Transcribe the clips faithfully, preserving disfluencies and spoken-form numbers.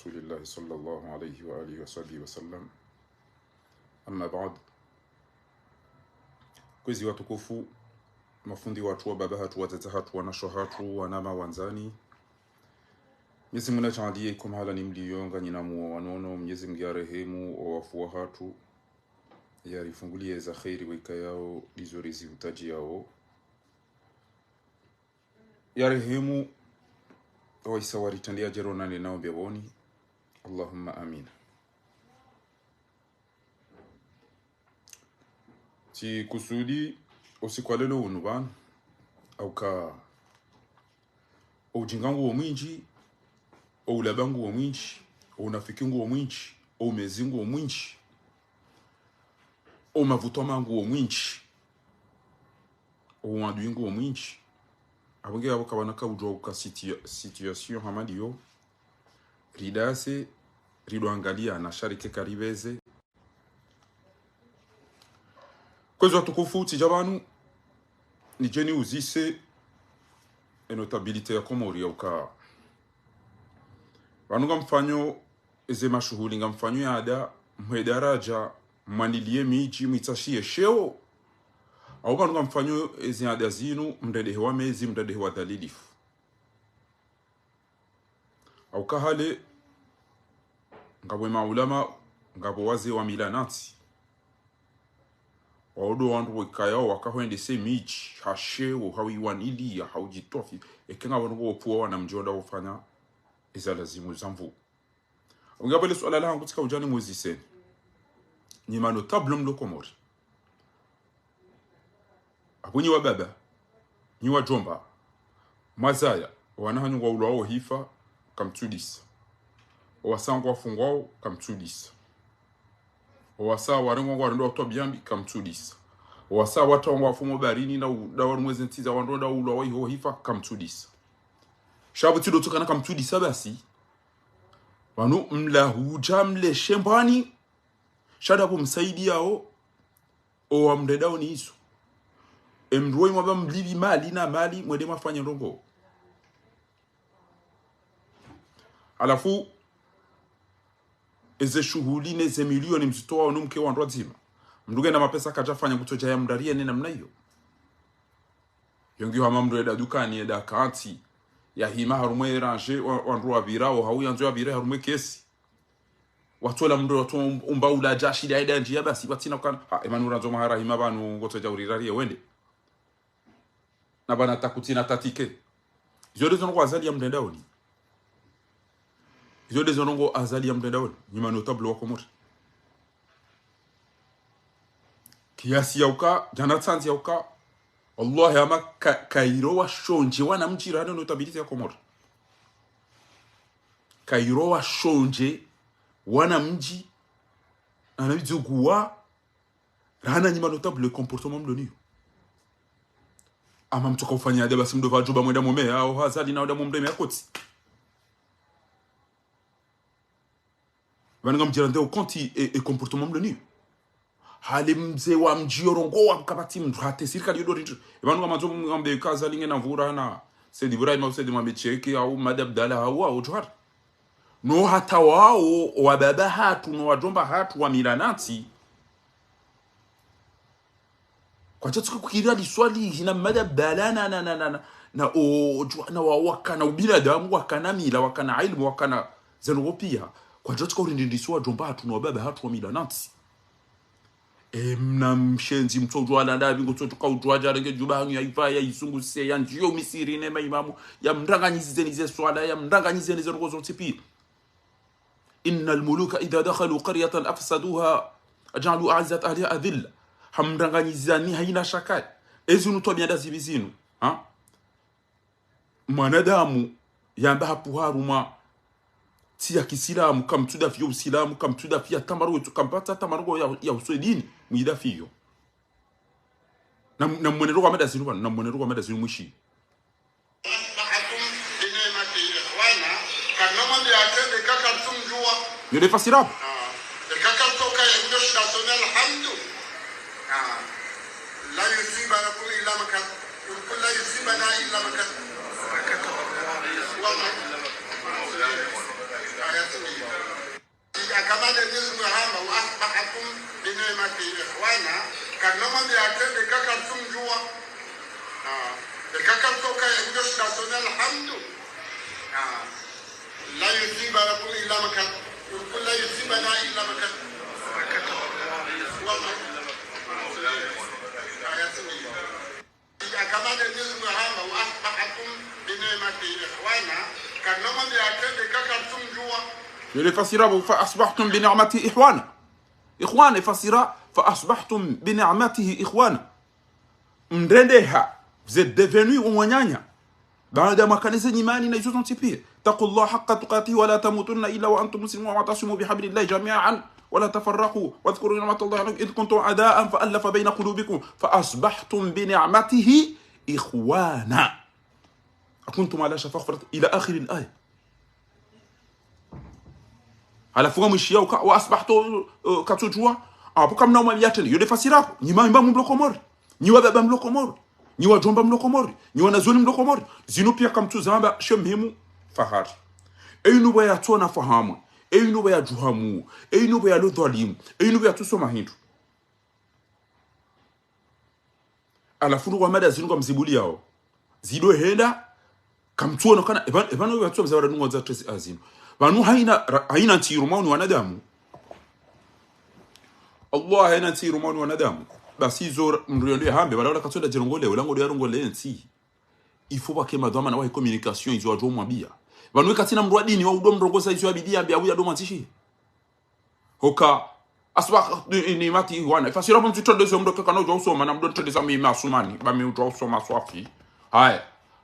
رسول الله صلى الله عليه وآله وصحبه وسلم. أما بعد. Kwezi watukufu, mafundi watru, wababa hatru, wadzadze hatru, wanashe hatru, wanama wandzani. Mwenyezi Mungu nadjaanliye iko mahala ni mliyo, nganyi na muo wa nono, Mwenyezi Mungu yarehemu owafu wahatru, yarifunguliye za kheri weka yao, ndizo rezi utaji yao. Yarehemu owahisa waritrandiya djeli ronane nao mbepvoni. Allahumma amina. Tsikusudi usiku wa leo unu pvanu, hauka oujinga nguwo mwindji, oulaba nguwo mwindji, ounafiki nguwo mwindji, oumezi nguwo mwindji, oumavutwa mangu wo mwindji, ouadui nguwo mwindji. Apvo nge apvo kapvana kaudjuwa uka situa-, situation hama ndiyo, ridase, ridwangaliya na sha rike karipveze. Kwezi watukufu, tsidja pvanu nidje niuzise e notabilité ya Komori yauka pvanu ngamfanyo eze mashuhuli, ngamfanyo yada, mhwe daradja, mwaniliye midji, mwitsashiye sheo. Au pvanu ngamfanyo eze ada zinu, mrendehe wa mezi, mrendehe wa dhalilifu. Hauka hale, ngapvo emaulama, ngapvo wazee wa mila nantsi. Wao ndo wandru wekayao wakahwendese midji, ha sheo, ha uiwaniliya, ha udjitwafi. Eka ngapvo ndrongo wopvuwa wanamdji wanda wofanya eza lazimu za nvuu. Ngapvo le suala lahangu tsika udja nimuziseni, nyi manotables mlo Komori. Apvo nyi wababa, nyi wadjomba, mwazaya, owana hanyu ngwaulwao hifa, kamtsudisa. Owasa ngwafungwao, kamtsudisa. Owasa warengwa ngwarendwa utwa biyambi, kamtsudisa. Owasa watrawa ngwafumwa baharini na u-, nda warumwa eze ntsi za wandru nda ulwao iho hifa, kamtsudisa. Sha pvo tsi ndo tsukana kamtsudisa basi. Pvanu mlahudja mleshe mbwani, sha ndapvo msaidiyao owamrendao ni izo. Emndru woyi mwapva mlipvi mali na mali, mwende mwafanye ndrongo. Halafu, eze shuhuli neze miliyoni mzitoao no mke wandru wadzima. Mndru ngena mapesa kadjafanya kutsodja yamrariye ne namna iyo. Yo ngiyo hama mndru eda dukani, eda kantsi, yahima harumwa e rangée, wa-, wandru wapvirao, hau yandzo yapvire harumwa e kesi. Watsola mndru watso um-, umba ula djashi lya eda ndjiya basi, watsina kukana, ha, emanu randzo mahara hima pvanu ngotsodja urirariye wende. Na pvana takutsina tatike. Izo ndezo ndrongo Azali yamrendao ni. Izo ndezo ndrongo Azali yamrendao ni. Nyi manotables wa Komori. Kiasi yauka, djana tsandzi yauka. Wallahi hama ka-, kayiro washondje wanamdji rahana notabilité ya Komori. Kayiro washondje wanamdji, ana widzuguwa, rahana nyi manotables le comportement mlo niyo. Ama mtsoka ufanya ade basi mdo pvadjuba mwenda mome, au Azali na wenda mumreme ya kotsi. Pvanu ngamdjirandre o konti e, e comportement mlo niyo. Hale mze wa mdji yorongowa kapvatsi mndru hata e sirikali yodo rindri. Epvanu ngamandzo ngambe ka Azali ngena nvuu rahana Said Ibrahim au Said Mohamed Cheikh au Madi Abdallah au, au Djohar. No hata wao, wababa hatru, no wadjomba hatru, wa mila nantsi. Kwadjatsuka kukirira liswalihi na Madi Abdallah na, na, na, na, na, na, o, Djo-, na wa-, wakana ubinadamu, wakana mila, wakana ilmu, wakana zendrongo piya. Kwadjatsuka urindindisi wadjomba hatru, no wababa hatru, wa mila nantsi. E, mna mshenzi mtso udjuwa landa pvi, ngotso tuka udjuwa djarenge djuba hanyu ya iva, ya izunguse, ya ndjiyo misiri ne maimamu, ya mranganyizi zeni ze swala, ya mranganyizi zeni zendrongo zontsi piya. إن الملوك إذا دخلوا قرية أفسدوها وجعلوا أعزة أهلها أذلة. Hamranganyizani hayina shaka. Ezinu twabiya nda zipvi zinu. Ha? Mwanadamu yamba hapvuha harumwa ntsi ya kisilamu, kamtsudafiya usilamu, kamtsudafiya tamaru wetu, kampatsa tamaru ya, ya uswedini, mwidafiyo. Na, na mwenero kwa mada zinu pvanu, na mwenero kwa mada zinu mwishi. Yo nde fasiri yapvo. Kana mwambe atrende, eka karitsumdjuwa. Ah. Eka karitsoka, eka shinda sona alhamdu. Ah. لا يصيبكم إلا ما كتب، قل لا يصيبنا إلا ما كتب، ما كتب الله لنا. Aya tsi. Akama nde Mwenyezi Mungu hamba, وأصبحتم بنعمته إخوانا, kana mwambe atrende, eka karitsumdjuwa. Yo le fasira bo, فأصبحتم بنعمته إخوانا. Ikhwana, fasira, فأصبحتم بنعمته إخوانا. Mrendeha, vous êtes devenus wananya. Baada mwakana ze nyimani na izo zontsi pia. اتقوا الله حق تقاته ولا تموتن إلا وأنتم مسلمون واعتصموا بحبل الله جميعا ولا تفرقوا واذكروا نعمة الله عليكم إذ كنتم أعداء فألف بين قلوبكم فأصبحتم بنعمته إخوانا. وكنتم على شفا حفرة إلى آخر الآية. Halafu ngamwishiya uka, وأصبحتم, eh, katsudjuwa, apvo kamna umwambiya atrende. Yo nde fasira bo, nyi maimba mlo Komori. Nyi wababa mlo Komori. Nyi wadjomba mlo Komori. Nyi wanazioni mlo Komori. Zinu pia kamtsuzamba, she muhimu, fahari. Eyinu bo yatsona fahamu. Eyinu bo yadjuhamu. Eyinu bo yalo dhwalimu. Eyinu bo yatsusoma hindru. Halafu nuko amada zinu ngamzibuliyao. Zido henda, kamtsuona kana, epvanu, epvanu pvatsuwa mzawara nungo za tresi azinu. Pvanu haina, ra-, haina ntsi irumwa ni wanadamu. Allah, haina ntsi irumwa ni wanadamu. Basi izo ra-, mndru yendo yahambe, wala wala katsonda djirongole, wala ngodo yarongole ntsi. Il faut pvwake madhwamana wahe communication izo wadjo mwambiya. Pvanu eka tsina mndru wa dini wa udo mrongoza izo yabidi yambe, au yado mwandzishi. Hoka, أصبحتم بنعمته إخوانا. Ifasira bo mtsutrendeze mndru keka na udjuwa usoma, na mndru ntrendeza mi masumani, ba mi udjuwa usoma swafi. Haya.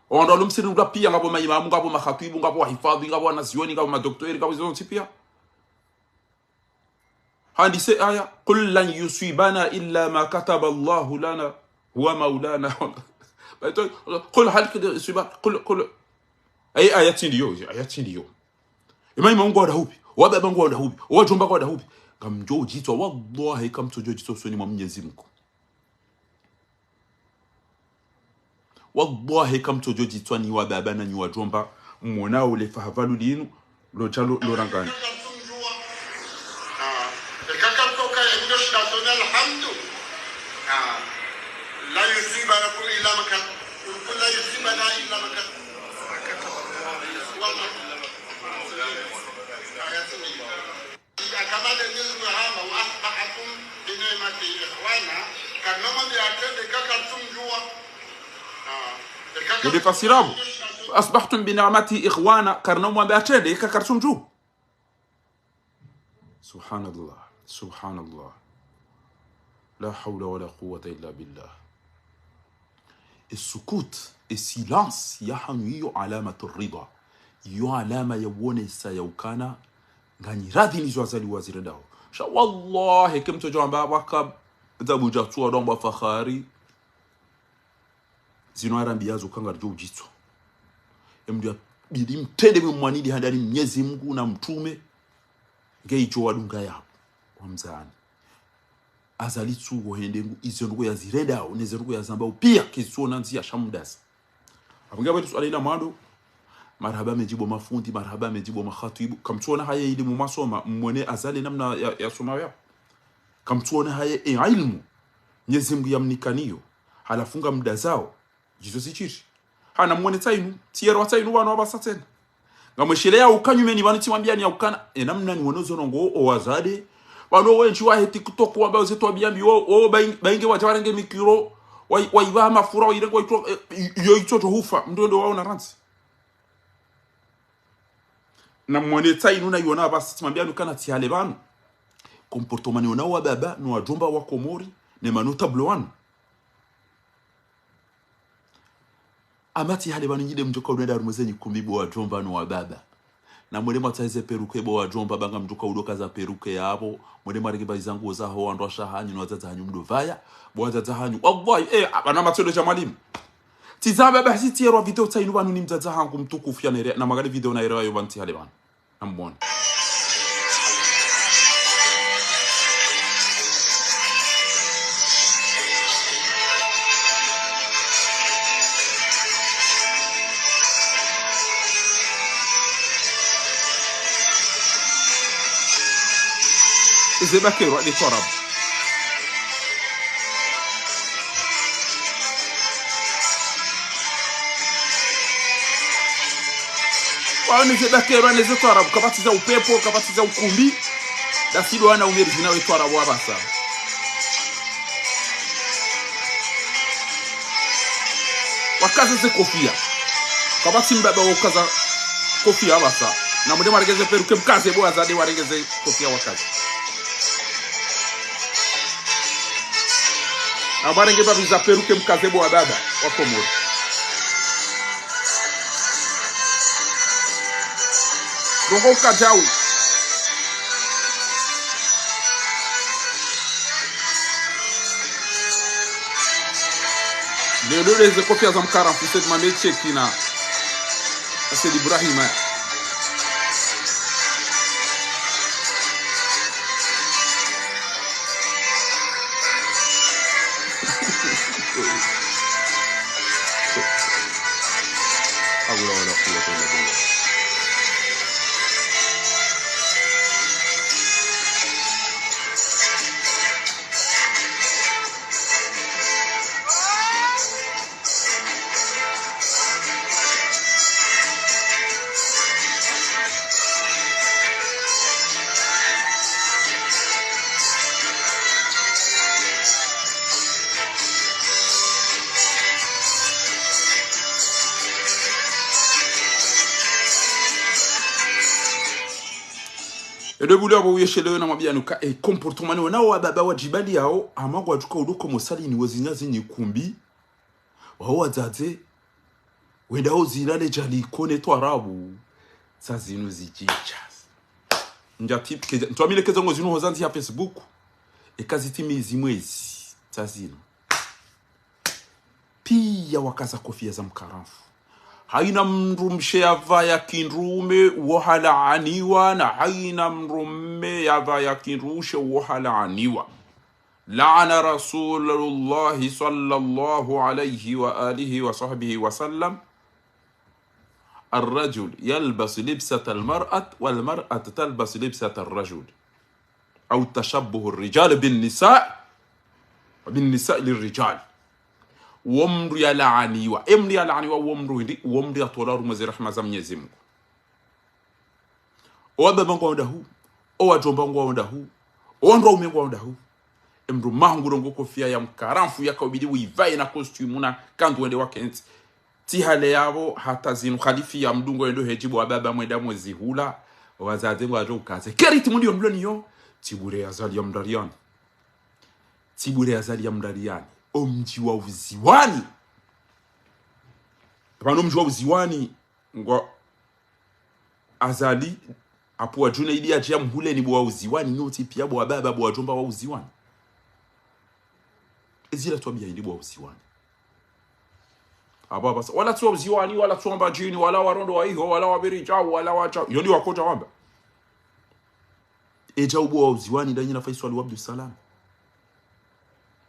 Owandru walo msirini ula pia ngapvo maimamu, ngapvo makhatibu, ngapvo wahifadhi, ngapvo wanazioni, ngapvo madoktori, ngapvo izo zontsi pia. Handise aya, قل لن يصيبنا إلا ما كتب الله لنا هو مولانا. Baito, قل هل يصيبنا، قل، قل. Ayi, aya tsi ndiyo, aya tsi ndiyo. Emaima ngwao dahupvi, wababa ngwao dahupvi, wadjomba ngwao dahupvi. Ngamdjo udjitswa, wallahi, kamtsodjo djitswa usoni mwa Mwenyezi Mungu. Wallahi, kamtsodjo djitswa nyi wababa na nyi wadjomba, mwona ule fahavalu linu, lodja lo, lorangani. لا يصيبكم إلا ما كتب، قل لا يصيبنا إلا ما كتب. Akama nde Mwenyezi Mungu hamba, وأصبحتم بنعمته إخوانا, kana mwambe atrende, eka karitsumdjuwa. Yo nde fasira bo. أصبحتم بنعمته إخوانا, kana mwambe atrende, eka karitsumdjuwa. Subhanallah, subhanallah. La hawla wala quwwata illa billah. E sukut, e silence yahanyu iyo علامة الرضا. Iyo alama ya wonesa ya ukana nganyi radhi nizo Azali wazirendao. Sha wallahi, eka mtsodjo amba waka, dzabu djatsuwa ndo amba fahari. Zinu arambiyazo ka ngaridjo udjitswa. Emndru yabidi mtrende mwe mwanidi handani Mwenyezi Mungu na mtrume. Nge idjo wadunga yapvo. Wamzani. Azali tsuwo hende ngu, izo ndrongoo yazirendao, neze ndrongoo yazambao pia, kizitsuona ndziya sha mdasa. Apvo nge apvo suala ila mwando, marahaba mendji bo mafundi, marahaba mendji bo makhatibu, kamtsuona haye ilimu mwasoma, mwone Azali namna ya, yasomao ya. Kamtsuona haye e ilmu, Mwenyezi Mungu yamnikaniyo, halafu ngamdazao, djizo zishiri. Hana mwone tsainu, tsi yero wa tsainu pvanu wapvasa tsena. Ngamwesheleya uka nyumeni pvanu tsimwambiyani ya ukana, e namna ni wono zo ndrongoo owazade. Pvanu wendji wahe TikTok wamba uze twabiya mbi wo, wo baing-, bainge wadja warenge mikiro, wai-, waipvaha mafura, wairenge waitso, e, i-, iyo itso tso hufa, mndru ndo waona randzi. Na mwone tsainu na iona pvasi tsimwambiyani ukana tsi hale pvanu. Comportement ni ona wababa, no wadjomba wa Komori, ne manotablo wanu. Ama tsi hale pvanu nyi nde mdjoka unenda harumwa ze nyikumbi bo wadjomba no wababa. Na mwende mwatsahe ze peruke bo wadjomba, ba ngamdjoka udoka za peruke yapvo. Mwende mwarenge ba iza nguo zaho wandru washe hanyu no wadzadze hanyu mdopvaya. Bo wadzadze hanyu. Wallahi, eh, apvanu matsolo sha mwalimu. Tsi za baba, tsi tsi yero video tsainu pvanu ni mdzadze hangu mtukufu ya nere, na mwangalie video na yero yo pvanu tsi hale pvanu. Namwone. Ize bakero, ali twarabu. Awo neze bakero, neze twarabu, kapvatsi za upepvo, kapvatsi za ukumbi. Ndasi ndo wana umeri zina we twarabu apvasa. Wakaze ze kofia. Kapvatsi mbaba wa ukaza kofia apvasa. Na mwende mwaregeze peruke mkaze bo wazade waregeze kofia wakaze. Na mwarenge mbapvi za peruke mkaze bo wababa wa Komori. Ndrongo ukadjau. Leo leo ze kofia za mkaramfu, Said Mohamed Cheikh na Said Ibrahim, eh. حول ولا قوة إلا بالله. Ede buli apvo uyeshelewe na mabiyanu ka, eh, comportement ni wana wa baba wa djibali yawo, ama ngwadjuka udo komo salini wo zinya zinyi kumbi. Wawo wadzadze, wenda uzilale djali kone twarabu, tsa zinu zidjidja. Ndja tip-, kedja, ntwamile kedza ngo zinu hozandzi ya Facebook. Eka zitimizi mwezi, tsa zinu. Piya wakaza kofia za mkaramfu. Hayina mdrumshe yapvaya kindrume wo halaaniwa, na hayina mdrume yapvaya kindrushe wo halaaniwa. لعن رسول الله صلى الله عليه وآله وصحبه وسلم الرجل يلبس لبسة المرأة والمرأة تلبس لبسة الرجل. أو تشبه الرجال بالنساء، بالنساء للرجال. Wo mndru yalaaniwa. E mndru yalaaniwa, wo mndru hindri, wo mndru yatola harumwa ze rahma za Mwenyezi Mungu. O wababa ngwawo ndahu, o wadjomba ngwawo ndahu, o wandru waume ngwawo ndahu. E mndru mahu ngurongo kofia ya mkaramfu yakaubidi uivaye na costume na kandu wende wakentsi. Tsi hale yapvo hata zinu khalifi ya mdungo yendo hedjibu wa baba mwenda mwezi hula, wazadze ngwadjo ukaze. Keriti mndru yo mloni yo, tsi bure ya Azali ya mndaliani. Tsi bure ya Azali ya mndaliani. O mdji wa Uziwani. Pvanu mdji wa Uziwani, ngwa Azali, apvo wa Junaidi yadje ya mhuleni bo wa Uziwani, nyontsi piya bo wa baba, bo wadjomba wa Uziwani. Ezila twabiya hindri bo wa Uziwani. Apvo apvasa, wala tsi wa Uziwani, wala tsi wa Mbadjini, wala wa Rondo wa iho, wala wa Beridjau, wala wa Djau. Yo ndi wakodja wamba. Edjau bo wa Uziwani, ndanyi na Faisal wa Abdussalam.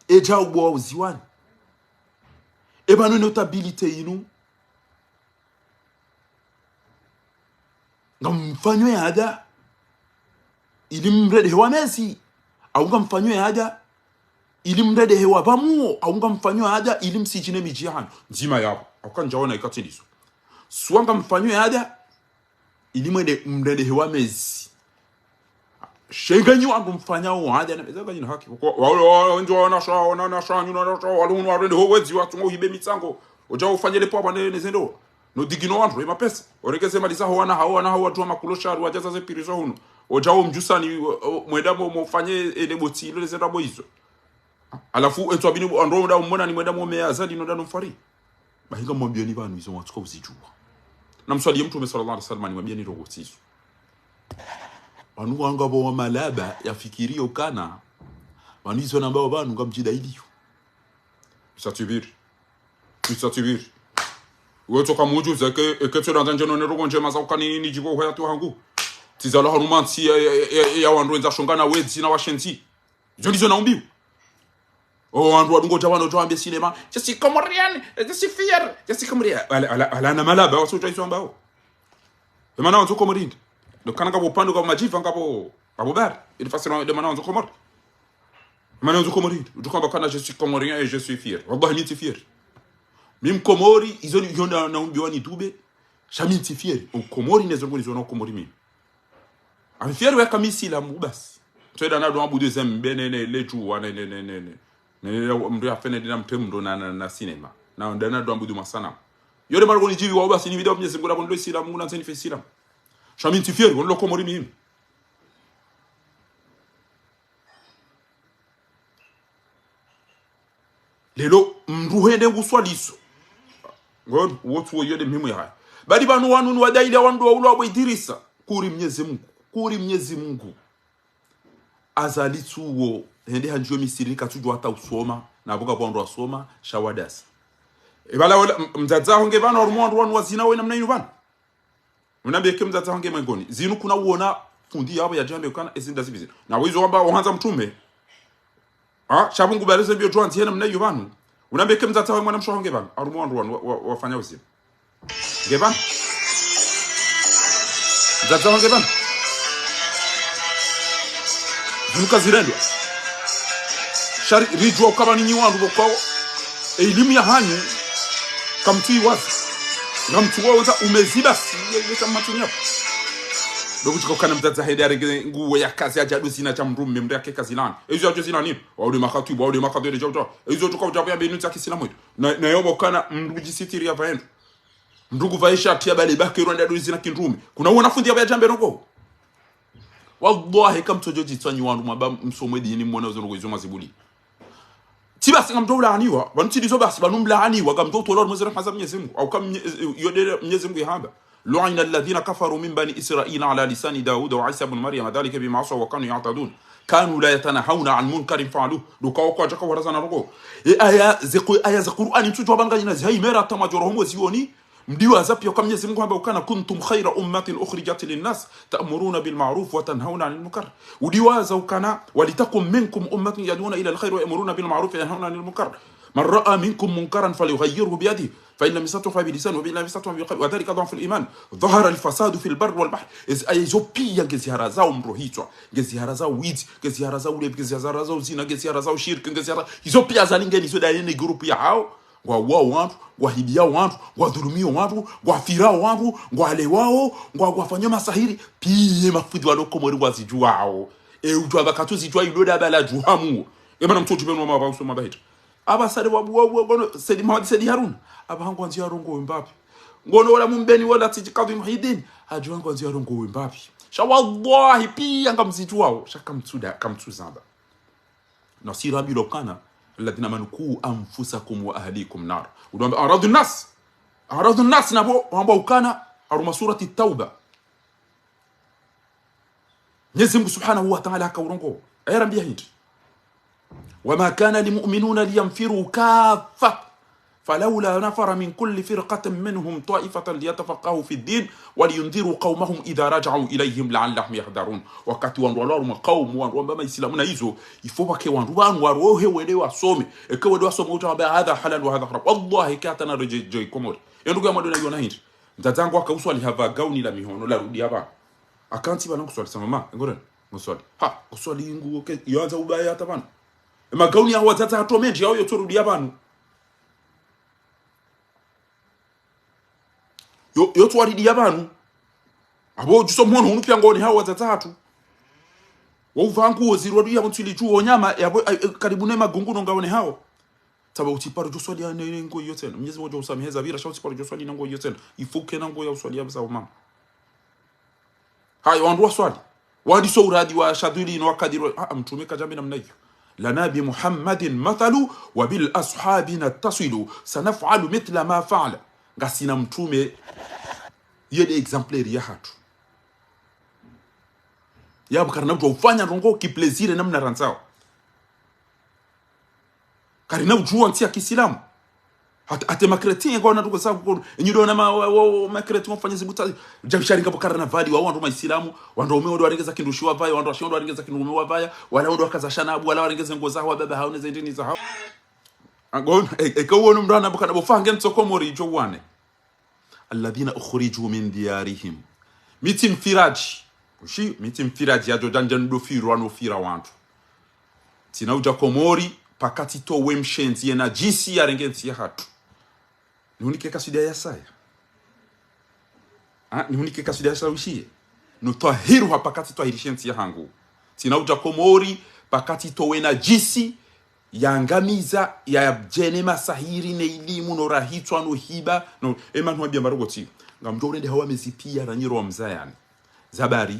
Edjau bo wa Uziwani. Epvanu notabilité inu. Ngamfanyo yada ili mredehe wa mezi, au ngamfanyo yada ili mredehe wa pvamuo, au ngamfanyo yada ili msidjine midji yahanyu. Ndzima yapvo. Au kandjaona ikatilizo. Swa ngamfanyo yada ili mwende mredehe wa mezi. Shengenyi wangu mfanya wo hada na meza kanyi na haki. Kwa, wa, wa, wa, wendji wa wanasha, wana, wanasha, nyu, wanasha, wali hunu warende ho wedzi, watsungo hibe mitsango. Odja ufanye le pwa bane ne zendo. No digino wandru, e mapesa. Oregeze mali zaho wana hawo, wana hawo wadjuwa makulo sharu, wadjaza ze pirizo hunu. Odja wo mdjusani, o, o, mwenda mo, mofanye, e, le botsi, ilo le zenda bo izo. Halafu, etswa bini, andro mwenda mwona ni mwenda mo meya Azali, no nda no mfari. Bahi ngamwambiyeni pvanu izo mwatsuka uzidjuwa. Na mswaliye Mtrume swallallahu alayhi wasallam, nimwambiyeni ndrongo tsizo. Pvanu wanga pvo wa malaba yafikiriyo kana pvanu izo nambao pvanu ngamdjidayiliyo. Msatibiri. Msatibiri. Wetso kamudju zeke, eke tso nandza ndjeno ne ndrongo ndjema za ukani ni, nidjibu uhayati wahangu. Tsi zalwa hanu mantsi ya, ya, ya, ya, ya wandru wendza shonga na wedzi na washenzi. Izo ndizo naumbiwa. O, wandru wadungo dja wano dja wambe cinéma. Je suis comorien, je suis fier, je suis comorien. Wala, wala, wala na malaba, wasu dja izo ambao. E mana wandzo Komori ndi. Ndo kana ngapvo pandu ngapvo madjiva ngapvo, ngapvo bari. Ili fasira ndo mana wandzo Komori. E mana wandzo Komori ndi. Udjo kamba kana je suis comorien et je suis fier. Wallahi, mi ntsi fier. Mi Mkomori, izo ni, yo na, naumbiwa ni dube. Sha mi ntsi fier, o Komori ne zo ngoni zona o Komori mimi. Ami fier weka mi silamu basi. Tsi eda na dwa abudu ze mbe ne, ne, le djuwa, ne, ne, ne, ne, ne. Ne, ne, mndru ya fene dina mtemu ndo na, na, na sinema. Na, eda na dwa abudu masanamu. Yo de mara ngoni djivi wa basi ni vida Mnyezi Mngu na kondo silamu, na ntsi ni fe silamu. Sha mi ntsi fier, kondo Komori mimi. Lelo, mndru hende nguswaliso. Ngono, wontsi wo yo de muhimu ya haya. Badi pvanu wanu ni wadayili ya wandru wa ulo wa bo Idirisa. Kuri Mnyezi Mngu. Kuri Mnyezi Mngu. Azali tsuwo, hende hanjiyo Misiri katsudjuwa hata usoma. Na pvo kapvo wandru wasoma, sha wadasi. E pvala wala, m-, mdzadze waho nge pvanu, harumwa wandru wanu wazina we namna inu pvanu. Unambiye ke mdzadze waho nge mwengoni. Zinu kuna uona fundi yapvo yadjambe ukana, ezi nda zibi zinu. Na wizo wamba wahandza mtrume. Ha, sha pvo ngu pvale ze mbiyo djuwa ndzihe namna iyo pvanu. Unambiye ke mdzadze waho mwanamshe waho nge pvanu. Harumwa wandru wanu wa, wa, wafanya uzima. Nge pvanu. Mdzadze waho nge pvanu. Zinu kazirendwa. Sha ri-, ridjuwa uka pvanu nyi wandru pvo kwawo. E ilimu ya hanyu, kamtsu iwaza. Ngamtsu waza umezi basi, ye, ye sha mmatsu nyapo. Ndo kutsuka ukana mdzadze hende harenge nguwo ya kazi yadja ndo zina sha mndru mme mndru yake kazi lani. Ezo yadjo zina nini? Wawude makhatwibu, wawude makhatwibu, djau, djau. Ezo tsuka udja pvo ya benu tsa kisilamu wetu. Na, na yo pvo ukana mndru kudjisitiri ya pvayendo. Mndru kuva ishati ya bale bake rwanda ndo zina kindrume. Kuna uona fundi yapvo yadjambe noko. Wallahi, kamtsodjo djitswa nyi wandru mwamba msome dini mwone uzo noko izo mwazibuli. Tsi basi ngamdjo ulaaniwa, pvanu tsi ndizo basi, pvanu mlaaniwa, ngamdjo utolwa harumwa ze rehema za Mnyezi Mngu, au ka Mnye-, yo de Mnyezi Mngu yahamba. لعن الذين كفروا من بني إسرائيل على لسان داود وعيسى بن مريم ذلك بما عصوا وكانوا يعتدون. كانوا لا يتناهون عن منكر فعلوه. Ndo kawo kwadjaka waraza na rogo. E aya ze ku-, aya za Qur'ani ntsudjuwa pvanu nganyina zihaimera hata mwadjo roho mwe zioni. Mdiwaza piya uka Mnyezi Mngu hamba ukana: كنتم خير أمة أخرجت للناس تأمرون بالمعروف وتنهون عن المنكر. Udiwaza ukana: ولتكن منكم أمة يدعون إلى الخير ويأمرون بالمعروف وينهون عن المنكر. من رأى منكم منكرا فليغيره بيده، فإن لم يستطع فبلسانه، وإن لم يستطع فبقلبه، وذلك أضعف الإيمان. ظهر الفساد في البر والبحر. Ezi aya izo piya ngeziharaza umro hitswa, ngeziharaza widzi, ngeziharaza ulevi, ngeziharaza uzina, ngeziharaza ushirki, ngeziharaza, izo piya zalingeni izo dayene groupe yahawo. Ngwawao wandru, ngwahibiao wandru, ngwadhulumiao wandru, ngwafirao wandru, ngwalewao, ngwa-, ngwafanyao masahiri, piya mafundi walo Komori ngwazidjuwao. E udjuwa pvakatsu zidjuwa ilo daba la djuhamu. E mana mtsodjipvenu wa mapva usoma bahita. Apvasa de wabu, wabu, wabu, ngono, Said Mohamed Said Harouna. Apvaha ngwandzo yarongowe mbapvi? Ngono wala Mbeni wala tsidji Kadhi Muhidini. Hadjuwa ngwandzo yarongowe mbapvi? Sha wallahi, piya ngamzidjuwao. Sha kamtsuda, kamtsuzamba. Nasira bilo ukana: الذين آمنوا قوا أنفسكم وأهليكم نارا. Udo wamba أعراض الناس. أعراض الناس napvo, wamba ukana, harumwa surati Tauba. Mnyezi Mngu Subhanahu wa Ta'ala haka urongoa. Aya rambiya hindri: وما كان المؤمنون لينفروا كافة فلولا نفر من كل فرقة منهم طائفة ليتفقهوا في الدين ولينذروا قومهم إذا رجعوا إليهم لعلهم يحذرون. Wakati wandru walo harumwa kaumu, wandru wamba maisilamu na izo, ifo pvake wandru pvanu warohe wende wasome. Eke wende wasome, uta wamba hadha halal wa hadha haram. Wallahi, ke hata na redje, dje Komori. Ye ndugu ya mwando na yona hindri. Mdzadze hangu haka uswali hapva gauni la mihono la rudi hapva. Haka ntsi pvanu nguswali sa mama, ngoreni, nguswali. Ha, nguswali ngu, ke, yo handza ubaya hata pvanu. E magauni ya wadzadze hatru mendji yao yotsorudi ya pvanu. Yo, yotsorudi ya pvanu. Apvo udjuso mhono hunu piya ngoni hao wadzadze hatru. Wauva nguo zirwadu yapvo ntswili dju wo nyama, yapvo, eh, eh, karibu ne magungu no ngaone hao. Tsamba utsiparo djoswali ya ne, ne nguo iyo tsena. Mnyezi Mngu udjo usameheza pvira, sha utsiparo djoswali na nguo iyo tsena. Ifuke na nguo ya uswali ya msa umama. Hayo, wandru waswali. Wandiso uradi wa shadhuli no wakadiro. Ah, mtrume kadjambe namna iyo. لنا بمحمد مثل وبالأصحاب نتصل سنفعل مثل ما فعل. Ngasina mtrume, yeye nde exemplaire yahatru. Yapvo karina udjuwa ufanya ndrongo ki plaisir namna randzao. Karina udjuwa ntsi ya kisilamu. Hata, hata ma chrétiens ngwana ndrongo zao kono. Enyi ndo na ma, wa, wa, wa, ma chrétiens wafanya zibuta. Djabishari ngapvo carnaval wa wandru maisilamu. Wandru waume wandru warengeza kindrushi wapvaya, wandru washe wandru warengeza kindrume wapvaya. Wala wandru wakaza shanabu, wala warengeze nguo zahao, wababa hao, neze ndini zahao. Angon, e, eka uwono mndru anapvo kana pvo fange ntso Komori idjo wane. الذين أخرجوا من ديارهم. Mi tsi mfiraji. Ushi, mi tsi mfiraji yadjo djandja ndo firwa no fira wandru. Tsina udja Komori, paka tsitowe mshenzi ye nadjisi yarenge ntsi yahatru. Nihunike kaswida ya saya. Ah, nihunike kaswida ya shawishiye. Nutwahiruha, paka tsitwahirishe ntsi yahangu. Tsina udja Komori, paka tsitowe nadjisi, yangamiza, yadjene masahiri, ne ilimu, no rahitswa, no hiba, no, ema nuwambia mbarogoti. Ngamdjo urende hawa mezi piya ranyiro wa mzayani. Zabari.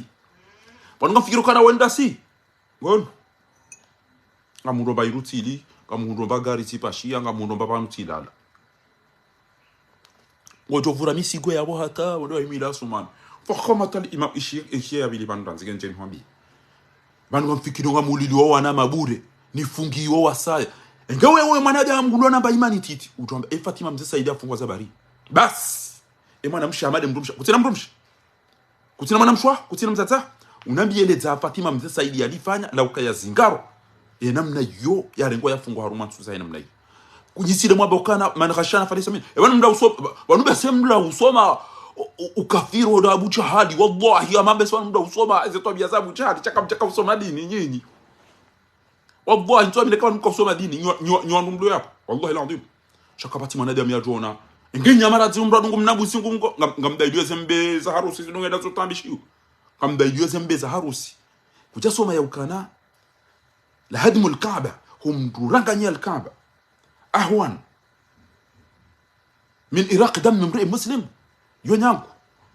Pvanu ngamfikiri ukana wenda si. Ngono. Ngamhundro mba iru tsili, ngamhundro mba gari tsipashiya, ngamhundro mba pvanu tsilala. Wodjo vura misigo yapvo hata, wodjo wahimila sumana. Fakamatali imam ishi, ishi ya pvili pvanu randzi ke ndjeni hwambi. Pvanu ngamfikiri ngamulili wo wana mabure, nifungi wo wasaya. Enge wewe mwanadamu ngulona mba imani titi. Udjo wamba, e Fatima Mze Saidi afungwa Zabari. Basi. E mwanamshe Hamade mdrumshe. Kutsina mdrumshe. Kutsina mwanamshe wa, kutsina mdzadze. Unambiye ledza Fatima Mze Saidi yalifanya, la ukaya zingaro. Ye namna iyo, yarengwa yafungwa harumwa ntsu za ye namna iyo. Kunyisile mwamba ukana, man ghashana falaysa minna. E pvanu mla usoma, pvanu bese mla usoma, u-, u-, ukafiri wa Abu Jahali, wallahi, ama bese pvanu mla usoma, eze twabiya za Abu Jahali, shaka mshaka usoma dini nyinyi. Wallahi, ntsu amine kama mka usoma dini, nywa, nywa, nywa numlo yapvo. Wallahi al-adhim. Shaka pvatsi mwanadamu yadjona. Enge nyamara dzi umra dungu mnabu singu mko, ngam-, ngamdayiliyo ze mbe za harusi, zinu ngenda zo tambishiyo. Ngamdayiliyo ze mbe za harusi. Kudja soma ya ukana, la hadmu al-Kaaba, humduranganya al-Kaaba. Ahwan. Min iraq dam imri'in muslim. Yo nyangu.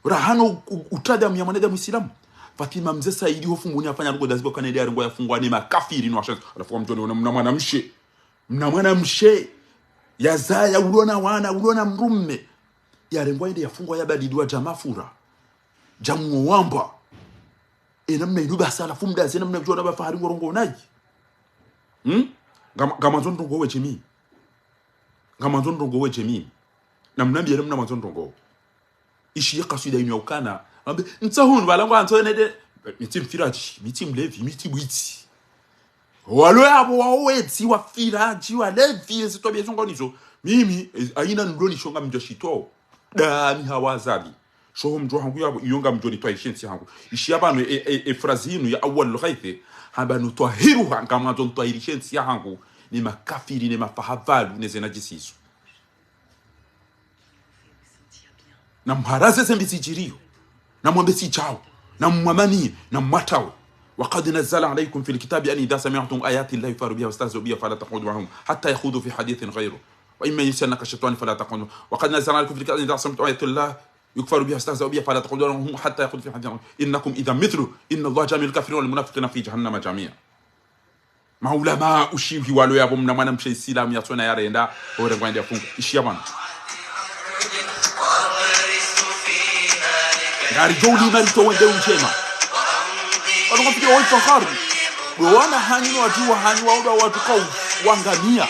Rahano u-, u-, utra damu ya mwanadamu Islamu. Fatima Mze Saidi ho Fumbuni afanya rugo dazibo kana ile yarengwa yafungwa ne makafiri no washenzi. Halafu ngamdjone una mna mwanamshe. Mna mwanamshe. Yazaya ulona wana, ulona mdrume. Yarengwa ile yafungwa yabalidwa dja mafura. Dja muo wamba. E namna inu basi halafu mdaze namna udjona ba fahari worongo nayi. Hmm? Ngam-, ngamandzo ndrongo we djemi. Ngamandzo ndrongo we djemi. Namnambiye namna mandzo ndrongo. Ishiye kaswida inu ya ukana. Ambe, ntsa hunu, pvala ngwandzo nende. Mi tsi mfiraji, mi tsi mlevi, mi tsi bwitsi. Walo yapvo wawetsi, wafiraji, walevi, ezi twabiya zo ngonizo. Mimi, e, ayina nilo nisho ngamdjo shito. Dami hawa zabi. Sho ho mdjo hangu yapvo, iyo ngamdjo nitwahirishe ntsi hangu. Ishiya pvanu, e, e, e, frazi inu ya Awwal al-Ghayth. Hamba nutwahiruha, ngamandzo nitwahirishe ntsi yahangu. Ne makafiri, ne mafahavalu, ne ze nadjisi izo. Namuharaze ze mbi zidjiriyo. Namwambe tsi djawo. Namwamaniye, namwatawe. وقد نزل عليكم في الكتاب أن إذا سمعتم آيات الله يكفر بها ويستهزأ بها فلا تقعدوا معهم حتى يخوضوا في حديث غيره وإما ينسينك الشيطان فلا تقعد معهم. وقد نزل عليكم في الكتاب أن إذا سمعتم آيات الله يكفر بها ويستهزأ بها فلا تقعدوا معهم حتى يخوضوا في حديث غيره إنكم إذا مثلهم إن الله جامع الكافرين والمنافقين في جهنم جميعا. Maulama ushihi walo yapvo mna mwanamshe Islamu yatsona yarenda, orengwa yende yafungwa. Ishiya pvanu. Ngaridjo ulima ritowe ndeu ndjema. Wanu ngwafikiri wa ifahari. Ndo wana hanyu no wadjuwa hanyu wa uda wadjuka u-, wangamia.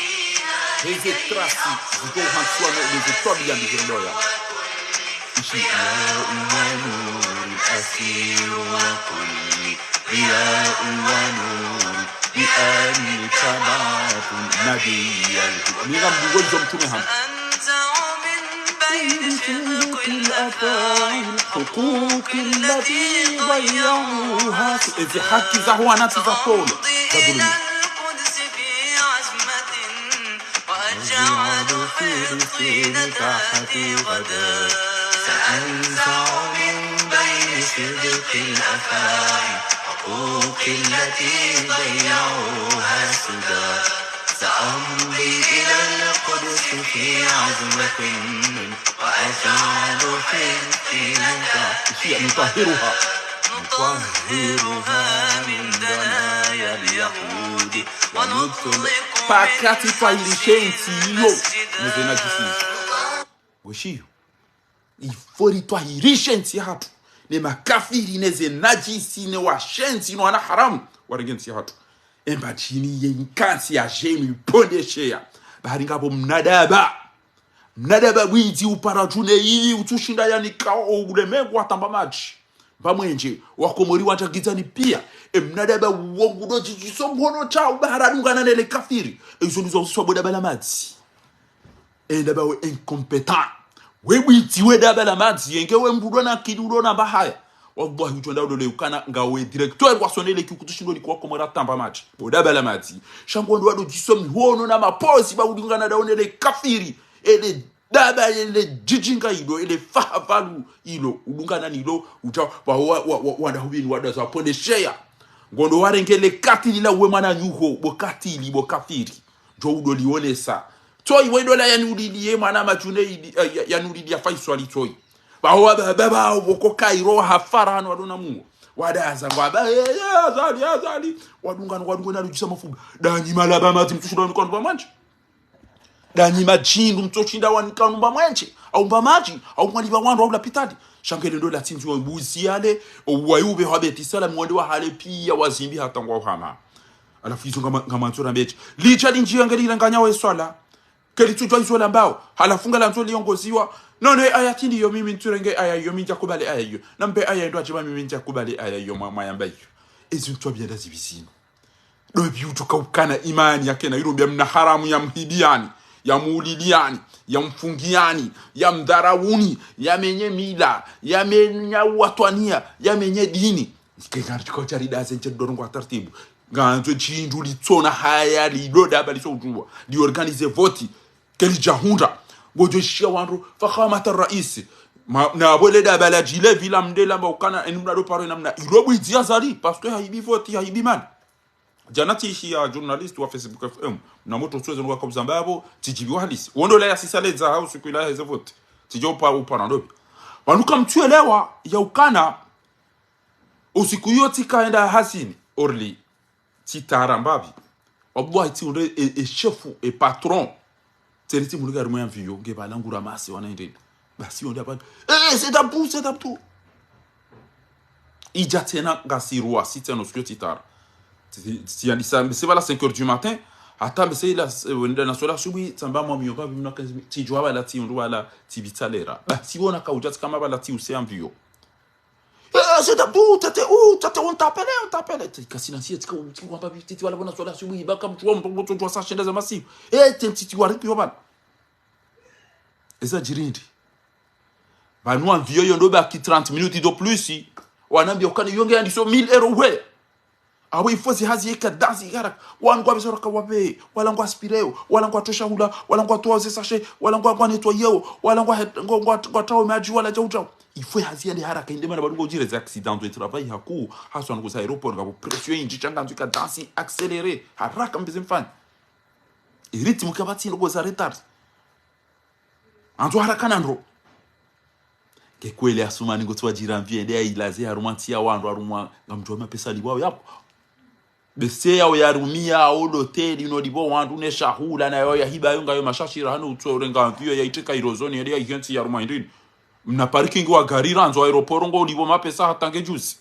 Heze trasi zidjo uhantsiwa no, heze twabiya mbi zirendwa ya. Ishi ya umanu asiri wa kulli. ضياء ونور بأنك بعث نبي الهدى. Ni ngamdungo izo mtrume hamba. أنزع من بين شدق الأفاعي الحقوق التي ضيعوها. Ezi haki za hwana tsi za polo, za dhulumi. إلى القدس في عزمة وأجعل حطين تحتي غدا. سأنزع من بين شدق الأفاعي حقوقي التي ضيعوها سدى. سأمضي إلى القدس في عزمة وأجعل حطين تحتي غدا. نطهرها من دنايا اليهود. Paka tsitwahirishe ntsi iyo, ne ze nadjisi izo. Weshiyo. Ifo ritwahirishe ntsi yahatru. Ne makafiri, ne ze nadjisi, ne washenzi, no wana haramu. Warenge ntsi yahatru. Emba djini ye nkantsi ya djenu ipondesheya. Bahari ngapvo mnadaba. Mnadaba bwidzi upara djune iyi, utsushinda yanika o ulemengu watamba madji. Pvamwendje, wakomori wadjagidza ni piya. E mnadaba uwo ngudo djidjiso mhono sha ubahara dungana nele kafiri. E izo ndizo uswa bo daba la madzi. E ndaba we incompétent. We bwidzi we daba la madzi. Yenge we mbudo na kidudo na bahaya. Wallahi, utsu wenda ulole ukana ngawe directeur wasonele ki ukutsushindo ni kwa komori atamba madji. Bo daba la madzi. Sha ngo ndo wado djiso mihono na mapozi ba udungana dao nele kafiri. Ele Daba yele djidjinga ilo, ele fahafalu ilo, udungana nilo, uta, wa, wa, wa, wa, wanda hubini, wanda za pondesheya. Ngondo warenge le katili la uwe mwananyuho, bo katili, bo kafiri. Djo udo lionesa. Tsoi, we dola yaniulilie mwana madjune ili, eh, ya, yaniulilia Faiswali tsoi. Bawa ba, ba, ba, woko Kairo, hafara hanu, wadona muo. Wadaza, ngwa ba, eh, eh, Azali, Azali. Wadungana, wadungana, ludjisa mafuba. Danyi malaba madji, mtsushinda wanika wanumba mwandje. Danyi madjindu, mtsushinda wanika wanumba mwandje. Au mba madji, au mwaliba wandru, au lapitali. Sha ngele ndo latsindziwa mbuzi yale, o wayi ube hwa Beti Salami, wande wahale piya, wazimbi hata ngwa uhama. Halafu izo ngama, ngama ntsura mbetsi. Lidja lindjiya ngeli ilanganya we swala. Kelitsudjuwa izo lambao. Halafu ngalandzo liongoziwa. Nono, e aya tsi ndiyo mimi ntsurenge aya iyo, mi ndjakubali aya iyo. Nambe aya ndo adjiba mimi ndjakubali aya iyo mwa, mwayamba iyo. Ezi ntswa bianda zibi zinu. Ndo biutuka ukana imani yakena, irumbia mna haramu ya mhibiyani, ya muuliliyani, ya mfungiyani, ya mdharawuni, ya menye mila, ya menye uwatwaniya, ya menye dini. Ike ngari tuka uchari daze nche dorongo wa tartibu. Ngandzo shindru litsona haya lido daba liso udjuwa. Li organiser vote. Kelidjahundra. Ngodjo shiya wandru. Fakhamata raisi. Ma, na bwele daba la djile vila mdela mba ukana eni mna do paro ena mna. Ilo bwidzi Azali. Parce que hahibi vote, hahibi mali. Djana tsi ishiya journaliste wa Facebook F M. Na motro tsuweze nwa kauzamba abo, tsidjibiwa halisi. Wondo la ya sisa ledza hau siku ila heze vote. Tsidjo pa upana ndobi. Wanu kamtsuelewa ya ukana usiku iyo tsikaenda hazini, orli, tsitara mbapvi. Wallahi tsi unde e, e chef, e patron. Tseri tsi muluga harimwa ya mviyo, nge balangura mase wana indeni. Basi yonde apana. Eh, c'est Abdou, c'est Abdou. Idja tsena ngasi roi, si tsena usiku tsitara. Tsi, tsi, tsi, yandisa, mbese bala cinq heures du matin, hata mbese ila, eh, wenda na swala subuhi, tsamba mwa miyo mbapvi mna quinze minutes, tsidjuwa bala tsi undu bala tsi bitsalera. Basi wona kaudja tsi kama bala tsi use ya mviyo. Eh, c'est Abdou, tete, ou, tete, on t'appelle, on t'appelle. Tsi ka silencieux, tsi ka, tsi ka wamba bititi wala bona swala subuhi, baka mtsuwa mtongo tsontsuwa sa shenda za masiku. Eh, tentiti wa ripi yo bana. Eza djirindi. Banu wa mviyo yo ndo baki trente minutes de plus. Wanambia ukana yo nge yandiso mille euros we. Awe il faut zi hazi yeka dansi haraka. Wanu ngwa bezoraka wabe. Wala ngwa aspireo. Wala ngwa tosha hula. Wala ngwa toa ze sachet. Wala ngwa, ngwa nettoyeo. Wala ngwa het-, ngwa, ngwa, ngwa tao madji. Wala djau djau. Il faut hazi yende haraka. Inde mana badu ngo djire ze accident de travail haku. Haswa nuku za aéroport. Ngapvo pression indji sha ngandzo ika dansi accéléré. Haraka mbeze mfanye. E rythme kapvatsi ndrongo za retard. Andzo haraka na ndro. Nge kweli Asumani ngotsuwa djira mviyo ende ya ilaze harumwa ntsi ya wandru harumwa ngamdjuwa mapesa liwao yapvo. Bese yao yarumia, ao loteli, no libo wandru ne shahula, na yao yahiba yo ngayo mashashira, hano utsorenga mviyo ya iteka irozoni, yende ya ihentsi harumwa indini. Mna parking wa gari randzo aéroport ngo libo mapesa hata nge juzi.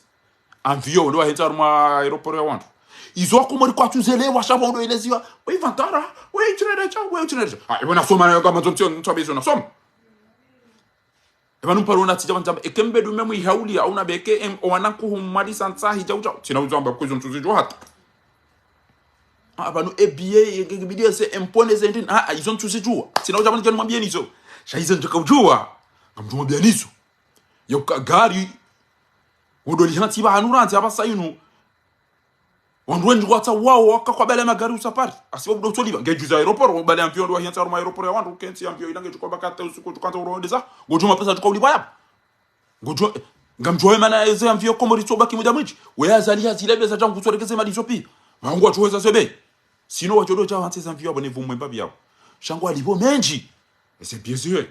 Amviyo, ndo wahentsi harumwa aéroport ya wandru. Izo Wakomori kwatsuzelewa, sha pvo ndo ileziwa. We vantara, we ichirere cha, we ichirere cha. Ah, ibo nasoma na yo ngama ndzo mtio, ntsabe izo nasoma. Eba numparo na tsidja bandzamba, eke mbedu memu ihauli, au na beke em, owana kuhu mwali santsa hidja udja. Tsina udzamba, kwizo ntsuzidjuwa hata. Ah, pvanu e billet, e, e billet c'est impôt ne zendin. Ah, ah, izo ntsuzidjuwa. Tsina udja pvanu djani mwambiye nizo. Sha izo ndjaka udjuwa. Ngamdjo mwambiya nizo. Yauka gari. Wodo lihantsi pvahanu randzi apvasa inu. Wandru wendji ngwatsa wao waka kwa bale magari usafari. Asi wabuda utsoliba. Nge juzi aéroport, wabale amviyo ndo wahiyantsa harumwa aéroport ya wandru, kentsi amviyo ila nge djuko bakate usiku djukandza urondeza. Ngodjo mapesa djuka uliba yapvo. Ngodjo, ngamdjuwa we mana eze amviyo Komori tso baki mudja mwindji. We Azali hazile beza djangu tsorekeze mali zo piya. Wangu watsuweza zebe. Sino wadjo dodja wantsi eze amviyo apvo ne vumwe mbapvi yapvo. Sha ngwalipvo mendji. Eze billet ziwe.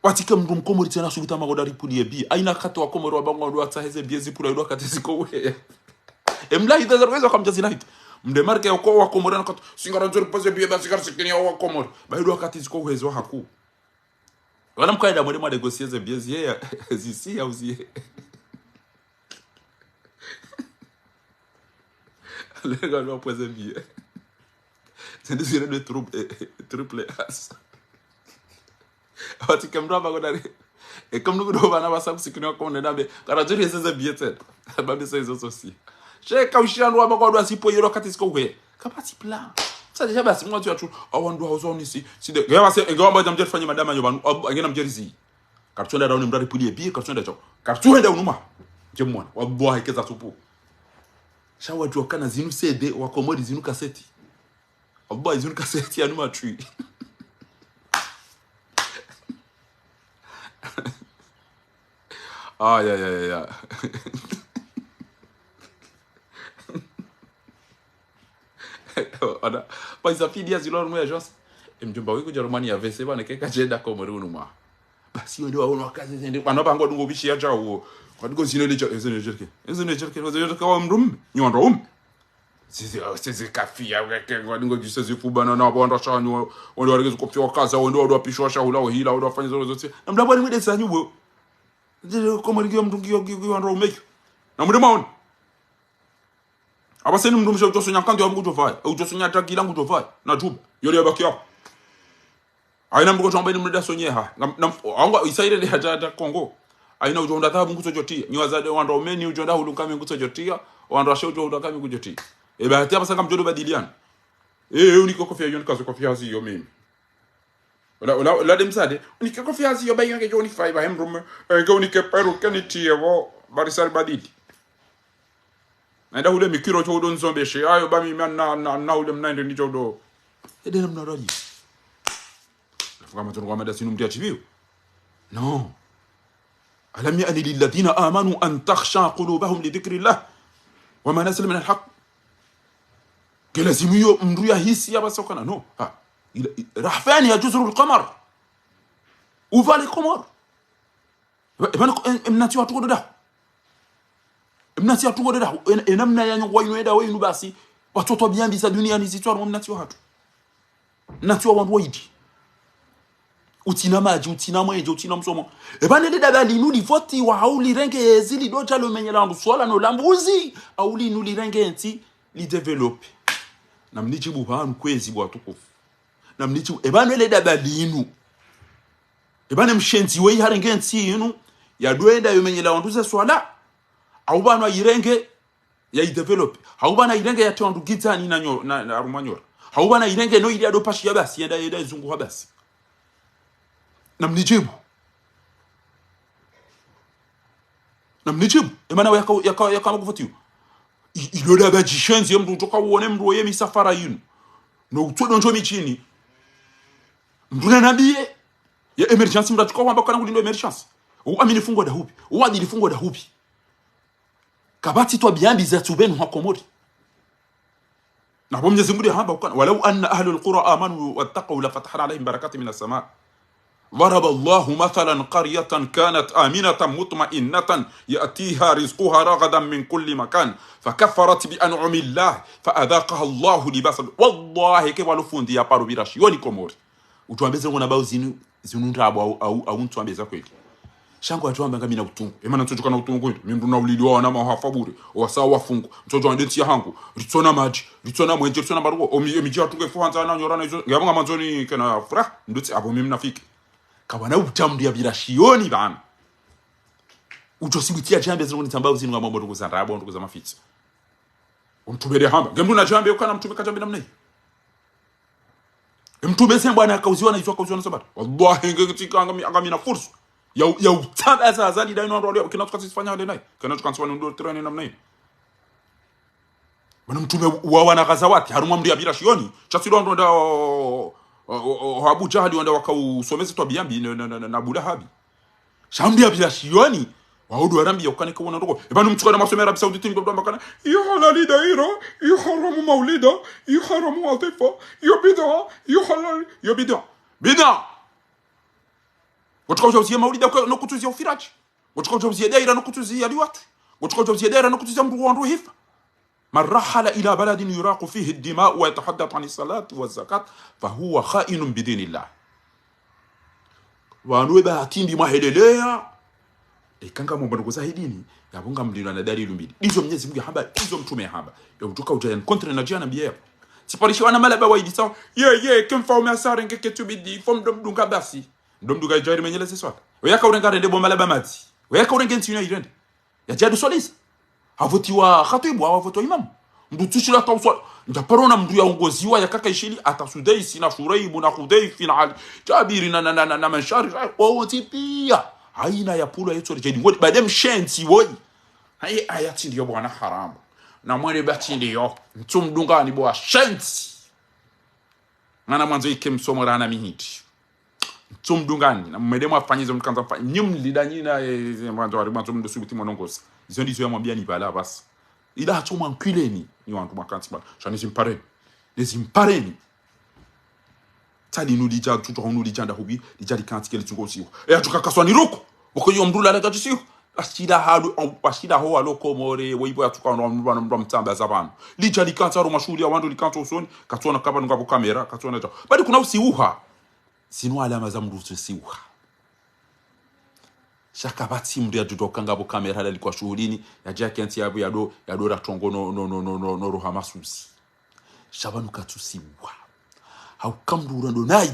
Watike mndru Mkomori tsena subuta magoda ripuli ye billet. Haina wakati Wakomori wabangwa ndo watsahe ze billet zipula ido wakati ziko uhe. Emlahi ndo zarweza kamdja zilahi. Mde marke yako Wakomori na katu. Singara nzori paze billet ba singara sikini ya Wakomori. Ba ido wakati ziko uhe zo haku. Wala mkaida mwende mwa négocier ze billet ziye ya, zisiya uziye. Lenga lwa pweze billet. Zende zire de trouble, eh, eh, triple as. Watike mndru amba kodari. E kamnu kudo bana basa kusikini wa komne nambe. Kara juri eze billet tsena. Bambe sa izo sosi. She kaushiya ndo amba kwa ndo asipo yero wakati ziko uhe. Kapvatsi plan. Sa déjà basi mwa tu ya tu. Awa ndo hauzo nisi. Side. Nge basi, nge wamba djamdjeri fanye madama nyo pvanu. Abu, nge namdjeri zi. Kartsuenda dauni mndru aripuli ye billet, kartsuenda chao. Kartsuenda unuma. Nje mwana. Wallahi keza tupu. Sha wadjuwa kana zinu C D, Wakomori zinu kaseti. Wallahi zinu kaseti ya numa tswi. Ah, ya, ya, ya, ya. Ona, pvahisa fidiya zilo harumwa ye agence. E mdjomba wiku dja romani ya vese pvanu keka djenda Komori unu mwa. Basi wende waono wakaze zende. Pvanu pvangu wadungo bishi ya djau. Wadungo zino le dja, ezino djerke. Ezino djerke, ezino djerke wa mdrume. Nyi wandru waume. Sisi, sisi kafiya, weke, wadungo djuse zifubana na wandru washanyu, wende warege zikofia wakaza, wende wadu wapisho washahula, wahila, wadu wafanya zolo zote. Na mdru wani mwende zanyu bo. Zile Komori ngiyo mdru ngiyo, ngiyo, ngiyo wandru waume. Na mwende maoni. Apvasa ni mdrumshe udjosonya kandu ya ngudjopvaya, udjosonya tagi la ngudjopvaya, na djuba, yole yabaki yapvo. Haina mdru kotsu amba ni mdru nda sonyeha, na, na, anga isa ile nde hata, hata Kongo. Haina udjo hundra dhahabu ngutsodjotia, nyi wazade wandru waume ni udjo hundra hulu kami ngutsodjotia, wandru washe udjo hundra kami ngudjotia. Eba hata apvasa ngamdjo badiliana. Eh, eh, unike kofia yo, nikaze kofia hazi yo mimi. Ola, ola, ola nde mzade, unike kofia hazi yo ba yo ngedjo unifai ba he mdrume, eh, nge unike perruque nitiye pvo, bari sari badili. Naenda hule mikiro tso udo nzombeshe, ayo ba mi ma na, na, na hule mnaende ni tso udo. Ede na mna rali. Nafuka matsono kwa mada sinu mtia chibiu. No. ألم يأن للذين آمنوا أن تخشع قلوبهم لذكر الله وما نزل من الحق. Ke lazimu yo mdru ya hisi ya basa ukana, no. Ha. Ila, i-, rahfani ya juzuru al-qamar. Uva le Komori. Eba, eba, em, em, mnatsi watru kodo daho. Em, mnatsi watru kodo daho. En, en, namna ya nyongo wa inu eda wa inu basi. Watsoto biambi za dunia ni zitswa harumwa mnatsi wahatru. Mnatsi wa wandru waidi. Utsina madji, utsina mwenje, utsina msomo. Eba nele daba linu livoti wa hau lirenge ezi lidodja lomenyela wandru swala no lambuzi. Hau linu lirenge ntsi lidéveloppé. Na mnidjibu pvanu kwezi bo watukufu. Na mnidjibu, eba nele daba linu. Eba ne mshenzi weyi harenge ntsi inu, ya doenda yomenyela wandru ze swala, hau pvanu ayirenge ya idéveloppé. Hau pvanu ayirenge ya tsi wandru gizani na nyo-, na, na harumwa nyora. Hau pvanu ayirenge no ili ya dopashiya basi, yenda, yenda izunguha basi. Na mnidjibu. Na mnidjibu. Emana yaka, yaka, yaka makuvotiyo. I-, ilo daba djishenzi ye mdru utoka uone mdru weye misafara yinu. No utsodo ndjo midjini. Mdru na nabiye. Ya émergence mdru atsuka wamba kana kulindo émergence. Uamini fungo dahupvi. Uadili fungo dahupvi. Kapvatsi twabiya mbi za tsupvenu ha Komori. Na pvo Mnyezi Mungu hamba ukana, ولو أن أهل القرى آمنوا واتقوا لفتحنا عليهم بركات من السماء. ضرب الله مثلا قرية كانت آمنة مطمئنة يأتيها رزقها رغدا من كل مكان فكفرت بأنعم الله فأذاقها الله لباس. Wallahi, ke pvalo fundi ya paro pvira shioni Komori. Utsuambe ze ngona bau zinu, zinu ndrabo au, au, au ntsuambe za kweli. Sha ngo watsuamba ngamina utungu. Emana ntsodjoka na utungu ndo. Mi mdru na ulili wa wana mahafa bure. Owasa wafungu. Ntsodjo ande ntsi yahangu. Ritsona madji. Ritsona mwenje. Ritsona marugo. Omi, emidji yatru nge fuhandza na nyora na izo. Nge yapvo ngamwandzoni kena furaha. Ndutsi apvo mi mnafiki. Kapvana utsamu ndia pvira shioni pvanu. Utso siwitiya djambe zinu nitsambao zinu ngamwambo nduku za ndrabo, nduku za mafitsi. Omtrume nde hamba. Nge mdru na djambe ukana mtrume kadjambe namna yi. Mtrume se mbwana akauziwa na izo akauziwa na sabata. Wallahi, nge tsika angami, angami na fursa. Ya, ya utsaba za Azali daino ndo walio, kina tsuka sifanya hale nayi. Kina tsuka nsifanya ndo trene namna yi. Mana mtrume wa wana Ghazawati, harumwa mdru ya pvira shioni. Sha si ndo ndo nda, o, o, o, o, Abu Jahali wanda wakausomeza twabiya mbi na, na, na, na, na Abu Lahabi. Sha mdru ya pvira shioni. Waudu warambiya ukana ke wona ndoko. Epvanu mtsuka na masomera Arabie Saoudite ni ndo ndo mbakana. Iyo halali dairo, iyo haramu maulida, iyo haramu wadhifa, iyo bid'a, iyo halali, iyo bid'a. Bid'a. Ngotsuka udja uziye maulida kwe, no kutsuziya ufiraji. Ngotsuka udja uziye daira no kutsuziya liwatu. Ngotsuka udja uziye daira no kutsuziya mdru wa wandru hifa. من رحل إلى بلد يراق فيه الدماء ويتحدث عن الصلاة والزكاة فهو خائن بدين الله. Pvanu we bahati mbi mwaheleleya. Eka ngamwamba ndoko za hidini, yapvo ngamlindwa na dalilu mbili. Ndizo Mnyezi Mungu yahamba, ndizo mtrume yahamba. Ya utsuka udja ya nkontre na djana mbiye yapvo. Tsiparishi wana malaba waidi sawa. Ye, ye, ke mfaume asare nge ketsu bidi, fo mdo mdunga basi. Mdo mdunga idjari menyele ze swala. Weyaka urenga rende bo malaba madzi. Weyaka urenge ntsi yinu ya irende. Ya djihadi swalisa. Havotiwa khatibu, havotiwa imamu. Mdru tsushila hata uswali. Ndja paro ona mdru ya ongoziwa ya kaka ishili, hata Sudaisi na Shuraibu na Hudhaifi na Ali, Jabiri na, na, na, na, na Manshari, wontsi piya. Haina ya pulwa ye tsori djeli. Woli, bade mshenzi, woli. Hayi, aya tsi ndiyo bwana haramu. Na mwele ba tsi ndiyo. Ntsu mdungani bo washenzi. Ngana mwandzo ike msomo rana mihiti. Tso mdungani, na mwende mwafanye zo mkandza mfanye. Nyi mlida nyi na, eh, eh, mwandzo wari, mwandzo mdo subuti mwanongozi. Izo ndizo yamwambia ni pvala basi. Ila hatso mwankwileni, nyi wandru mwakantsi pvala. Sha nizimpareni. Nizimpareni. Tsali nu lidja, tsutwa hunu lidja nda hubi, lidja likantsi keli tsungo usiwa. E, hatsuka kaswa ni ruku. Woko yo mdru lala katsi siwa. Ashila halu, ashila ho walo Komori, weibo yatsuka wana mdru wana mdru mtsamba za pvanu. Lidja likantsa ro mashuhuli ya wandru likantsa usoni, katsuona kaba nunga bo kamera, katsuona dja. Badi kuna usiuha. Zinu alama za mdru usiuha. Sha kapvatsi mdru yadjudjuwa ukaya ngapvo kamera halalikwa shuhulini, yadja kentsi yapvo yado, yado ra trongo no, no, no, no, no, no roha masuzi. Sha pvanu katsusiwa. Hauka mdru urando nayi,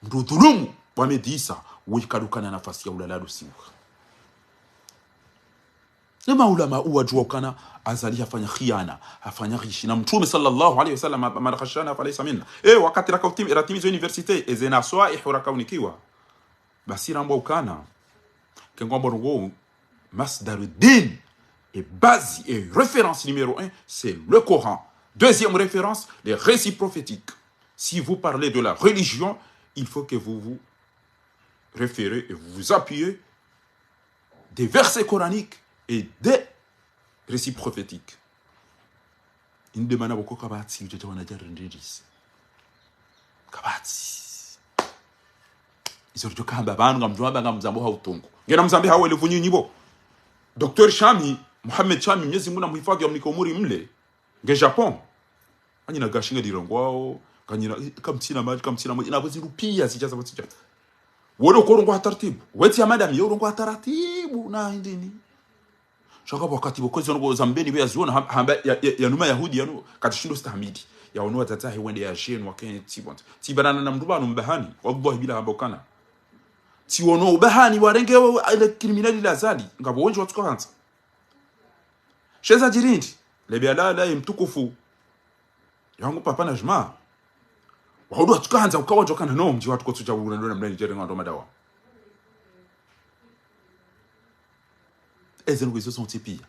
mdru udhulumu, wamedisa, woyi kadukana nafasi ya ulala adusiwa. Ne maulama uwadjuwa ukana Azali hafanya khiyana, hafanya ghishi. Na Mtrume sallallahu alayhi wa sallam, "Man ghashana falaysa minna." Eh, wakati rakautimi, ratimizo université, eze naswaihu rakaunikiwa. Basi rambwa ukana, kengwa mborongo, masdaru din, et base, et référence numéro un, c'est le Coran. Deuxième référence, les récits prophétiques. Si vous parlez de la religion, il faut que vous vous référez et vous vous appuyez des versets coraniques et des récits prophétiques. Inde mana boko kapvatsi, udjadja wana djari ndidjisi. Kapvatsi. Izo ridjo kamba pvanu ngamdjo amba ngamzambo ha utungu. Ngena mzambe ha wele vunyi nyibo. Docteur Shami, Mohamed Shami, Mwenyezi Mungu namhifadhi yamnike umuri mle. Nge Japon. Anyina gashi nge dirongwao, kanyina, kamtsina madji, kamtsina madji, na bwezi rupiya zidja za bwezi dja. Wole ukorongoa ha taratibu. Wetsi ya madami, yo urongoa ha taratibu, na hindrini. Sha kapvo wakati pvo kwezi ono zambeni pvo yaziona, ham-, hamba ya, ya, ya numa Yahudi, yanu, katsishindo stahamili. Yaono wadzadze wahe wende ya jenu, wakentsi pvondze. Tsibanana na mdru pvanu mbahani, wallahi bila hamba ukana. Tsiono ubahani warenge wa, wa, ile criminel la Azali, ngapvo wendji watsuka handza. Sheza djirindi, lebi alala ye mtukufu. Yangu papa na juma. Wahudu watsuka handza ukawa djokana no, mdji watsu kotsu dja ula ndo na mdani djere ngando madawa. Eze ndugu izo zontsi piya.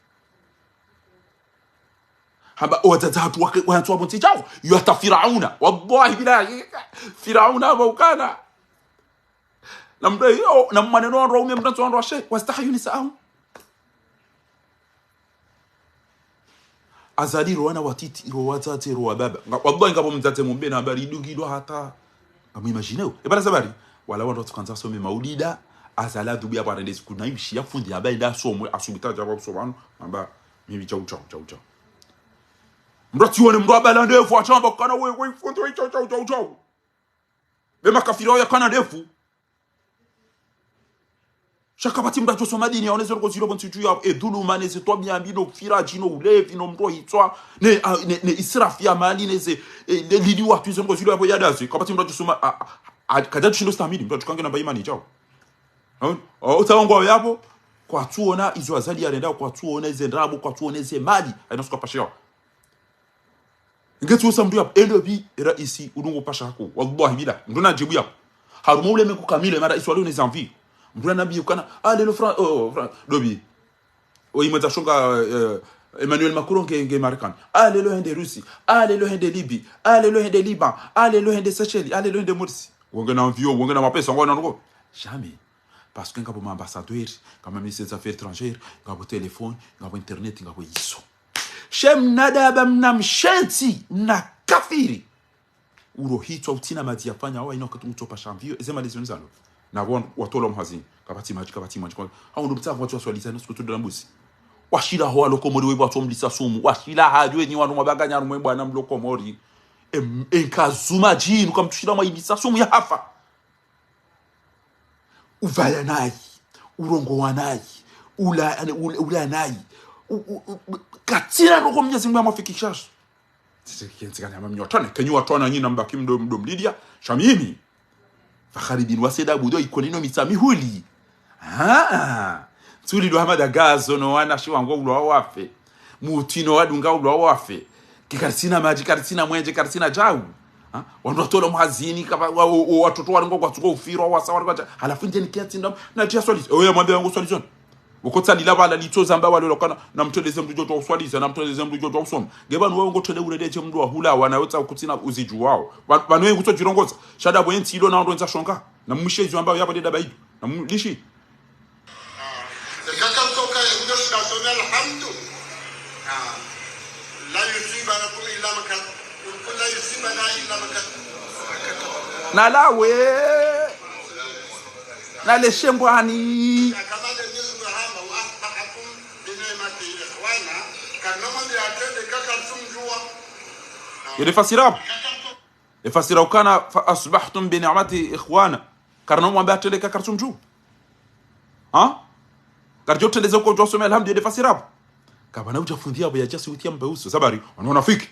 Hamba, owadzadze hatru wake, wantsu wapvo ntsi djao, yo hata Firauna. Wallahi billahi, Firauna hamba ukana. Na mdru yo, na mwaneno wandru waume mdru ntsu wandru washe, wastahyu nisaahu. Azali ro wana watiti, ro wadzadze, ro wababa. Nga, wallahi ngapvo mdzadze mumbe na habari idungilwa hata. Ngamu imagineo. E bala zabari, wala wandru watsukandza wasome maulida, Azali adhubu ya pvarendezi kuna imshi ya fundi hamba enda asomwe, asubita dja kwa kusoma, hamba, mimi djau, djau, djau, djau. Mdru atsione, mdru abala ndevu, atsamba kana we, we, fundi, we, djau, djau, djau, djau. Be makafiri wao yakana ndevu. Sha kapvatsi mdru adjosoma dini, yaone ze ndrongo zilo pvo ntsi dju ya, e dhuluma, ne ze twabiya mbi, no ufiraji, no ulevi, no mdru hitswa, ne, a, ne, ne israfu ya mali, ne ze, e, ne lili watru, ze ndrongo zilo yapvo yadazi. Kapvatsi mdru adjosoma, a, a, a, kadja tsishindo stahamili, mdru adjukange namba imani djao. Haona? O, utsaongo yapvo, kwatsuona, izo Azali yarenda, kwatsuona, ize ndrabo, kwatsuona, ize mali, haina suka pashiwa. Ngetsi usa mdru yapvo, endo pvi, e raisi, udungo pasha hako. Wallahi bila, mdru na djibu yapvo. Harumwa ule mengu kamili, mara isi wale une zamvi. Mdru na nabi ukana, ah, lelo Fran-, oh, oh, Fran-, dobi. O imwedza shonga, eh, Emmanuel Macron nge, nge Marekani. Ah, lelo hende Rusi. Ah, lelo hende Libi. Ah, lelo hende Liban. Ah, lelo hende Seychelles. Ah, lelo hende Maurice. Wonge na mvio, wonge na mapesa, wonge na noko. Jamais. Parce que ngapvo ma ambassadeur, ngapvo ma ministre des affaires étrangères, ngapvo téléphone, ngapvo internet, ngapvo iso. She mna daba, mna mshenzi, mna kafiri. Uro hitswa utsina madzi yafanya, awa ino wakati mtsopa shamvio, eze mali zinu zalo. Na wan-, watolwa mhazini, kapvatsi madji, kapvatsi madji, kapvatsi. Hau ndo mtsafu watsu waswaliza, no sikutu dala mbuzi. Washila ho walo Komori, webo watsu mlisa sumu. Washila hadjwe nyi wanu mabanganya rumwe bwana mlo Komori. Em, enkazuma djinu, kamtsushila mwa ilisa sumu ya hafa. Uvaya nayi, urongowa nayi, ula, ula, ula nayi. U, u, u, u, katsina ndrongo Mwenyezi Mungu yamwafikishazo. Sisi kenzi kani hama mnyi watwane, kenyi watwana nyina mbaki mdo, mdo mlidia, sha mimi. Fakhari bin Waseda budo ikolino mitsa mihuli. Ah, tsuli ndo hama dagazo no wana shiwango ulwa wafe. Mutino wadunga ulwa wafe. Ke karitsina madji, karitsina mwenje, karitsina djau. Ha? Wandru watolwa mhazini, kaba, wa, wa, wa, watoto warengo kwatsuko ufirwa, wasa warengo dja. Halafu ndje ni kiasi ndo, na tia swali. Oya, mwambe wangu swali zoni. Pvoko tsalila pvala litso zamba wale lokana, namtoleze mndru djo djo uswaliza, namtoleze mndru djo djo usoma. Nge pvanu wewe ngotole uredeje mndru wa hula, wana yotsa kutsina uzidjuwao. Pva-, pvanu wewe ngutso djirongoza. Sha ndapvo yentsi ilo na ondro ndza shonga. Na mwishe izo amba yapvo nde ndapvo ido. Na mlishi. Kaka mtoka, ndio shida, soma alhamdu. Ah. La yusibanakum illa ma kat-, la yusibana illa ma kat-, Na lawe. Na le shengwani. Kama ndio Mwenyezi Mungu hamba, wa asbahakum bi ni'matihi ikhwana, kana mambi atende kaka mtumjua. Yele fasirabu. Efasira ukana fa asbahtum bi ni'matihi ikhwana. Karina mwambe atrende ka karitsumdju. Ha? Karidjo trendeze uko djwa some alhamdu yende fasira pvo. Kapvana udja fundi yapvo yadja siwuti ya mbe uso. Sababu, wanu wanafiki.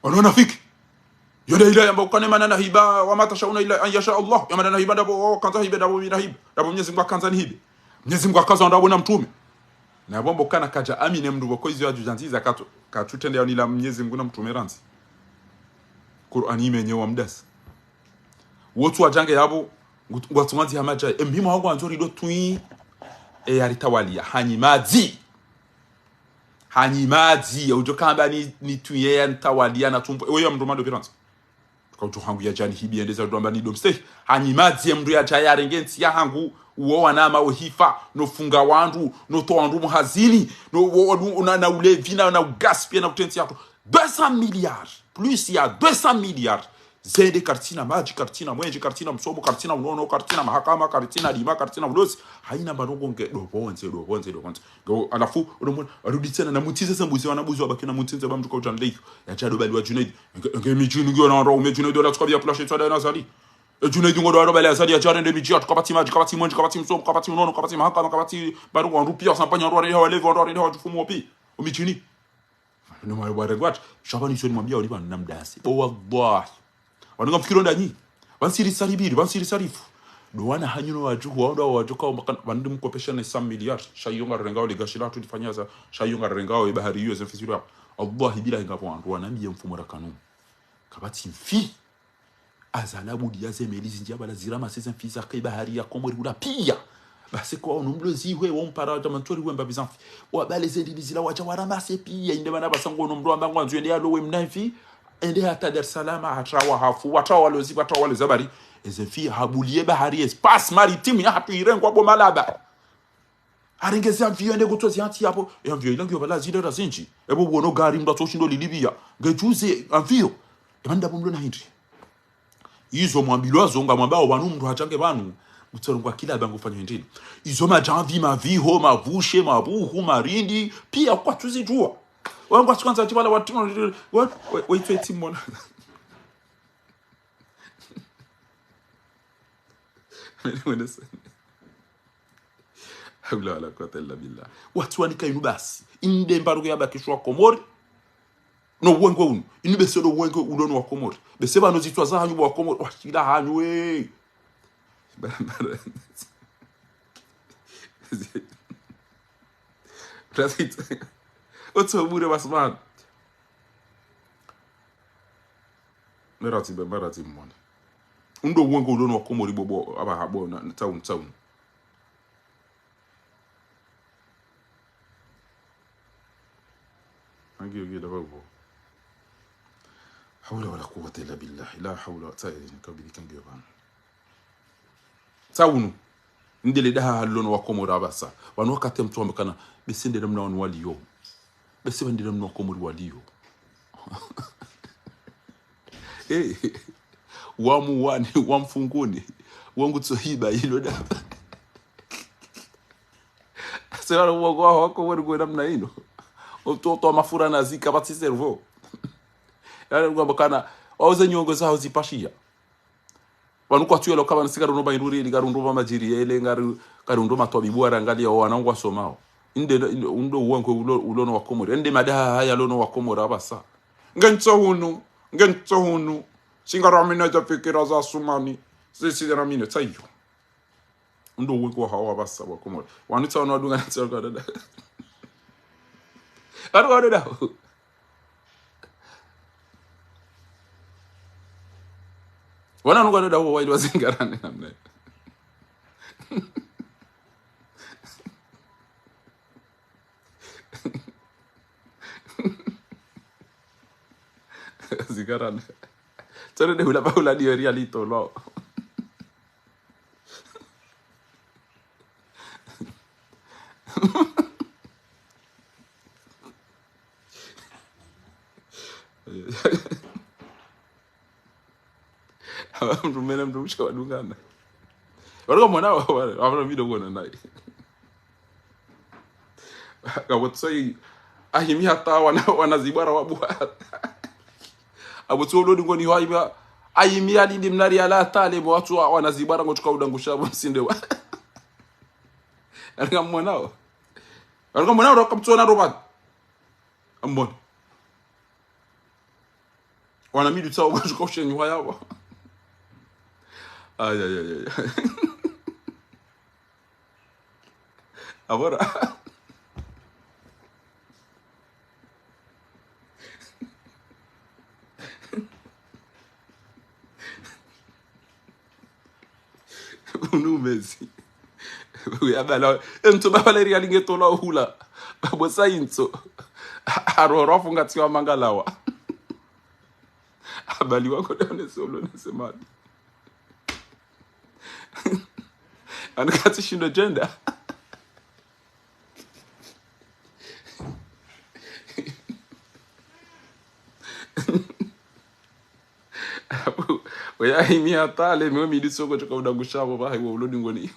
Wanu wanafiki. Yonde ila yamba ukane mana na hiba, wa ma tashauna illa an yasha Allah. Ya mana na hiba ndapvo, wa kandza hiba ndapvo, mi na hiba. Ndapvo Mwenyezi Mungu akandza ni hibe. Mwenyezi Mungu akandza ndapvo na mtrume. Na pvo mbo kana kadja amine mndru pvoko izo yadjudjandziza katsu, katsu trende yanu ila Mwenyezi Mungu na mtrume randzi. Kur'ani imenye wa mdasi. Wotsu wadjange yapvo, ngu-, ngwatsu mwandzi hamadja, e mhima wangu wandzo rido twi, e yaritawaliya, hanyi madzi. Hanyi madzi, e udjo kamba ni, ni twi ye yanitawaliya na tumbo, e weyo mndru mado piranzo. Kautu hangu ya djani hibi yende za dwamba ni domstehi. Hanyi madzi ye mndru yadja yarenge ntsi ya hangu, uwo wanama uhifa, no funga wandru, no towa wandru muhazini, no wo, wo, na, na ulevi, na, na ugaspiller, na utrentsi yatru. Deux cents milliards. Plus ya deux cents milliards. Zende karitsina madji, karitsina mwenje, karitsina msomo, karitsina unono, karitsina mahakama, karitsina lima, karitsina ulozi. Hayina marongo nge, dopvondze, dopvondze, dopvondze. Ngo, halafu, unomona, warudi tsena, na mutsinze ze mbuzi, wana mbuzi wabaki na mutsinze ba mndru kaudja ndeyo. Yadja dobali wa Junaid. Nge, nge midjini ngiyo na wandru, ume Junaid wala tsuka biya plashe tswa dana Azali. E Junaid ngo do wandru bali Azali, yadja rende midji yatru kapvatsi madji, kapvatsi mwenje, kapvatsi msomo, kapvatsi unono, kapvatsi mahakama, kapvatsi baru wandru piya, sampanya wandru warende hawalevi, wandru warende hawadjufumu wapi. Umidjini. No mwa warengwa, sha pvanu iso nimwambiya wali pvanu na mdasi. Bo wallahi. Wanu ngamfikiri ndanyi. Pvanu siri saribiri, pvanu siri sarifu. Do wana hanyu no wadjuhu, wandru wadjuka, wambakana, pvanu ndi mkopesha ne cent milliards. Sha iyo ngarengao le gashi latru lifanyaza, sha iyo ngarengao ye bahari iyo ze mfi zilo. Wallahi billahi ngapvo wandru, wanambiye mfumo rakanu. Kapvatsi mfi. Azali abudi ya ze meli zindji ya pvala zirama se ze mfi zake bahari ya Komori hula piya. Basi kwa ono mlo zihwe, wo mpara wa djamantsori wemba bizanfi. Wabale ze ndimi zila wadja warama se piya, inde mana basa ngo ono mlo amba ngwandzo yende yalowe mna mfi, ende hata Dar es Salaam, hatra wahafu, watra walozi, watra walozi habari. Eze mfi habuliye bahari, espace maritime ya hatru irengwa bo malaba. Harenge ze avion yende kutso zi hantsi yapvo. E avion ila ngiyo pvala zile ra zindji. Epvo pvono gari mndru atso shindo lilibiya. Nge juze avion. E manda pvo mlo na hindri. Izo mwambilwa zo ngamwambao pvanu mndru hachange pvanu. Utsorongwa kila bangu fanyo hindri. Izo madjamvi, maviho, mavushe, mabuhu, marindi. Piya kwatsu zidjuwa. Wangu asikwanza tibala watu, wa, wa, wa, itso itsi mona. Mene, mene se. Hawla wala quwwata illa billah. Watru wanika inu basi. Inde mbaruke yabakishwa Komori. No wenge unu. Inu bese no wenge ulo no wa Komori. Bese pvanu zitswa zahanyu wa Komori. Washila hanyu we. Barabara. Otso bure basman. Merati be, merati mone. Undo wenge ulo no wa Komori bobo, aba habo, na, na town, town. Angiyo, ngiyo, daba bo. Hawla wala quwwata illa billah. La hawla, tsa, kabili kangiyo pvanu. Tsa unu. Ndele daha halo no wa Komori apvasa. Wanu wakati mtru wambakana, bese ndele mna wanu waliyo. Bese pvandele mna wa Komori waliyo. Eh, wa Muwani, wa Mfunguni, wa ngutso hiba ilo da. Sera wako wako wari kwa namna ino. Oto, oto mafura na zika, kapvatsi cerveau. Yale ngwambakana, wauze nyongo zaho zipashiya. Pvanu kwatsu yelo kapvana si karundo ba induri, ili karundo ba madjiri, ele ngari, karundo matwabibu warangaliya wana ngwasomao. Inde, inde, undo wenge ulo, ulo no wa Komori. Inde madaha haya lo no wa Komori apvasa. Nge ntso hunu, nge ntso hunu. Singara mina dja fikira za sumani. Sisi ramine, tsayo. Undo wenge wa hawa apvasa wa Komori. Wanu tsa wanu wadunga na tsa wadada. Wanu wadada. Wana nunga dada huo waili wazingarane namna hiyo. Zikarana. Tsone de hula pa hula diyo ri ali tolo. Mndru mene mndru mshe wadungana. Wari kamwona wa, wa, wa, wa, video kuona nayi. Kapvo tsoyi, ahimi hata wana, wana zibwara wabuha. Apvo tso ulodi ngoni ho ahimi, ahimi alidi mnari ala atale, bo watsu wa, wana zibwara ngotsuka udangusha bo msinde wa. Wari kamwona wa. Wari kamwona wa, kapvo tso na Robert. Amboni. Wana midu tsawo, ngotsuka ushenyi wa yawa. Ay, ay, ay, ay. Agora. Unu mezi. Uya bala. Entso baba le riali nge tola hula. Bo sa intso. Aroro afunga tsiwa mangalawa. Abali wako dane solo ne semadi. Anu katsi shindo jenda. Oya himi atale, miwe midi soko choka udangusha bo, bahi wa ulodi ngoni.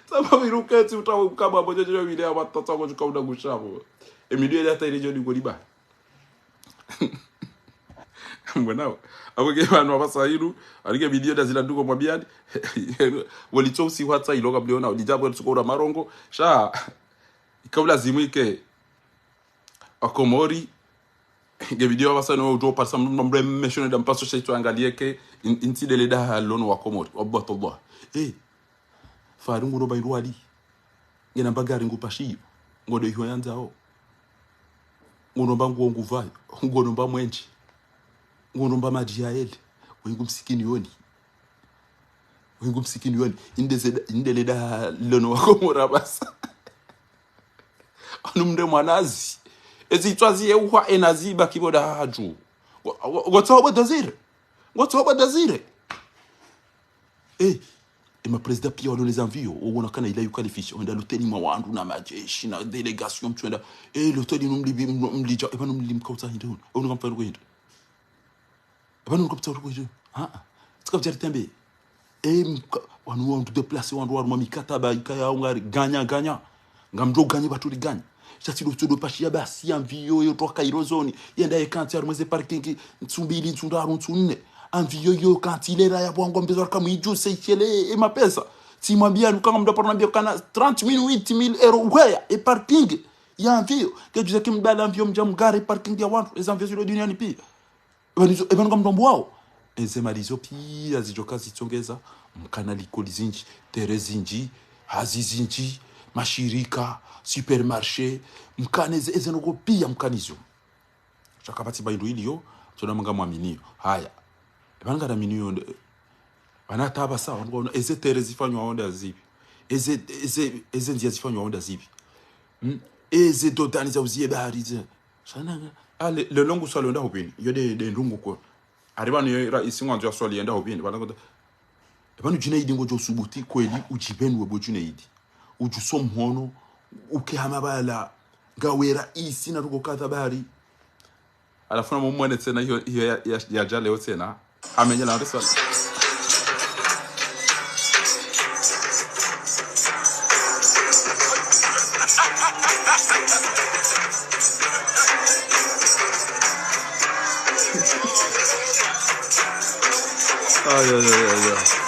Tsamba biru ketsi utawe kama bo jojo bide ya matata ko choka udangusha bo. Emidu ya hata ile jodi ngoni ba. Mbona? Ako ke pvanu apvasa inu, anike video da zila nduko mwambiani. Walitso usiku hata ilo kabla ona, ulijabo ya tsukora marongo. Sha, ikabla zimwike. Akomori, nge video apvasa no ujo parisa mbre meshone da mpaso sha itso angalieke, in, intsi dele da lono wa Komori. Wabatullah. Eh, Fari nguno ba iruwali. Ngena mba gari ngu pashi. Ngodo iho yandzao. Nguno mba nguo nguvayo. Nguno mba mwenji. Nguno mba madji ya ele. Wengu msikini yoni. Wengu msikini yoni. Indeze, indele da lono wa Komori apvasa. Anu mnde mwanazi. Ezi itwazi ye uhwa enazi ba kiboda haju. Ngo, ngo, ngotsobo Désiré. Ngotsobo Désiré. Eh, e ma président pia walo les envieux, owona kana ila yukalifisha, wenda loteli mwa wandru na majeshi, na délégation, mtsu wenda, eh, loteli no mlibi, no mlija, eba no mlimkauta hindri hunu, owona kamfanya kwa hindri. Eba no mkauta kwa hindri. Ha, ha. Tsika vjari tembe. Eh, mka, wanu wandru déplacé, wandru wanu mwa mikataba, ikaya ungari, ganya, ganya. Ngamdjo ganye baturi ganye. Sha tsi do tsodo pashiya basi, avion yo, yo toka Irozoni. Yenda ye kanti harumwa ze parking, ntsu mbili, ntsu ndraru, ntsu nne. Avion yo kanti ilera ya bwango mbezo arka mwidju, Seychelles, e mapesa. Tsi mwambia, nukanga mdru aparo nambia kana trente mille, huit mille euros, uheya, e parking ya avion. Kedjuza ki mbala avion mdja mgare parking ya wandru, eza avion zilo duniani pia. Eba nizo, eba nuka mdombo wao. Eze mali zo pia zidjoka zitsongeza, mkana likoli zindji, terrain zindji, hazi zindji, mashirika, supermarché, mkana eze, eze noko pia mkana izo. Sha kapvatsi ba indru iliyo, tsona manga mwaminiyo. Haya. Eba nga naminiyo, nde, bana taba sa, wanu, wanu, eze terrain zifanywa wonda zibi. Eze, eze, eze ndzia zifanywa wonda zibi. Hmm? Eze dodani za uziye bahari ze. Sha nanga, ale, lelo ngu swali wonda hupvini. Yo de, de ndrungu ko. Ari pvanu yo raisi ngwandzo ya swali yenda hupvini. Pvanu kota. Pvanu Junaidi ngodjo subuti kweli udjipvenu webo Junaidi. Udjuso mhono, uke hama bala, ngawe raisi na ruko kadha bari. Halafu na mumwene tsena iyo, iyo ya, ya, ya dja leo tsena. Amenye la reswa. Ay, ay, ay, ay, ay.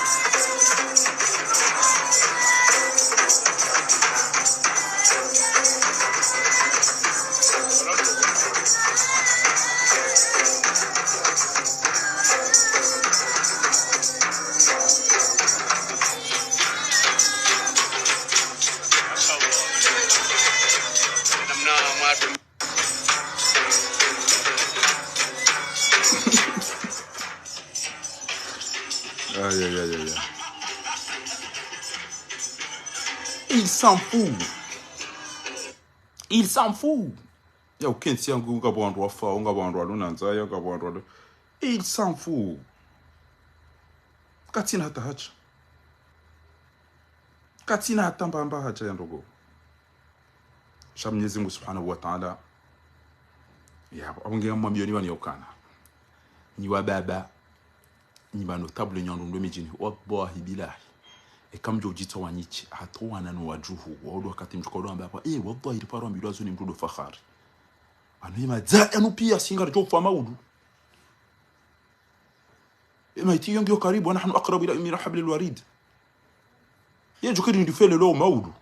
Il s'en fout. Il s'en fout. Ya ukentsi yangu, ngapvo wandru wafa, ngapvo wandru walona ndzaya, ngapvo wandru walo. Il s'en fout. Katsina hata haja. Katsina hata mbamba haja ya ndrongoo. Sha Mnyezi Mungu Subhanahu wa Ta'ala. Ya, apvo nge mwambio ni wani yokana. Ni wababa. Nyi ba notable nyi wandru ndo midjini, wallahi billahi. Eka mdjo udjitsa wanyishi, hata wana no wadjuhu, waudu wakati mdjuka udu wamba hapvo, eh, wallahi, riparo ambilwa zo ni mdru ndo fahari. Anu ye madza, anu pia singa ridjo ufa maudu. E maiti yo ngiyo karibu, ونحن أقرب إليه من حبل الوريد. Ye djukiri ndi fele lo maudu.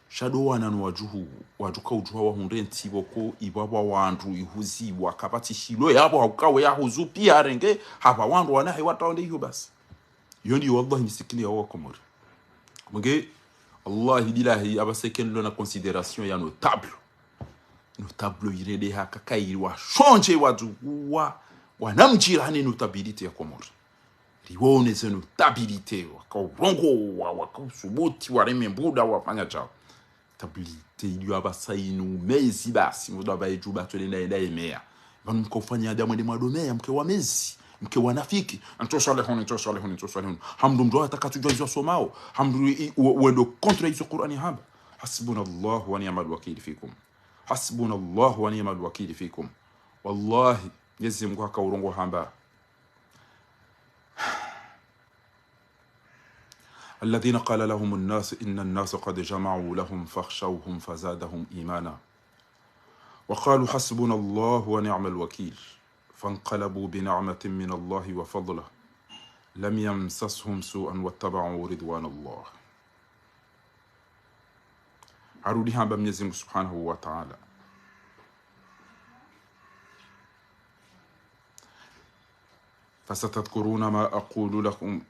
Sha ndo wana no wadjuhu, wadjuka udjuha wahundre ntsi pvoko, ipvapva wandru, ihuzi, wakapvatsi shilo, yapvo haukawe yahuzu, pia arenge, hapva wandru wana he wataonde iyo basi. Iyo ndi wallahi misikini ya Wakomori. Mnge, wallahi billahi, apvasa eka nilo na considération ya notable. Notable irende haka kairi washondje wadzuwa, wanamdjira hane notabilité ya Komori. Riwone ze notabilité, wakaurongowa, wakausubuti, wareme mbuda, wafanya djao. Notabilité iliyo apvasa inu mezi basi, muda ba idju ba twele na enda emeya. Pvanu mkaufanya adamu ende mwado meya, mke wa mezi, mke wa nafiki. Ntso swalihuni, ntso swalihuni, ntso swalihuni. Hamdru mdru hata katsudjuwa izo asomao. Hamdru i-, we-, wendo contre izo Qur'ani hamba. حسبنا الله ونعم الوكيل فيكم. حسبنا الله ونعم الوكيل فيكم. Wallahi, Mnyezi Mungu hakaurongoa hamba. الذين قال لهم الناس إن الناس قد جمعوا لهم فاخشوهم فزادهم إيمانا وقالوا حسبنا الله ونعم الوكيل فانقلبوا بنعمة من الله وفضل لم يمسسهم سوء واتبعوا رضوان الله. Harudi hamba Mnyezi Mungu Subhanahu wa Ta'ala. فستذكرون ما أقول لكم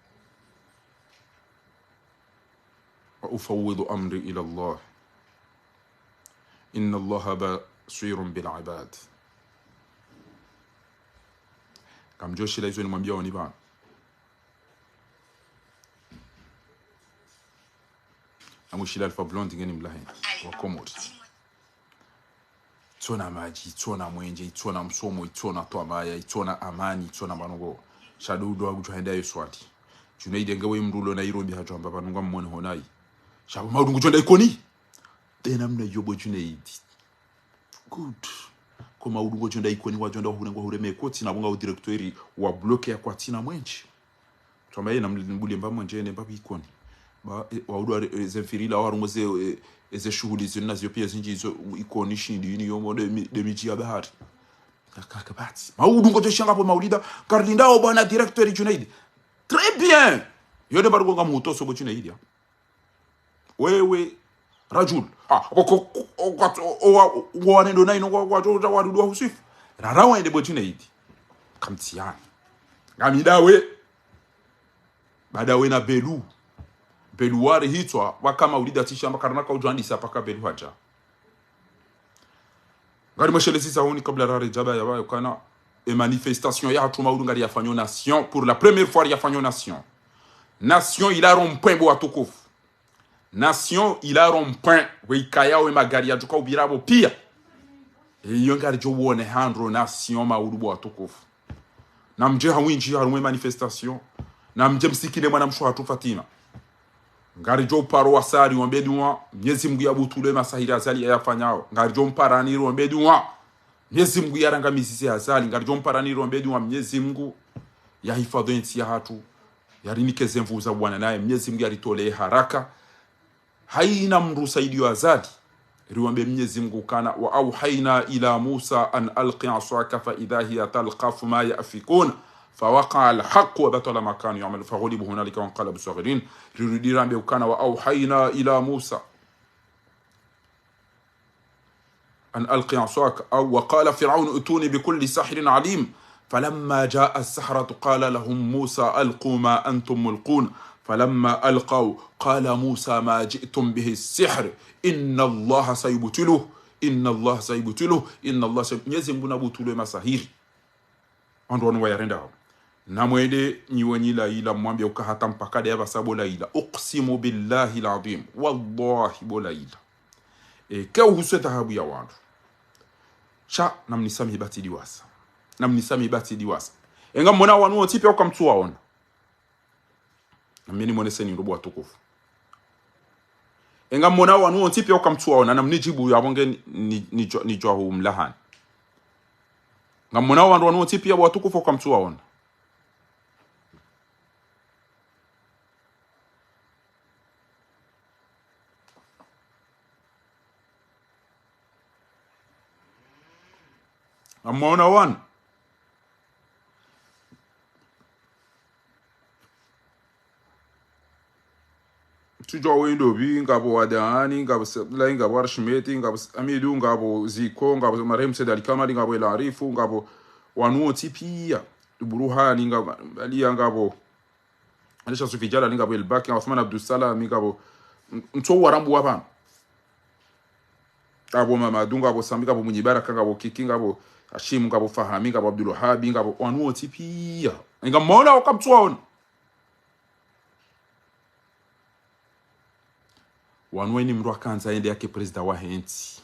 وأفوض أمري إلى الله إن الله بصير بالعباد. Kamdjoshila izo nimwambia wani pvanu. Namushila Alpha Blondy ngeni mlahe. Wakomori. Itsona madji, itsona mwenje, itsona msomo, itsona twamaya, itsona amani, itsona manongo. Sha ndo udo wagudjwa henda yo swali. Junaid nge we mdru ulo Nairobi hadjo hamba pvanu ngamwone honayi. Sha pvo maudu ngudjo nda Ikoni. Be namna iyo bo Junaid. Good. Ko maudu ngudjo nda Ikoni wadjo nda wahure ngwahure mekoti na bunga udirecteur wa bloqué ya kwatsina mwenje. Twamba yena mli-, mbulie mba mwenje ne mba Ikoni. Ba, e, waudu wa re-, e, ze mfirila warongoze, e, e, ze shuhuli zinu na ziyo pia zindji izo Ikoni shindi ini yomo de mi-, de midji ya bahari. Kaka, kaka, bati. Maudu ngudjo shanga pvo maulida. Karlinda o bwana directeur Junaid. Très bien. Yo de barugo nga mutoso bo Junaid ya. Wewe, rajul. Ah, ko, ko, ko, ko, o, wa, wa, wanendo na ino, wa, wa, wa, wa, wadudu wa husifu. Rara wende bo Junaid. Kamtsiani. Ngami ndawe. Baada we na Belu. Belu wari hitswa, waka maulida tsi shamba karina kaudjwandisa paka Belu hadja. Ngari mweshelezi za huni kabla rare djaba ya wayo kana, e manifestation ya hatru maudu ngari yafanyao nation, pour la première fois yafanyao nation. Nation ila rond-point bo watukufu. Nation ila rond-point, we ikaya we magari yadjuka upvira pvo pia. Iyo ngaridjo wone handro nation maudu bo watukufu. Namdje ha windji harumwa e manifestation. Namdje msikine mwana mshe hatru Fatima. Ngaridjo uparo waswali wombe dua, Mnyezi Mungu yabutule masahiri Azali yayafanyao. Ngaridjo mparani wombe dua, Mnyezi Mungu yarangamizize Azali. Ngaridjo mparani wombe dua, Mnyezi Mungu yahifadhwi entsi ya hatru. Yarinike ze nvu za bwana naye. Mnyezi Mungu yaritole haraka. Haina mdru saidiyo Azali. Riwambe Mnyezi Mungu kana, وأوحينا إلى موسى أن ألق عصاك فإذا هي تلقف ما يأفكون فوقع الحق وبطل ما كانوا يعملون فغلبوا هنالك وانقلبوا صاغرين. Rirudi rambe ukana, وأوحينا إلى موسى أن ألق عصاك، أو وقال فرعون ائتوني بكل ساحر عليم. فلما جاء السحرة قال لهم موسى ألقوا ما أنتم ملقون. فلما ألقوا قال موسى ما جئتم به السحر إن الله سيبطله، إن الله سيبطله، إن الله سي-، Mnyezi Mungu nabutulwe masahiri. Wandru wanu wayarenda hao. Namwende nyi wenyi Laila, mwambiye uka hata mpaka nde yapvasa bo Laila. Uksimu billahi ladhim. Wallahi bo Laila. E, ke uhuswe dhahabu ya wandru. Sha, namnisamihi batili wasa. Namnisamihi batili wasa. Enga mwona wanu wontsi piya uka mtsuwaona. Namini mwoneseni ndro bo watukufu. Enga mwona wanu wontsi piya uka mtsuwaona, namnidjibu yapvo nge ni, ni, nidjo, nidjo humlahani. Nga mwona wandru wanu wontsi piya bo watukufu uka mtsuwaona. Amwaona wanu. Tsidjuwa wendo pvi, ngapvo Wadaani, ngapvo Sabulai, ngapvo Arshimeti, ngapvo Hamidu, ngapvo Ziko, ngapvo marehemu Said Ali Kamali, ngapvo El Arifu, ngapvo wanu wontsi piya. Buruhani, ngapvo Aliya, ngapvo Anisha Sufi Jalali, ngapvo Elbaki, ngapvo Athumani Abdusalami, ngapvo, n-, ntso warambuwa pvanu. Ngapvo Mamadu, ngapvo Sami, ngapvo Mwinyi Baraka, ngapvo Kiki, ngapvo Hashimu, ngapvo Fahami, ngapvo Abdulwahabi, ngapvo wanu wontsi piya. Enga mwona uka mtsuwaona. Wanu wayina mndru akandza yende yake prezida wahe ntsi.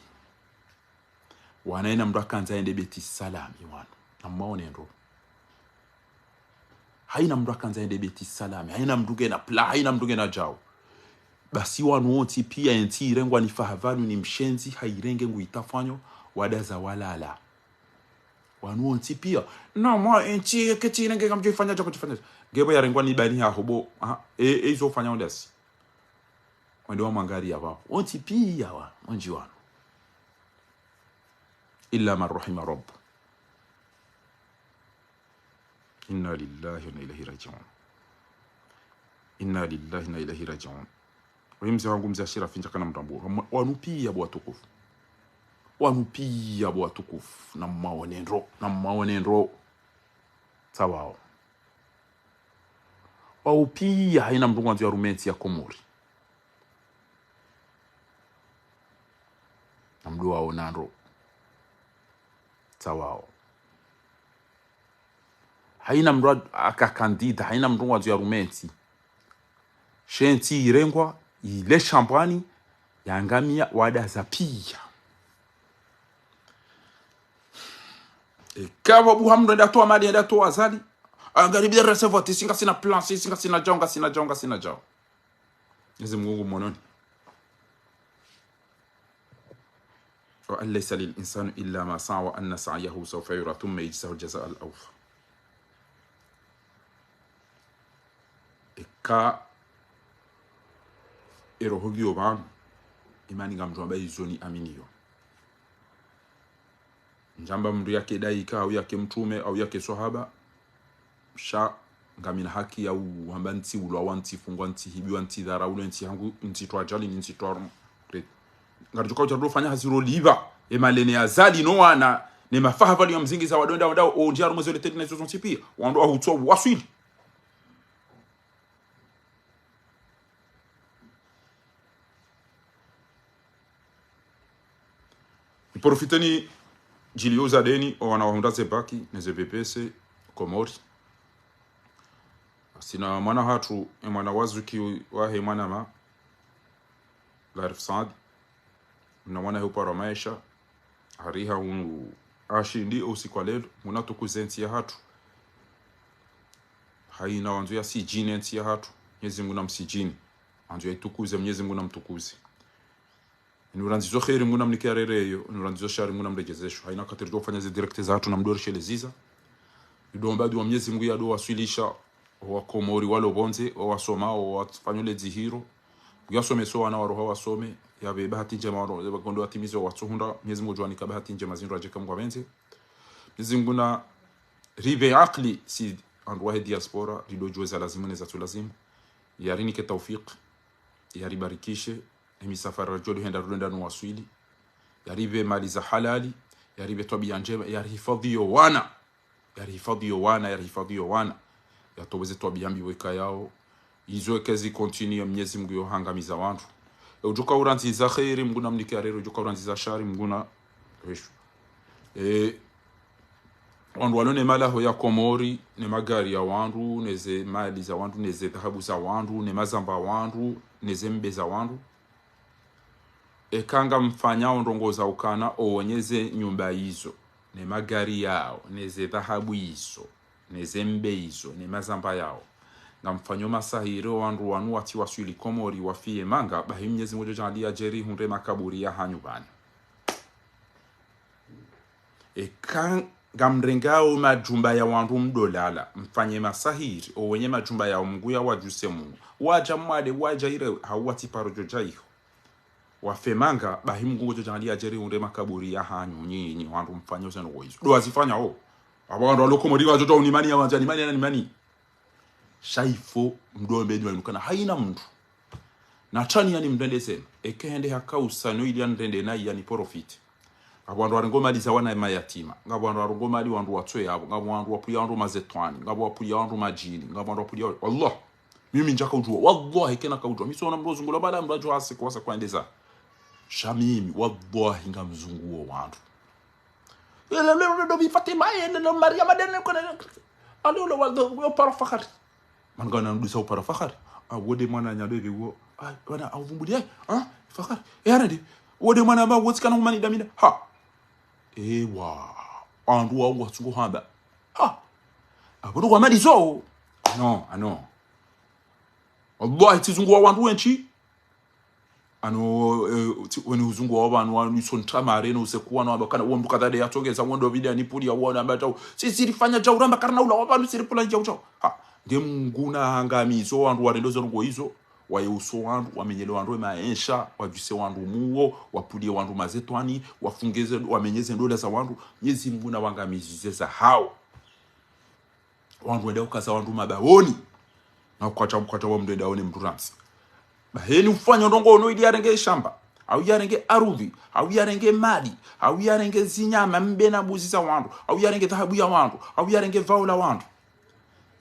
Wanu hayina mndru akandza yende Beti Salami wanu. Namwaone ndro. Hayina mndru akandza yende Beti Salami. Hayina mndru ngena pla, hayina mndru ngena djau. Basi wanu wontsi piya entsi irengwa ni Fahavalu ni mshenzi, hayirenge ngu itafanyo, wadaza walala. Wanu wontsi piya. Na mwa entsi, ketsi irenge ngamdjo ifanya dja, kutsi ifanya dja. Ngepvo yarengwa ni bani haho bo. Aha, e, e izo ufanya ondasi. Wende wamwangariya pvapvo. Wontsi piya wa, wendji wanu. Illa man rahima Rabb. Inna lillahi wa inna ilayhi rajiun. Inna lillahi wa inna ilayhi rajiun. Oyi mze wangu mze Ashirafi ndjakana mrambo. Wanu piya bo watukufu. Wanu piya bo watukufu. Namwaone ndro. Namwaone ndro. Tsawao. Wao piya hayina mndru ngwandzo yarume ntsi ya Komori. Namdjo waona ndro. Tsawao. Hayina mndru a-, aka kandida, hayina mndru ngwandzo yarume ntsi. She ntsi irengwa, ile shambwani, yangamiya, wadaza piya. Eka pvo buha mndru yende yatowa mali, yende yatowa Azali. Angari bide recevoir, tsi ngasina plan, tsi ngasina djau, ngasina djau, ngasina djau. Mwenyezi Mungu mwononi. وأن ليس للإنسان إلا ما سعى وأن سعيه سوف يرى ثم يجزاه الجزاء الأوفى. Eka eroho ngiyo pvanu, imani ngamdjo amba izo niaminiyo. Ndjamba mndru yake daika, au yake mtrume, au yake swahaba, sha ngamina haki ya uhamba ntsi ulwawa, ntsi fungwa, ntsi hibiwa, ntsi dharaulwa, ntsi hangu, ntsi twa ajali, ntsi twa rum. Ngaridjo ka udja ndo fanya hazi ro liba, e malene ya Azali no wana, ne mafahavali ya mzingi za wadonda wadao, o ndjia rumwe zo leteli na izo zontsi piya, wandru wahutswa waswili. Niprofite nidjiliyo uzadeni, o wana wahundra ze bac, ne ze B P C, Komori. Asina mwana hatru, e mwana wa zuki wahe mwanama, Larif Saad. Mna mwana he upara maesha, hariha unu ashindi o usiku wa lelo, muna tukuze ntsi ya hatru. Hayina wandzo ya sijini ntsi ya hatru, Mwenyezi Mungu namsijini. Wandzo ya itukuze, Mwenyezi Mungu namtukuze. Inu randzizo kheri, Mungu namnike yarereyo, inu randzizo shari, Mungu namredjezesho. Hayina wakati ridjo fanya ze direct za hatru namdjo rishelezeza. Ridjo omba dua Mwenyezi Mungu yadjo waswilisha, o wa Komori walo pvondze, o wasoma, o wafanyao le dzihiro. Ngu yasomesa o wana waroha wasome, yapve bahati ndjema waro, yapve kondo watimize o watsuhundra, Mwenyezi Mungu djo wanika bahati ndjema zindru adjeka Mungu apvendze. Mwenyezi Mungu na ripve akili, si wandru wahe diaspora, ridjo djuwa za lazimu ne zatsu lazimu. Yarinike taufik, yaribarikishe, e misafara ridjo henda rudenda no waswili. Yaripve mali za halali, yaripve twabiya ndjema, yarihifadhi yo wana. Yarihifadhi yo wana, yarihifadhi yo wana. Yatowe ze twabiya mbi weka yao. Izo eka zi continue, Mwenyezi Mungu yo hangamiza wandru. E udjo ka urandziza kheri, Mungu namnike yarero, udjo ka urandziza shari, Mungu na resho. E, wandru walo ne malaho ya Komori, ne magari ya wandru, ne ze mali za wandru, ne ze dhahabu za wandru, ne mazamba ya wandru, ne ze mbe za wandru. Eka ngamfanyao ndrongoo za ukana owenye ze nyumba izo, ne magari yao, ne ze dhahabu izo, ne ze mbe izo, ne mazamba yao, ngamfanyo masahiri o wandru wanu watsi waswili Komori wafiye manga, bahi Mnyezi Mngu ngudjo djaanlia djeri hundre makaburi ya hanyu pvanu. Eka ngamrengao majumba ya wandru mdolala, mfanye masahiri, owenye majumba yao Mngu ya wadjuse Mngu. Wadja mwade, wadja ire, hau watsi paro djo dja iho. Wafe manga, bahi Mngu ngudjo djaanlia djeri hundre makaburi ya hanyu, nyinyi, wandru mfanyo zinu wo izo. Ndo wazifanya wo. Abo wandru walo Komori wadjo dja unimani ya wandza, nimani ya nimani. Sha il faut mdombe ni wanukana haina mndru. Na tsani yani mndrende zema. Eke hende haka usano ili yanirende na yani profite. Ngapvo wandru warengo mali za wana mayatima. Ngapvo wandru warengo mali wandru watso yapvo. Ngapvo wandru wapvulia wandru mazetwani. Ngapvo wapvulia wandru madjini. Ngapvo wandru wapvulia, wallah. Mimi ndjaka udjua. Wallah, eke naka udjua. Mi tsi ona mndru uzungula bala mndru adjo hasi kwasa kwaendeza. Sha mimi, wallahi ngamzunguo wandru. Ele, ele, ele, ndo bi Fatima, ele, ele, Maria Madeleine, kone, ale, ole, wa, ndo, yo, para fahari. Mana ngana ndusa upara fahari. Ah, wode mwana nyado ebi wo. Ah, wana, ah, uvumbuli, eh, ah, fahari. Eh, arende. Wode mwana ba, wotsi kana umani damina. Ha. Ewa. Wandru wa, watsungo hamba. Ha. Abo ndo kwa mali zo. Ano, ano. Wallahi, tsizunguwa wandru wendji. Ano, eh, tsi, weni uzunguwa wapvanu, wanu iso ntamare, no useku wanu, wapvo kana, uwo mndru kadhade yatsongeza, uwo ndo bidi yanipvulia, uwo namba djau. Sisi rifanya djau ramba karina ula wapvanu, sisi ripvula djau djau. Ha, nge Mngu naangamizo wandru warendo ze ndrongoo izo, waye uso wandru, wamenyele wandru emaesha, wadjuse wandru muo, wapvulie wandru mazetwani, wafungeze, wamenyeze ndola za wandru, Mnyezi Mngu nawangamizize zahao. Wandru wende ukaza wandru mabaoni. Na ukwacha, ukwacha wa mndru wende aone mndru ramsi. Baheni ufanya ndrongoo no ili yarenge shamba. Au yarenge arudhi. Au yarenge mali. Au yarenge zinyama mbe na mbuzi za wandru. Au yarenge dhahabu ya wandru. Au yarenge vao la wandru.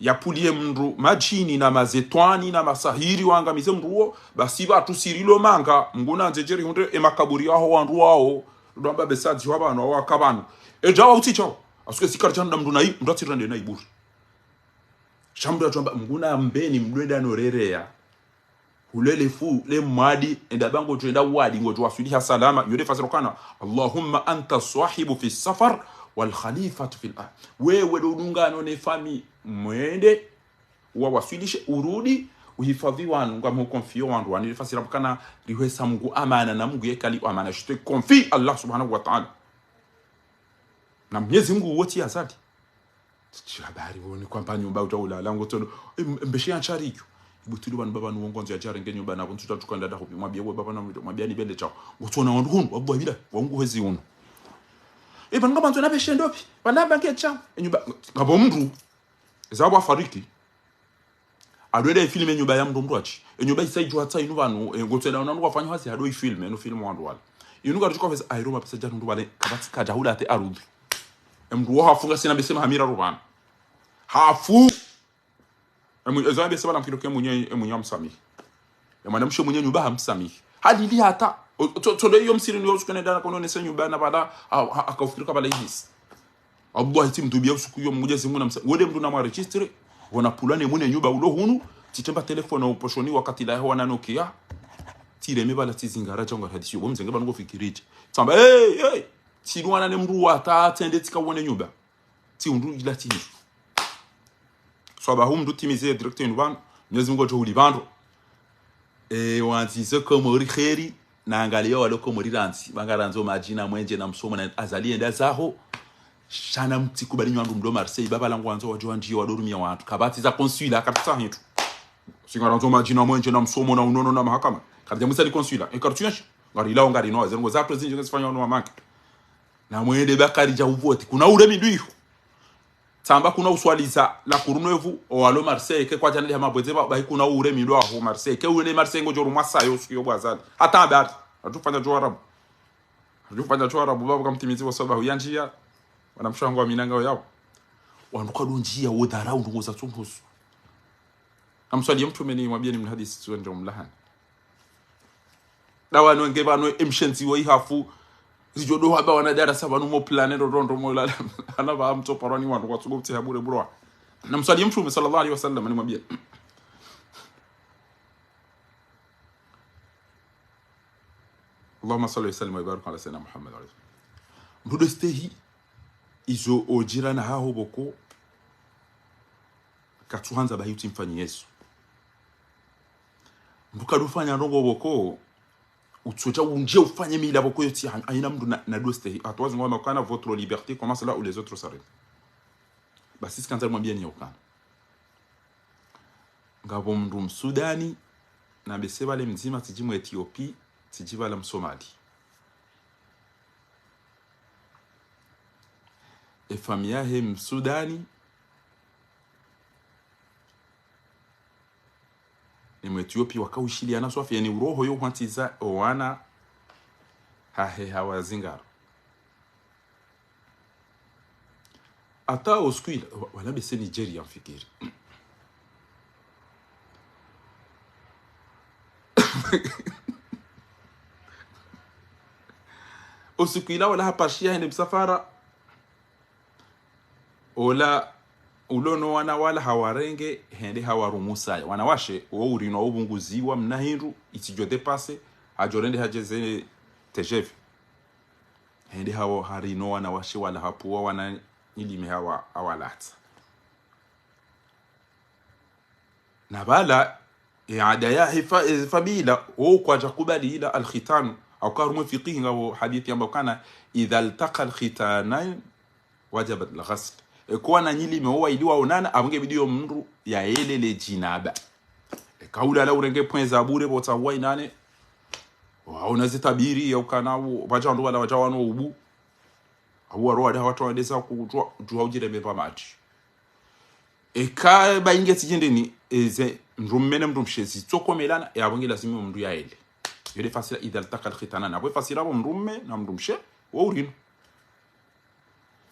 Yapvulie mndru madjini na mazetwani na masahiri wangamize mndru wo. Basi pvatsu sirilo manga. Mngu nandze djeri hundre emakaburi yaho wandru wao. Ndo amba besadzi wa pvanu, wa ka pvanu. Edjawa utsi djawa. Asuke sikari chanda mndru nayi, mndru atsirande nayi buri. Sha mndru atsuamba, Mngu nambeni mndru enda no rereya. Hulele fu, le mwadi, enda ba ngodjo enda wadi, ngodjo waswiliha salama, yode fasiri ukana, اللهم أنت الصاحب في السفر والخليفة في الأهل. Wewe ndo udungano ne fami, mwende, wawaswilishe, urudi, uhifadhi wanu, ngamhukonfio wandru, wani fasiri ukana, rihwesa Mngu amana, na Mngu yeka li amana, je te confie Allah subhanahu wa ta'ala. Na Mnyezi Mngu wotsi azali. Tsi habari woni kwamba nyumba utsa ulala, ngotsono, em-, mbeshe ya ntsari ikyo. Ibutulu pvanu baba nuwo ngwandzo yadje yarenge nyumba na pvo ntsu tsa tukanda da hopi. Mwambie we baba na mwambie ni bele chao. Ngotsona wandru hunu, wallahi bila, wangu hezi hunu. E, pvanu ngamandzo na beshe ndopvi, pvanu bange chao. E nyumba, ngapvo mndru, eza pvwa fariki. Ado ende ifilme nyumba ya mndru mndru atsi. E nyumba isa idjuwa tsa inu pvanu, e, ngotswenda unanu wafanya hazi ado ifilme, inu filme wandru wale. Inu karitsuka fesa, airo mapesa dja mndru wale, kapvatsi kadja hula ate arudhi. E mndru wo hafunga sina bese mahamira rupvana. Hafu! E mu-, ezo abese bala mkiro ke mwenye, e mwenye amsamihi. E mwanamshe mwenye nyumba hamsamihi. Halili hata. O, to, to, ndo iyo msiri ni yo usiku nenda na kono nese nyumba na pvala, a, a, akaufikiri ka pvala ihisi. Allah, tsi mtubia usiku iyo Mnyezi Mngu namsa. Wode mndru namwa registre. Wona pvula ne mwene nyumba ulo hunu. Tsitsemba telefone uposhoni wakati la yaho wana Nokia. Tsireme pvala tsizingara tsanga hadisi yo. Wo mzenge pvanu ngofikiri tsi. Tsamba, hey, hey. Tsiluwana ne mndru wata tsende tsika wone nyumba. Tsi undru ila tsi hindru. Swaba hu mndru timize direct inu pvanu. Mnyezi Mngu ngudjo ulipva ndro. E, wandzize Komori kheri, na angalia walo Komori randzi, pvanga randzo madjina mwenje na msomo na azali enda zaho. Sha na mtsikubali nyi wandru mlo Marseille, baba langu wandzo wadjo wandjiye wadorumia wandru. Kapvatsi za consulat, kapvatsi za hindru. Singa randzo madjina mwenje na msomo na unono na mahakama. Karidja mwisa li consulat, e kartsu yenshi. Ngari lao ngari no, ze ndrongoo zatru zindji ngazifanywa no wamanke. Na mwende bakari dja uvoti. Kuna ure mindru iho. Tsamba kuna uswaliza la kurunevu, owalo Marseille, ke kwadja nali hama bweze ba, bahi kuna ure mindru aho Marseille. Ke ule Marseille ngodjo rumwa sayo, siku yo bwazali. Hata habari. Atsufanya djo Arabu. Atsufanya djo Arabu, baba kamtimizi wa sababu ya ndjiya. Wana mshango wa minanga yao. Wandru kado ndjiya, wo dharau, ndrongoo za tsumhusu. Amswali ya mtrume ni mwambie ni mhadisi tsi wendje umlahani. Dawa no nge pvanu emshenzi wo ihafu. Zidjo do hamba wana darasa pvanu mo plane ndo ndo ndo mo lala. Ana pva mtsoparwa ni wandru kwatsuko kutsi ha bure bure wa. Na mswali mtrume sallallahu alaihi wasallam, nimwambie. اللهم صل وسلم وبارك على سيدنا محمد عليه الصلاة والسلام. Mndru ndo stehi, izo ojirani haho pvoko, katsuhandza bahi utsi mfanyi Yesu. Mndru kadufanya ndrongo pvoko, utsodja undje ufanye mila pvoko yotsi ha-, haina mndru na, na ndo stehi. Hata wazi ngwamba ukana votre liberté commence là où les autres s'arrêtent. Basi tsikandza nimwambie ni ukana. Ngapvo mndru Msudani, na mbese pvale mdzima, tsidji Mwethiopie, tsidji pvala Msomali. E famiyi yahe Msudani, ne Mwethiopie wakawishiliana swafi, yani uroho yo hwantsiza owana hahe hawazingara. Hata osiku ila, wa-, wala mbese Nigeria mfikiri. Osiku ila wala hapashia hende msafara. Ola ulo no wana wala hawarenge, hende hawarumusaya. Wanawashe, wo urinwa upvunguziwa mna hindru, itsidjo dépasser, hadjo rende hadjeze T G V. Hende hawo harino wanawashe wala hapvua wana nyilime hawa, hawalatsa. Na pvala, e ada yahe fa-, e famiyi ila, wo kwadja kubali ila alkhitanu. Hauka harumwa fikihi ngapvo hadisi yamba ukana, إذا التقى الختانان وجب الغسل. Eka wana nyilime wo waili waonana, apvo nge bidi yo mndru yaelele djinaba. Eka ulala urenge pvwenza bure pvo tsawa inane. Waona zitabiri ya ukana wo, pvadja wandru wala wadja wano ubu. Awu waro wada watru wadesa kudjuwa, djuwa udjireme pva madji. Eka ba inge tsidjendeni, eze mndru mme ne mndru mshe zitsokomelana, e apvo nge lazimu mndru yaele. Yo nde fasira إذا التقى الختانان. Apvo fasira pvo mndru mme na mndru mshe, wo urino.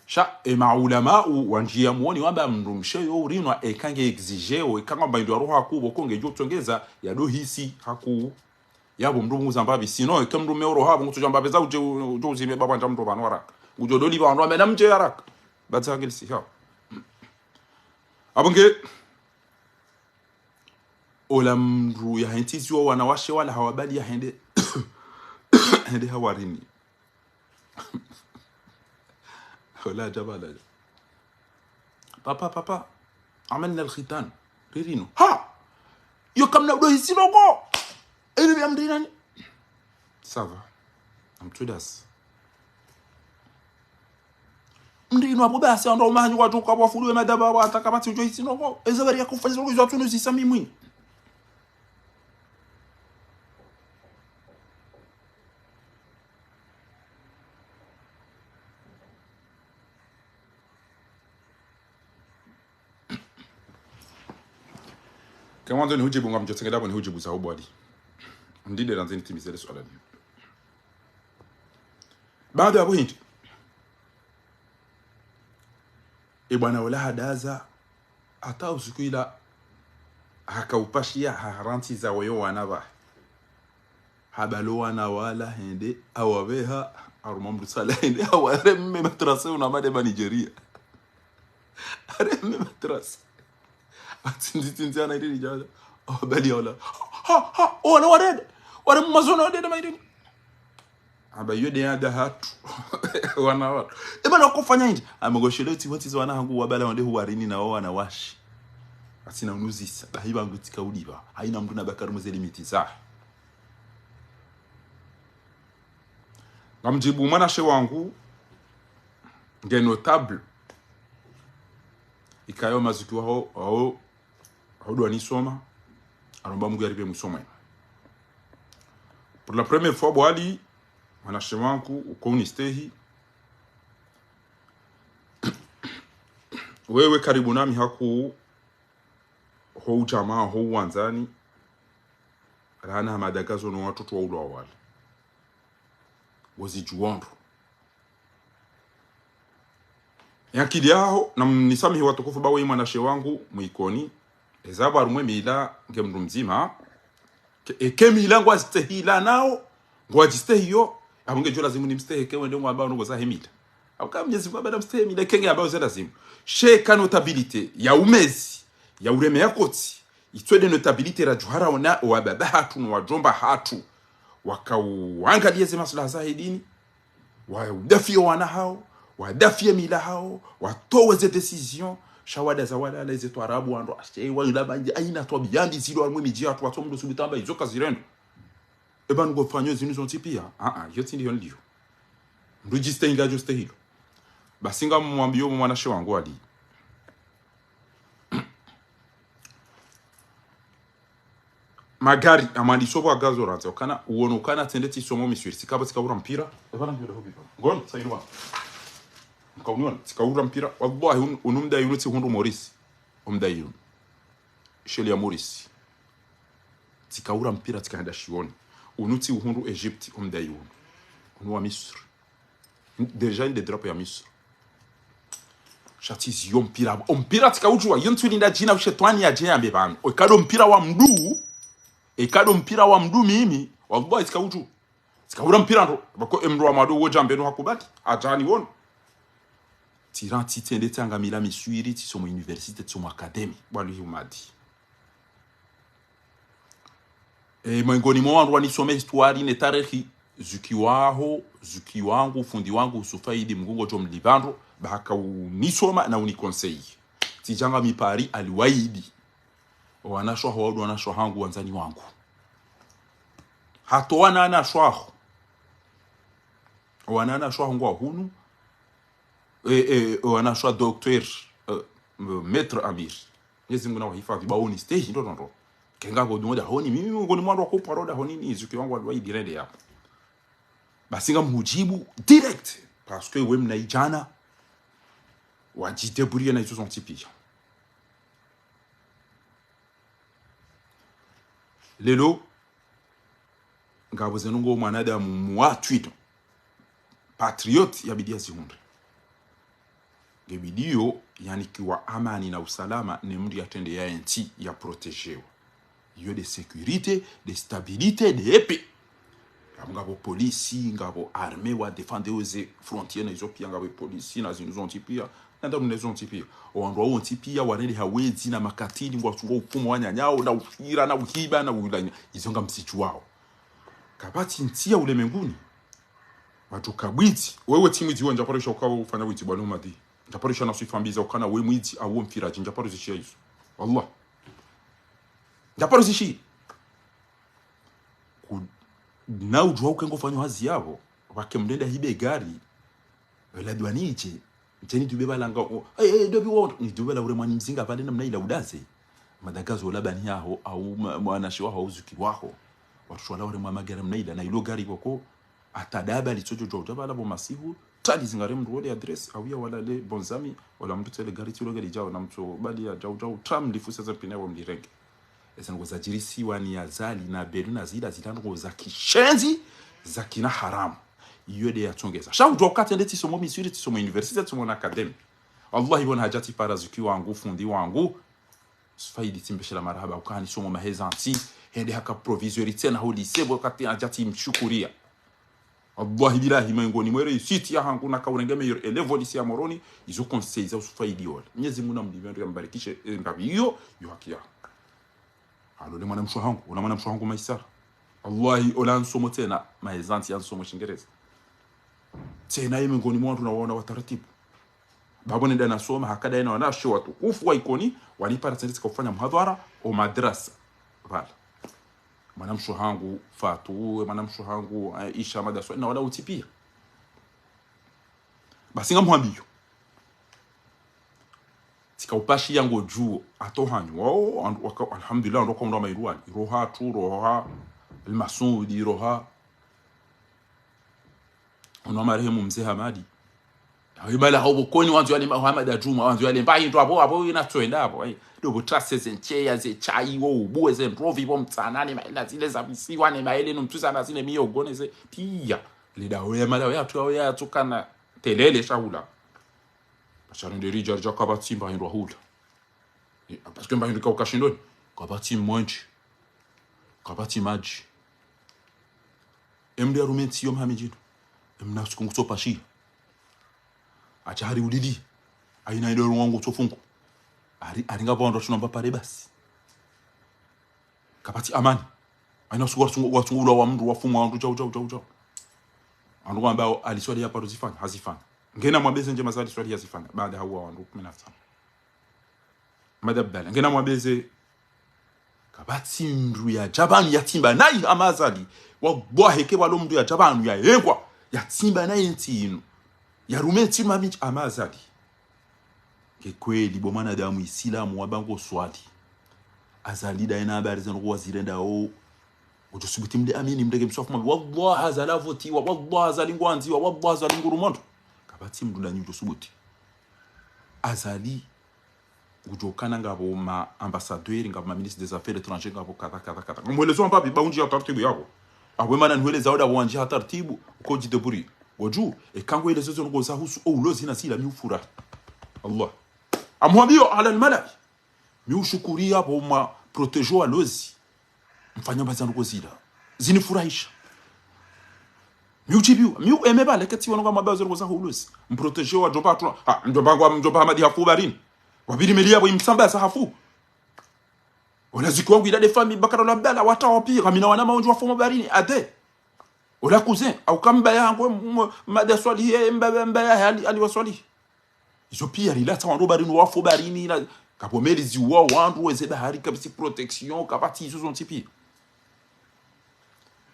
Sha, e maulamau wandjiya mwoni wamba mndru mshe yo urinwa, eka nge exigé wo, eka ngamba indru ya roha haku, pvoko ngedjo tsongeza, ya ndo hisi haku. Yapvo mndru mngu zamba pvi, sinon, eka mndru mme oroha, pvo ngutsodja amba pveza udje, udje uzime pvapvo ndja mndru pvanu haraka. Ngudjo ndo lipva wandru wambe na mdje haraka. Batsa ngeli si, ha. Apvo nge, ola mndru ya hentsi ziwa wanawashe wala hawabali ya hende, hende hawarini. Ola djabala. Papa, papa, عملنا الختان. Ririno. Ha! Yo kamna udo hisi ndrongo. Eri ya mndru inani. Ça va. Amtsudas. Mndru inu apvo basi, wandru wamanyi wadjo ka pvwafuliwe madaba wa ataka pvatsi udjo hisi ndrongo. Eza bari ya kufanya ndrongo izo atsunu zisa mimwi. Kamwandzo nihujibu ngamdjo tsengela pvo nihujibu za ubwali. Ndinde randzi nitimize le suala linu. Baada ya pvo hindri. E bwana ola hadaza, hata usiku ila hakaupashia harantsiza woyo wana pvahe. Habalo wana wala hende, hawapveha, haruma mndru sala hende, hawareme matrase una made ma Nigeria. Hareme matrase. Atsindzi tsindzi ana ile lijala. Hawabali ya wala. Ha, ha, wana warede. Wale mmazono warede ma ile. Amba iyo nde ada hatru. Wana watru. Eba na kufanya indji. Amba ngoshele uti wati zo wana hangu wabala wande huwarini na wo wanawashe. Atsina unuzisa. Bahi bangu tsika udiba. Haina mndru na bakari muze limiti zahe. Ngamdjibu mwanashe wangu, nge notable. Ikayo mazuki waho, waho, waho dwa nisoma, haromba Mungu yaripve mwiso mwema. Pour la première fois, bwali, mwanashe wangu, uko unistehi. Wewe karibu nami haku, ho ujamaa, ho uwandzani, rana hamadagazo no watoto wa ulwa wale. Wozidjuwa ndro. Yankili yaho, na mnisamihi watukufu bawe mwanashe wangu, mwikoni. Eza pvo harumwe mila, nge mndru mdzima. Ke, eke mila ngwazistehila nao, ngwadjistehiyo, Apvo ngedjo lazimu nimstehi eka wende ngwambao ndrongoo zahe mila. Apvo ka Mnyezi Mungu hamba namstehi mila, eka nge hambao ze lazimu. Sha eka notabilité ya umezi, ya ureme ya kotsi, itswende notabilité radjuhara ona owababa hatru no wadjomba hatru, wakauangalie ze maslaha zahe dini, wadafiye wana hawo, wadafiye mila hawo, watowe ze décision, sha wadaza walala ze twarabu wandru, ashe, wa ila banji, ayina twabiya mbi zilo harumwa emidji yahatru, watso mndru subutu amba izo kazirendo. Eba nungo fanyo zinu zontsi piya. Ah, ah, iyo tsi ndiyo nliyo. Mndru djistehi ngadjo stehilo. Basi ngamwambiyo mwanamshe wangu Ali. Magari, amwandisa opvo agazo randza. Ukana, uono ukana tsende tsisomo Miswiri. Tsikapvo tsikaura mpira. Epvana ngiyo daho biba. Ngono, sa inu wa. Nkauniona, tsikaura mpira. Wallahi, un-, unu mdayi unu tsihundru Maurice. Omdayi unu. Sheli ya Maurice. Tsikaura mpira, tsikaenda shioni. Unu tsiuhundru Egypte, omdayi unu. Unu wa Misri. Déjà inde drapeau ya Misri. Sha tsiziyo mpira. Ompira tsikaudjuwa, iyo ntsu linda djina ushetwani yadje yambe pvanu. Oikado mpira wa mndru, oikado mpira wa mndru mimi, wallahi tsikaudjuwa. Tsikaura mpira ndro, pvako emndru wa mwando uwo djambe no hakubali, adjani wono. Tsira tsitsende tsangamila Miswiri, tsisomo université, tsisomo académie. Bwalu hiumadi. E, mwengoni mwa wandru wanisome histoire ne tarehi, zuki waho, zuki wangu, fundi wangu, Usufaidi, Mngu ngudjo mlipva ndro, ba haka unisoma na unikonseye. Tsidjanga mi Paris, Aliwaidi. Owanashe waho wandru wanashe wahangu, wandzani wangu. Hata owananashe waho. Owananashe waho ngwa hunu. E, e, owanashe wa docteur, e, maître Amir. Mnyezi Mngu nawahifadhi, ba oni stehi, ndo, ndo, ndo. Kenga ko dungo dahoni, mimi ngoni mwandru wa kuparo dahoni, ni zuki wangu Aliwaidi rende yapvo. Basi ngamhudjibu direct, parce que we mna idjana, wadjidébrouiller na izo zontsi piya. Lelo, ngapvo zinu ngo mwanadamu mwatwito, patriote, yabidi yazihundre. Ngebidi yo yanikiwa amani na usalama, ne mndru yatrende ya entsi ya protégewa. Iyo nde sécurité, nde stabilité, nde paix. Ngapvo, ngapvo polisi, ngapvo armée wa défendre ze frontière na izo piya, ngapvo polisi na zinu zontsi piya, na nda mne zontsi piya. Owandru wawo wontsi piya, warende hawezi na makatili, ngwatsungo ufumo wananyawo, na ufira, na uhiba, na ulanya. Izo ngamzidjuwawo. Kapvatsi ntsi ya ulemenguni. Wadjo ka bwidzi. Wewe tsi mwidzi, we ndjaparisha ukawo ufanya bwidzi, bwana Umadi. Ndjaparisha na swifa mbi za ukana we mwidzi, au mfiradji, ndjaparizishiya izo. Wallah. Ndjaparizishiya. Ku-, na udjuwa uke ngofanyo hazi yapvo, pvake mndru enda hibe gari, ela duwani idje, ndjeni dube pvala nga, o, eh, eh, dobi wondo, ni dube la ure mwani mzinga pvale namna ila udaze. Madagazo ola bani yaho, au ma-, mwanashe waho, au zuki waho. Watru shwala ure mwa magari namna ila, na ilo gari koko, ata daba litsodjo djuwa udja pvala pvo masihu, tali zingare mndru wole adresse, au ya wala le, bon zami, ola mndru tsele gari tsilo gari djao, na mtso bali ya djao djao, tram lifu sasa pine wa mlirenge. Eza ndrongoo zadjirisiwa ni Azali na Belu na zila, zila ndrongoo za kishenzi, za kina haramu. Iyo nde yatsongeza. Sha udjuwa uka tsende tsisomo Miswiri, tsisomo université, tsisomo na académie. Wallahi, pvona hadja tsipara zuki wangu, fundi wangu. Usufaidi tsimbeshelea marahaba, uka hanisomo mahe zantsi, hende haka proviseur tsena ho lycée, pvo kati hadja tsimshukuriya. Wallahi billahi, mwengoni mwa réussite yahangu naka urenge meilleur élève lycée ya Moroni, izo conseil za Usufaidi ola. Mnyezi Mngu namlipve ndro yambarikishe, e, ngapvi iyo, yo haki yaho. Alole mwanamshe wahangu, ola mwanamshe wahangu Maisara. Wallahi, ola nsomo tsena, mahe zantsi ya nsomo Shingereza. Tsena ye mwengoni mwa wandru nawaona wa taratibu. Bapvo nenda nasoma, hakada yena wanashe watukufu wa Ikoni, wanipara tsende tsika ufanya muhadhara, o madrasa. Pvala. Mwanamshe wahangu Fatu, mwanamshe wahangu, eh, Isha Madaso, na wala wontsi piya. Basi ngamhwambiyo. Tsika upashiya ngodjuwo, ata ohanyu. Wao, wandru waka-, alhamdulillah, wandru waka undra mairuwani. Roha tu, roha, El Masudi, roha. Ono wa marehemu Mze Hamadi. Awe bala hao pvokoni wandzo yale ma-, Hamadi Adjuma, wandzo yale mbayi ndo apvo, apvo ina tsoenda apvo. Ai, ndo pvo trase ze ntseya, ze tsayi, wo ubuwe, ze ndrovi, pvo mtsanani, maela zile za visiwa, ne maele no mtsuza na zile miyogo, ne ze piya. Le daho ya mala ya tu, ya tu kana telele shahula. Basha rende ridja, ridja kapvatsi mba hindru hula. Eh, parce que mba hindru ka ukashindoni. Kapvatsi mwenje. Kapvatsi madji. Emndru yarume ntsi yo mhami djinu. Emna usiku ngutsopashiya. Acha hari ulili. Ayina ile rongo ngutsofungu. Hari, hari ngapvo wandru watsunamba pare basi. Kapvatsi amani. Ayina usiku watsungu, watsungu ula wa mndru wafumwa wandru djau, djau, djau, djau. Wandru wamba Ali Swalihi yaparo zifanya, hazifanya. Ngena mwabeze ndje maza Ali Swalihi yazifanya. Baada hauwa wandru kumi na tano. Madabdala. Ngena mwabeze. Kapvatsi mndru yadja pvanu yatsimba nayi hama Azali. Wallahi ke pvalo mndru yadja pvanu yayengwa. Yatsimba nayi entsi inu. Yarume entsi inu mamindji hama Azali. Nge kweli bo mwanadamu Isilamu wamba ngoswali. Azali daye na habari zinu kwazirendao. Udjo subuti mle amini mleke mswafu mwambe. Wallahi Azali avotiwa. Wallahi Azali ngwandziwa. Wallahi Azali ngurumondo. Kapvatsi mndru ndanyi udjo subuti. Azali ngudjo kana ngapvo ma ambassadeur, ngapvo ma ministre des affaires étrangères, ngapvo kadha, kadha, kadha. Ngamwelezo amba pvi ba undji ha tartibu yapvo. Apvo mana nweleza oda pvo wandji ha tartibu, uko djideburi. Ngodju, eka ngwelezo zo ndrongo zahusu, o ulozi na sila mi ufurahi. Allah. Amwambiyo ala almalai. Mi ushukuri yapvo mwa protéger walozi. Mfanya mbaza ndrongo zila. Zinifurahisha. Mi uchibiwa. Mi u eme pvale keti wanu ngamwambao zero za hulusi. Mprotéger wa djomba hatru. Ha, mdjomba ngwa, mdjomba Hamadi hafu baharini. Wabiri meli yapvo imsamba sa hafu. Ola ziki wangu ila de famille bakara ola Abdala wata wapi. Kamina wana maundji wafu baharini. Ade. Ola cousin. Au kamba yangu, m-, m-, Mada Swalihi, mbaba, mbaba, Ali, Ali wa Swalihi. Izo piya rilatsa wandru baharini wafu baharini na kapvo meli ziwa wandru weze bahari kapvatsi protection, kapvatsi izo zontsi piya.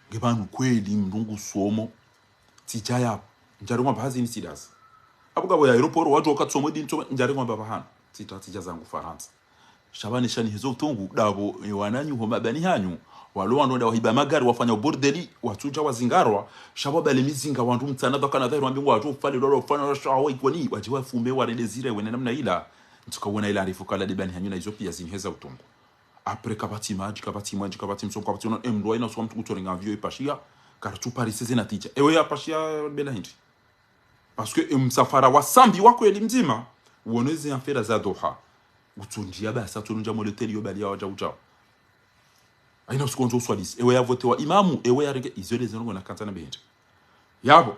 Nge pvanu kweli mndru ngusomo, tsidja yapvo, ndjari ngwamba hazini sidazi. Apvo kapvo ya aéroport, wadjo wakatsomo dini tsomo, ndjari ngwamba pvahanu, tsita, tsidja zangu Farantsa. Sha pvanu shani hezo utungu, dapvo, e, wananyu, ho mabani hanyu, walo wandru wenda wahiba magari, wafanya bordeli, watsudja wazingarwa, sha pvo bale mizinga wandru mtsana, pvakana dhahiri wambi ngwadjo ufale, lolo ufale, lolo shawa ikoni, wadji wafume, warende zire, wene namna ila, ntsuka wona ila arifu kala de bani hanyu na izo piya zini heza utungu. Après, kapvatsi madji, kapvatsi madji, kapvatsi msomo, kapvatsi ono, emndru wa ina usuka mndru kutsorenga avion ipashiya, karatsu parise ze natija. Ewe yapashiya bela hindri. Parce que, em, msafara wa Sambi wa kweli mdzima, uono eze affaire za Doha. Utsundjiya basi, atsunundja mwe loteli yo bali ya wadja udjao. Ayina usiku ondzo uswalisi. Ewe yavotewa imamu, ewe yarenge, izo de zendrongo nakantsa na behende. Yapvo.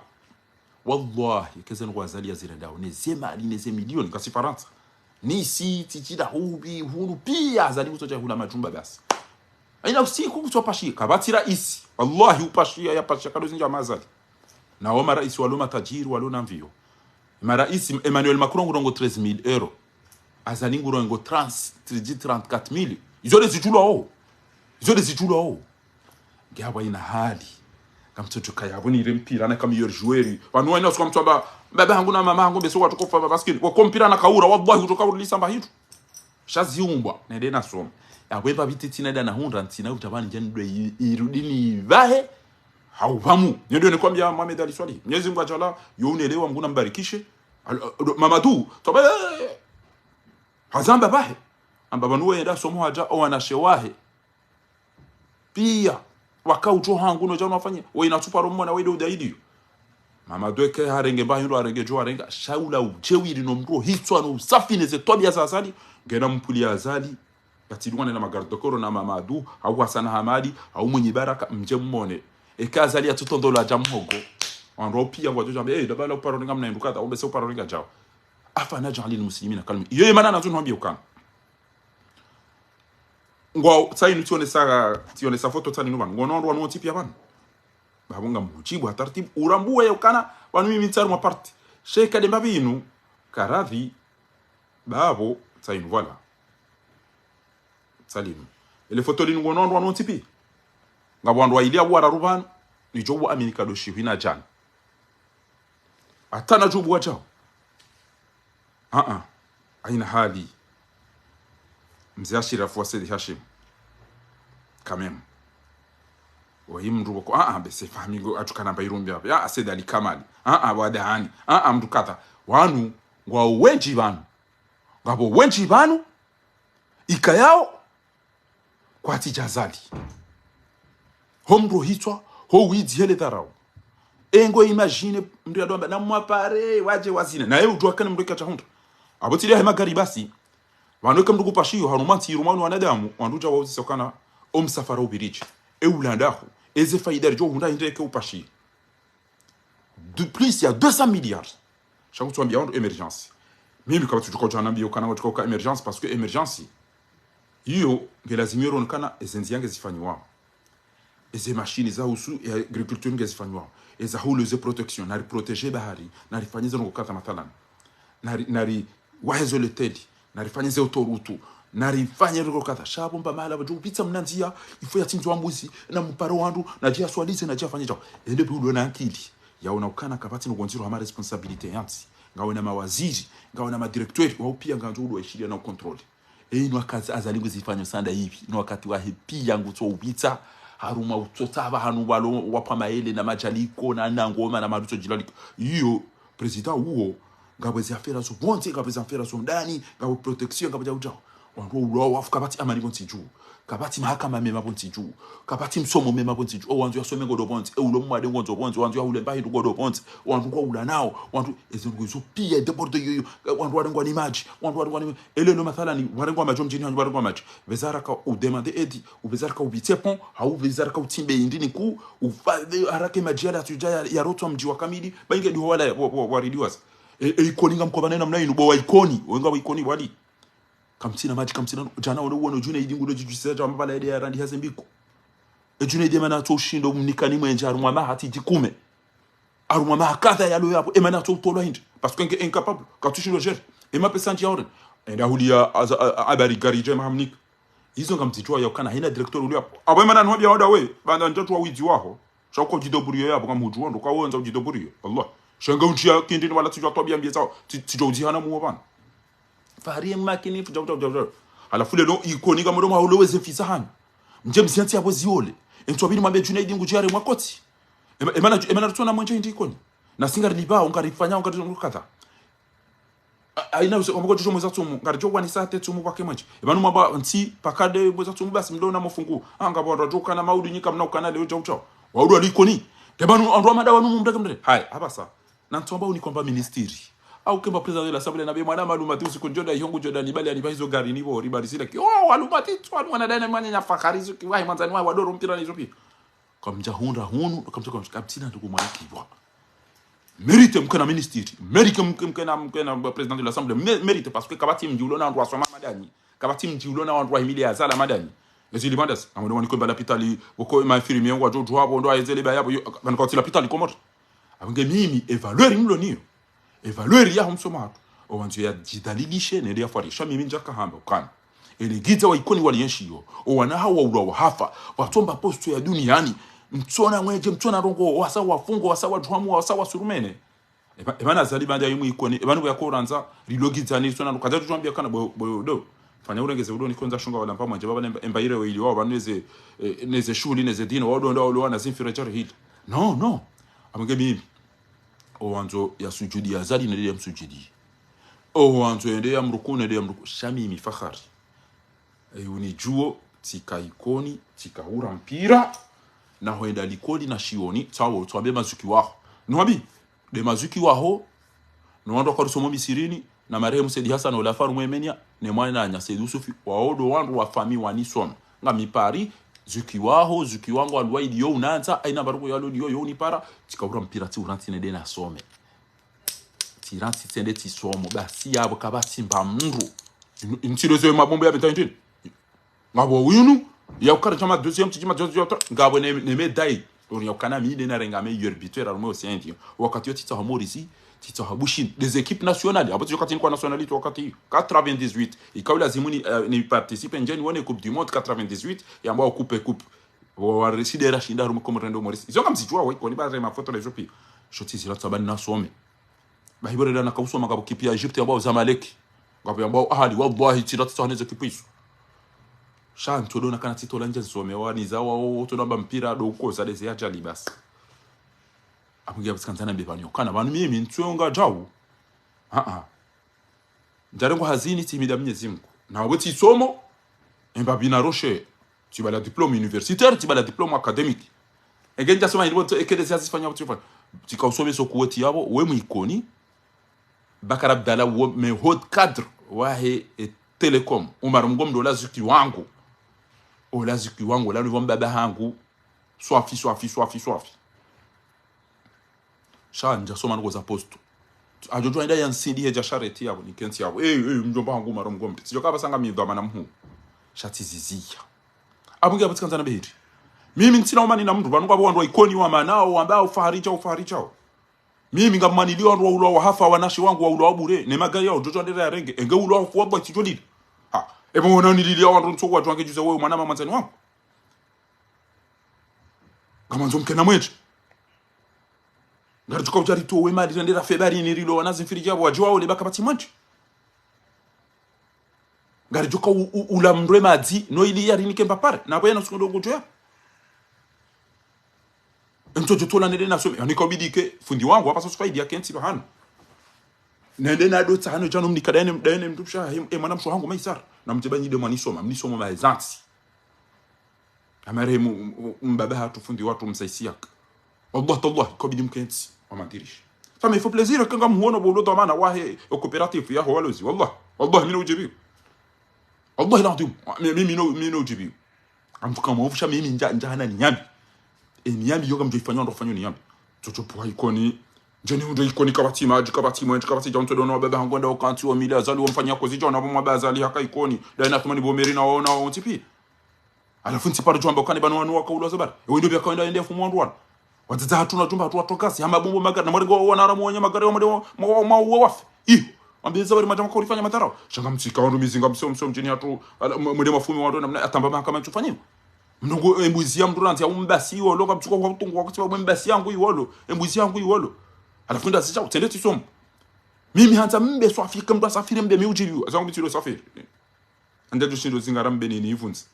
Wallahi, keze ndrongo Azali yazirendao. Neze mali, neze milioni, ngasi Farantsa. Nisi, titila, hubi, hunu, piya, Azali kutsodja hula majumba basi. Ayina usiku kutsopashiya, kapvatsi raisi. Wallahi, upashiya, yapashiya, kado zindja hama Azali. Na wo maraisi walo matajiri, walo na mviyo. Maraisi Emmanuel Macron ngurongo treize mille euros. Azali ngurongo trente, trente, trente-quatre mille. Izo de zitulwa o. Izo de zitulwa o. Nge apvo ina hali. Kamtsotsoka yapvo ni ile mpira na ka meilleur joueur. Pvanu wa ina usuka mtsu amba, baba hangu na mama hangu, bese watsokofa, baba skini. Wako mpira na kaura, wallahi, utsoka urulisa mba hitu. Sha ziumbwa, nende nasoma. Yapvo epva pviti tsina eda nahundra, ntsina utabani djani dwe i-, irudi ni pvahe, hau pvamu. Nende nikwambia Mohamed Ali Swalihi. Mwenyezi Mungu adjala, yo unelewa, Mungu nambarikishe. Al-, al-, Mamadou, tobe, hazamba pvahe. Amba pvanu wenda somo hadja, owanashe wahe. Piya, waka utso hangu no djano wafanye, we ina tsuparo mwana we de udaidiyo. Mamadou eke harenge mba hindru harenge djo harenga, sha ula udjewiri no mndru hitswa no usafi neze twabiya za Azali, ngena mpuli ya Azali, yatsidungane na magarde du corps na Mamadou, hau Hassan Hamadi, hau Mwinyi Baraka, mdje mmone. Eke Azali yatsutondola dja mhogo. Wandru piya ngwadjo djambe, eh, dabala uparo renga mna hindru kadha, umbese uparo renga djao. Afala naj'alul muslimina kal mu-, iyo ye mana nazo nwambiye ukana. Ngwao, tsainu tsionesa, tsionesa foto tsainu pvanu. Ngono wandru wanu wontsi piya pvanu. Babo ngamdjibu ha tartibu. Urambuwe ukana, pvanu mimi ntsari mwa parti. Sheka de mbapvi inu, karadhi, babo, tsainu, voilà. Tsalinu. Ele foto linu ngono wandru wanu wontsi piya. Ngapvo wandru waili au wararu pvanu, nidjo uwa amini kado shihwi na djana. Hata nadjo uwa djao. Aa, haina hali. Mze Ashirafu wa Said Hashim. Quand même. Wayi mndru woko, aa, bese fahmi ngo atukana mba irumbi hapvi. Aa, Said Ali Kamali. Aa, Wadahani. Aa, mndru kadha. Wanu, ngwao wendji pvanu. Ngapvo wendji pvanu. Ikayao. Kwatsi dja Azali. Ho mndru hitswa, ho widzi hele dharau. Engo imagine, mndru yadjo amba, na mwapare, wadje wazine. Naye udjuwa kana mndru kadja hundra. Apvo tsi de yahe magari basi. Pvanu eka mndru kupashiyo, harumwa ntsi irumwa ni wanadamu, wandru dja wauzisa ukana, o msafara upviridje. E ulandaho, eze faida ridjo hundra hindri eke upashiyo. de plus ya deux cents milliards. Sha ngutsuambia wandru émergence. Mimi kapvatsi udjo udja unambie ukana ngudjo uka émergence, parce que émergence iyo ngilazimu yero ukana eze ndzia ngezifanyiwao. Eze machine za uhusu ya agriculture ngezifanyiwao. Eza hule ze protection, nari protéger bahari, nari fanye ze ndrongoo kadha mathalan. Nari, nari wahe zo loteli, nari fanye ze autoroute, nari fanye ndrongoo kadha. Sha pvo mba mahala pvadjo upvitsa mna ndzia, il faut yatsindzwa mbuzi, na mparo wandru, nadje yaswalize, nadje yafanye djao. Ende pvi ulo na ankili. Yaona ukana kapvatsi no ngondziro hama responsabilité yantsi. Ngawe na mawaziri, ngawe na madirecteur, wao pia ngandjo ulo waishiliya na ucontrôler. Eyi no wakati Azali nguzifanyo sanda hivi, no wakati wahe pia ngutso upvitsa, harumwa utsotsa pvahanu walo wapva maele na madjaliko, na, na ngoma, na maluso djilaliko. Iyo, président uwo, ngapvo ezi affaire zo pvondze, ngapvo ezi affaire zo ndani, ngapvo protection, ngapvo djau djau. Wandru wa ulawa wafu kapvatsi amani pvontsi dju. Kapvatsi mahakama mema pvontsi dju. Kapvatsi msomo mema pvontsi dju. O wandzo yasome ngodo pvontsi. E ulo mwade ngondzo pvontsi. Wandzo yahule mbahi ngodo pvontsi. Wandru ngwa ula nao. Wandru, ezi ndrongoo zo pia, déborde yoyo. Wandru warengwa ni madji. Wandru warengwa ni, elelo mathalani, warengwa madji, o mdjini hanyu warengwa madji. Pveza raka udemande aide, upveza raka upvitse pont, hau pveza raka utsimbe indri ni ku, ufa, haraka madji yala yatsudja ya, yarotswa mdji wa kamili, ba inge diho wala wa, wa, waridiwaza. E, e Ikoni ngamkopvana namna inu, bo wa Ikoni, wenga wa Ikoni wali. Kamtsina madji, kamtsina, djana wale uwone Junaidi ngudo djidjusisa djama pvala ede ya randi haze mbiko. E Junaidi emana atso ushindo mnikani mwenje harumwa maha tsi djikume. Harumwa maha kadha yalo yapvo, emana atso utolwa hindri. Parce que nge incapable, katsushindo gérer. Ema pesa ndji ya ore. Enda huliya aza, a, a, habari gari dje mahamnika. Izo ngamzidjuwa ya ukana haina directeur uliyo apvo. Apvo emana nuwambia wada we, banda ndjatsuwa widzi waho. Sha uka udjidébrouiller yapvo, ngamhudjuwa, ndo uka wandza udjidébrouiller. Allah. Sha nge untsi ya kindini wala tsidjuwa twabia mbie zao, tsi-, tsidjuwa udzihana muwo pvanu. Fahari ye makini, fudja, fudja, fudja, fudja. Halafu lelo Ikoni ngamdo mwa ule weze fisa hanyu. Mdje mziantsi yapvo ziole. Entsu wabili mwambe Junaidi ngudjo yaremwa kotsi. Ema, emana, emana rutsona mwenje hindri Ikoni. Na si ngarilipvao, ngarifanyao, ngaridjo kadha. A-, aina use, wambo djudjo mwezi wa tsumu, ngaridjo wanisa hata tsumu pvwake mwenje. Emana mwamba ntsi, paka de mwezi wa tsumu basi mdo na mafungu. Anga pvo wadjo ukana maudu nyi kamna ukana leo djau djau. Waudu wali Ikoni. Emana wandru wa mada wanu mumdake mdre. Hai, apvasa. Na ntsomba unikomba ministiri. Au kemba président de l'Assemblée na be mwana malumati usiku ndjoda ihongu djoda nibali anipva hizo gari nipvo ribali zile ki. Oh, walumati, tsu wanu wana dana mwana nya fahari izo ki. Wahi mwandzani wahi wadoro mpira na izo pia. Kamdja hundra hunu, kamdja, kamdja, kamtsina nduku mwana kibwa. Mérite mkena ministiri. Mérite mke-, mkena, mkena président de l'Assemblée. Mé-, mérite parce que kapvatsi mdji ulo na wandru wasoma madani. Kapvatsi mdji ulo na wandru wahimili ya zala madani. Ezi libandas. Amwene wani kwemba lapitali, woko ma infirmier ngwadjo djuwa pvo, ndo ayezele ba yapvo, yo, pvanu kawatsi lapitali Komori. Apvo nge mimi, e valeur mlo niyo. E valeur ya humsoma hatru. O wandzo ya djidhalilishe, nende ya fwarisha mimi ndjaka hamba ukana. Ele gidza wa Ikoni wali yenshi yo. O wana hawa ulawa hafa. Watsomba posto ya duniani. Mtsona mwenje, mtsona ndrongoo, wasa wafungwa, wasa wadjuhamu, wasa wasurumene. Eba, eba na Azali banda yimu Ikoni, eba nubo ya korandza, lilo gidza ni sona, kadja tutuambia kana bo, bo, do. Fanya urengeze udo ni konza shunga wala mpamwanje, baba nemba, emba ile we ili wao, pvanu neze, eh, neze shuhuli, neze dini, wao ndo, ndo, ndo, wana zimfira jari hili. No, no. Amwenge mimi. O wandzo ya sujudi ya Azali, nende ya msujudi. O wandzo yende ya mruku, nende ya mruku. Sha mimi fahari. E, unidjuo, tsika Ikoni, tsika hura mpira, na hwenda likoli na shioni, tsawo, tswambe mazuki waho. Nuwambi, de mazuki waho, no wandru wakarusomo Misirini, na marehemu Said Hassan, ola faru mwemenia, ne mwananya Said Usufi, wao ndo wandru wa fami wanisoma. Ngami Paris, zuki waho, zuki wangu alwaidi yo unandza, aina baruku yalo liyo yo unipara, tsika hura mpira, tsi urantsi nende na some. Tsirantsi tsende tsisomo, basi yapvo kapvatsi mba mndru. Inu, inu tsilo zo mabombo ya beta indini. Ngapvo winu, ya ukara chama deuxième, chama deuxième, ngapvo ne, ne médaille. Ori ya ukana mi nde narenga meilleur buteur harumwa océan Indien. Wakati yo tsitsaha Maurice, tsitsaha Bushini. Des équipes nationales. Apvo tsi wakati nikwa nationalité wakati iyo. Quatre-vingt-dix-huit. Ikao lazimu ni, eh, ni participe ndjeni wone Coupe du Monde quatre-vingt-dix-huit. Yamba coupe, coupe. Wa, wa, resi de rashinda harumwa Comores ndo Maurice. Izo ngamzidjuwa, wa Ikoni ba re mafoto lezo pia. Shoti zila tsabani nasome. Bahi pvo reda na kausoma ngapvo kipi ya Egypte yambwao Zamalek. Ngapvo yambwao Ahali, wallahi, tsira tsitsaha neze kipi izo. Sha ntsodo na kana tsitola ndje nsome, waniza wao, woto namba mpira, do ukoza, deze ya ajali basi. Apvo nge ya pvasikandzana mbe pvanu, kana pvanu mimi, ntsonga djau. Ah, ah. Ndjarengwa hazini, tsimida Mwenyezi Mungu. Na we tsisomo, emba bina roche. Tsibala diplôme universitaire, tsibala diplôme académique. Enge ndjasoma hindri bo, ekele ziazifanya, tsifanya. Tsika usome so kuweti yapvo, we mu Ikoni. Bakar Abdallah, wo, me haut cadre, wahe, e, Telecom. Umar Mgomdo, ola zuki wangu. Ola zuki wangu, ola nivo mbaba hangu. Swafi, swafi, swafi, swafi. Sha ndja soma ndrongo za posto. Adjo djuwa enda ya nsindi hedja shareti yapvo, nikentsi yapvo. Eh, eh, mdjomba hangu maro mgombe. Tsidjo kapvasa ngami dhwamana mhuu. Sha tsiziziya. Apvo nge apvo tsikandza na behiri. Mimi ntsina umani na mndru, pvanu ngapvo wandru wa Ikoni wa manao, wamba ufahari djao, ufahari djao. Mimi ngammanilio wandru waulwa wahafa, wanashe wangu waulwa wa bure, ne magari yao, djo djuwa ndere yarenge, enge ulwa wafu wabwa tsidjo lili. Ha, epvo wona nilili ya wandru ntsoku wadjuwa nge djuza wewe mwana mama ndzani wangu. Ngamandzo mkena mwendje. Ngaridjo ka udja ritowe mali rende rafe baharini rilo wana zimfiri djapvo wadjuwa ole baka pvatsi mwendje. Ngaridjo ka u- u- ula mndru e madzi, no ili yarinike mbapare, na pvo yena suku ndo ngudjo ya. Ntso djo tola nende nasome, yani ka ubidi ke fundi wangu, hapvasa suka idi ya kentsi pvahanu. Nende na dotsa hano djano mnika daene, daene mndru pvsha, e, e mwana mshe hangu Maisara. Na mdjeba nyi de mwanisoma, mnisoma maezantsi. Amare mu- mu- mbaba hatru fundi watru msaisiyaka. Wallah tallah, ka ubidi mkentsi, wamantirishi. Ça me fait plaisir, kanga muhono pvo ulo dhwamana wahe, o coopérative yaho walozi, wallah. Wallah, mi no udjibiyo. Wallah, l'adhwim, mi- mi- mi no- mi no udjibiyo. Amfuka mwaufusha mimi ndja- ndjahana niyambi. E niyambi yoka mdjo ifanya ndo fanya niyambi. Tsotso pvwa Ikoni. Ndjeni ndo Ikoni kapvatsi madji, kapvatsi mwendje, kapvatsi djao ntsodo no baba hangu nda wakantsi wa mili Azali wamfanya kozi djao na pvo mwaba Azali haka Ikoni. Daina thumani bomeri na waona wa untsi pia. Halafu ntsi paro djwamba ukane pvanu wanu wakaulwa zabari. Ewe ndo pia kawenda yende fumu wandru wanu. Wadzadze hatru na djumba hatru watokasi. Hama bombo magari. Na mwari ngo wana haramu wenye magari wa mwade wa- mwa- mwa- wa wafe. Iyo. Wambe zabari madjama kaurifanya madharau. Sha ngamtsika wandru mizinga msio msio mdjini hatru. Ala- mw- mwade mafumi wandru namna atamba mahakama ntsufanyiwa. Mndru ngo- embuzi ya mndru randzi ya umbasi iwolo. Kamtsuka kwa utungu wa kutsiba embuzi yangu iwolo. Embuzi yangu iwolo. Halafu nda zidja utsende tsisomo. Mimi handza mbe swafike mndru asafire mbe mi udjibiwa. Azangu mitsilo safiri. Ande djo shindo zingara mbe nini ivundzi.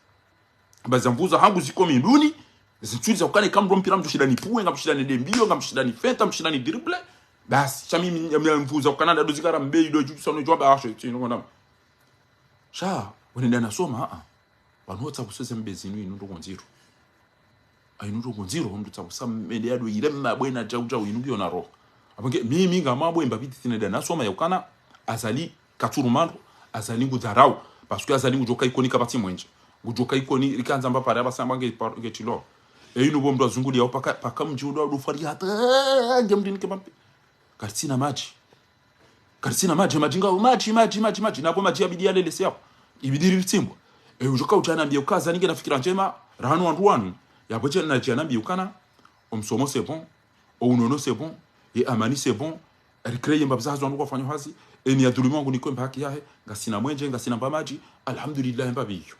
Ba za mvuza hangu ziko minduni, zitsuli za ukane kamndru mpira mdjo shinda ni puwe, ngamshinda ni dembiyo, ngamshinda ni fenta, mshinda ni dribble. Basi, sha mimi, mi- mvuza ukana ndo zingara mbe ido dju sano djwamba asho, tsi nongo nama. Sha, wene nda nasoma, a. Pvanu hotsa kusweze mbe zinu inu ndrongo ndziro. Ainu ndrongo ndziro, mndru tsakusa mende yado irema bwena djau djau inu ngiyo na roho. Apvo nge, mimi ngamabwe mbapvi tsi nenda nasoma ya ukana, Azali katsuru mandru, Azali ngudharau. Parce que Azali ngudjo ka Ikoni kapvatsi mwendje. Ngudjo ka Ikoni, rikandza mbapare, hapvasa mba nge par- nge tilo. E inu pvo mndru azunguliya, paka, paka mdji udo, udo fari hata, nge mdini ke mapi. Karitsina madji. Karitsina madji, madji ngao, madji, madji, madji, madji. Napvo madji yabidi yalelese yapvo. Ibidi ritsimbwa. E, udjo ka udja nambiye uka Azali ngena fikira ndjema, rahanu wandru wanu. Yapvo dje nadja nambiye ukana, o msomo c'est bon, o unono c'est bon, e amani c'est bon, e rikireye mbapvi za hazi wandru kwafanya hazi, e ni ya dhulumu wangu nikwe mba haki yahe, ngasina mwendje, ngasina mba madji, alhamdulillah mbapvi iyo.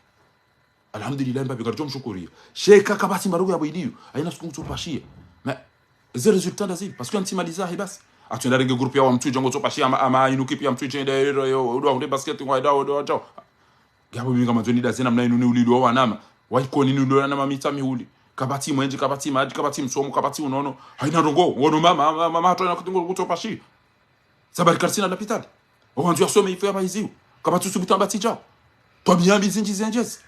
Alhamdulillah, mbapvi ngaridjo mshukuriya. Sheka kapvatsi mbarugu yapvo iliyo. Haina suku ngutsopashiya. Mais, ze résultat ndazi. Parce que ntsi maliza he basi. Atsu enda renge groupe ya wa Mtsudje ngotsopashiya ama, ama inu kipi ya Mtsudje nda yo, yo, yo, yo, basket, ngwa nda, yo, yo, yo. Ngapvo mimi ngamandzo nida zena mna inu ni ulilo wa wanama. Wa Ikoni ni ulilo wa wanama mitsa mihuli. Kapvatsi mwendje, kapvatsi madji, kapvatsi msomo, kapvatsi unono. Haina ndrongo, wono mama, mama, mama, hatru haina kuti ngutsopashiya. Zabari karitsina lapitali. Owandzo yasome ifo yapvahiziwa. Kapvatsu subutu amba tsi djao. Twabiya mbi zindji zendjezi.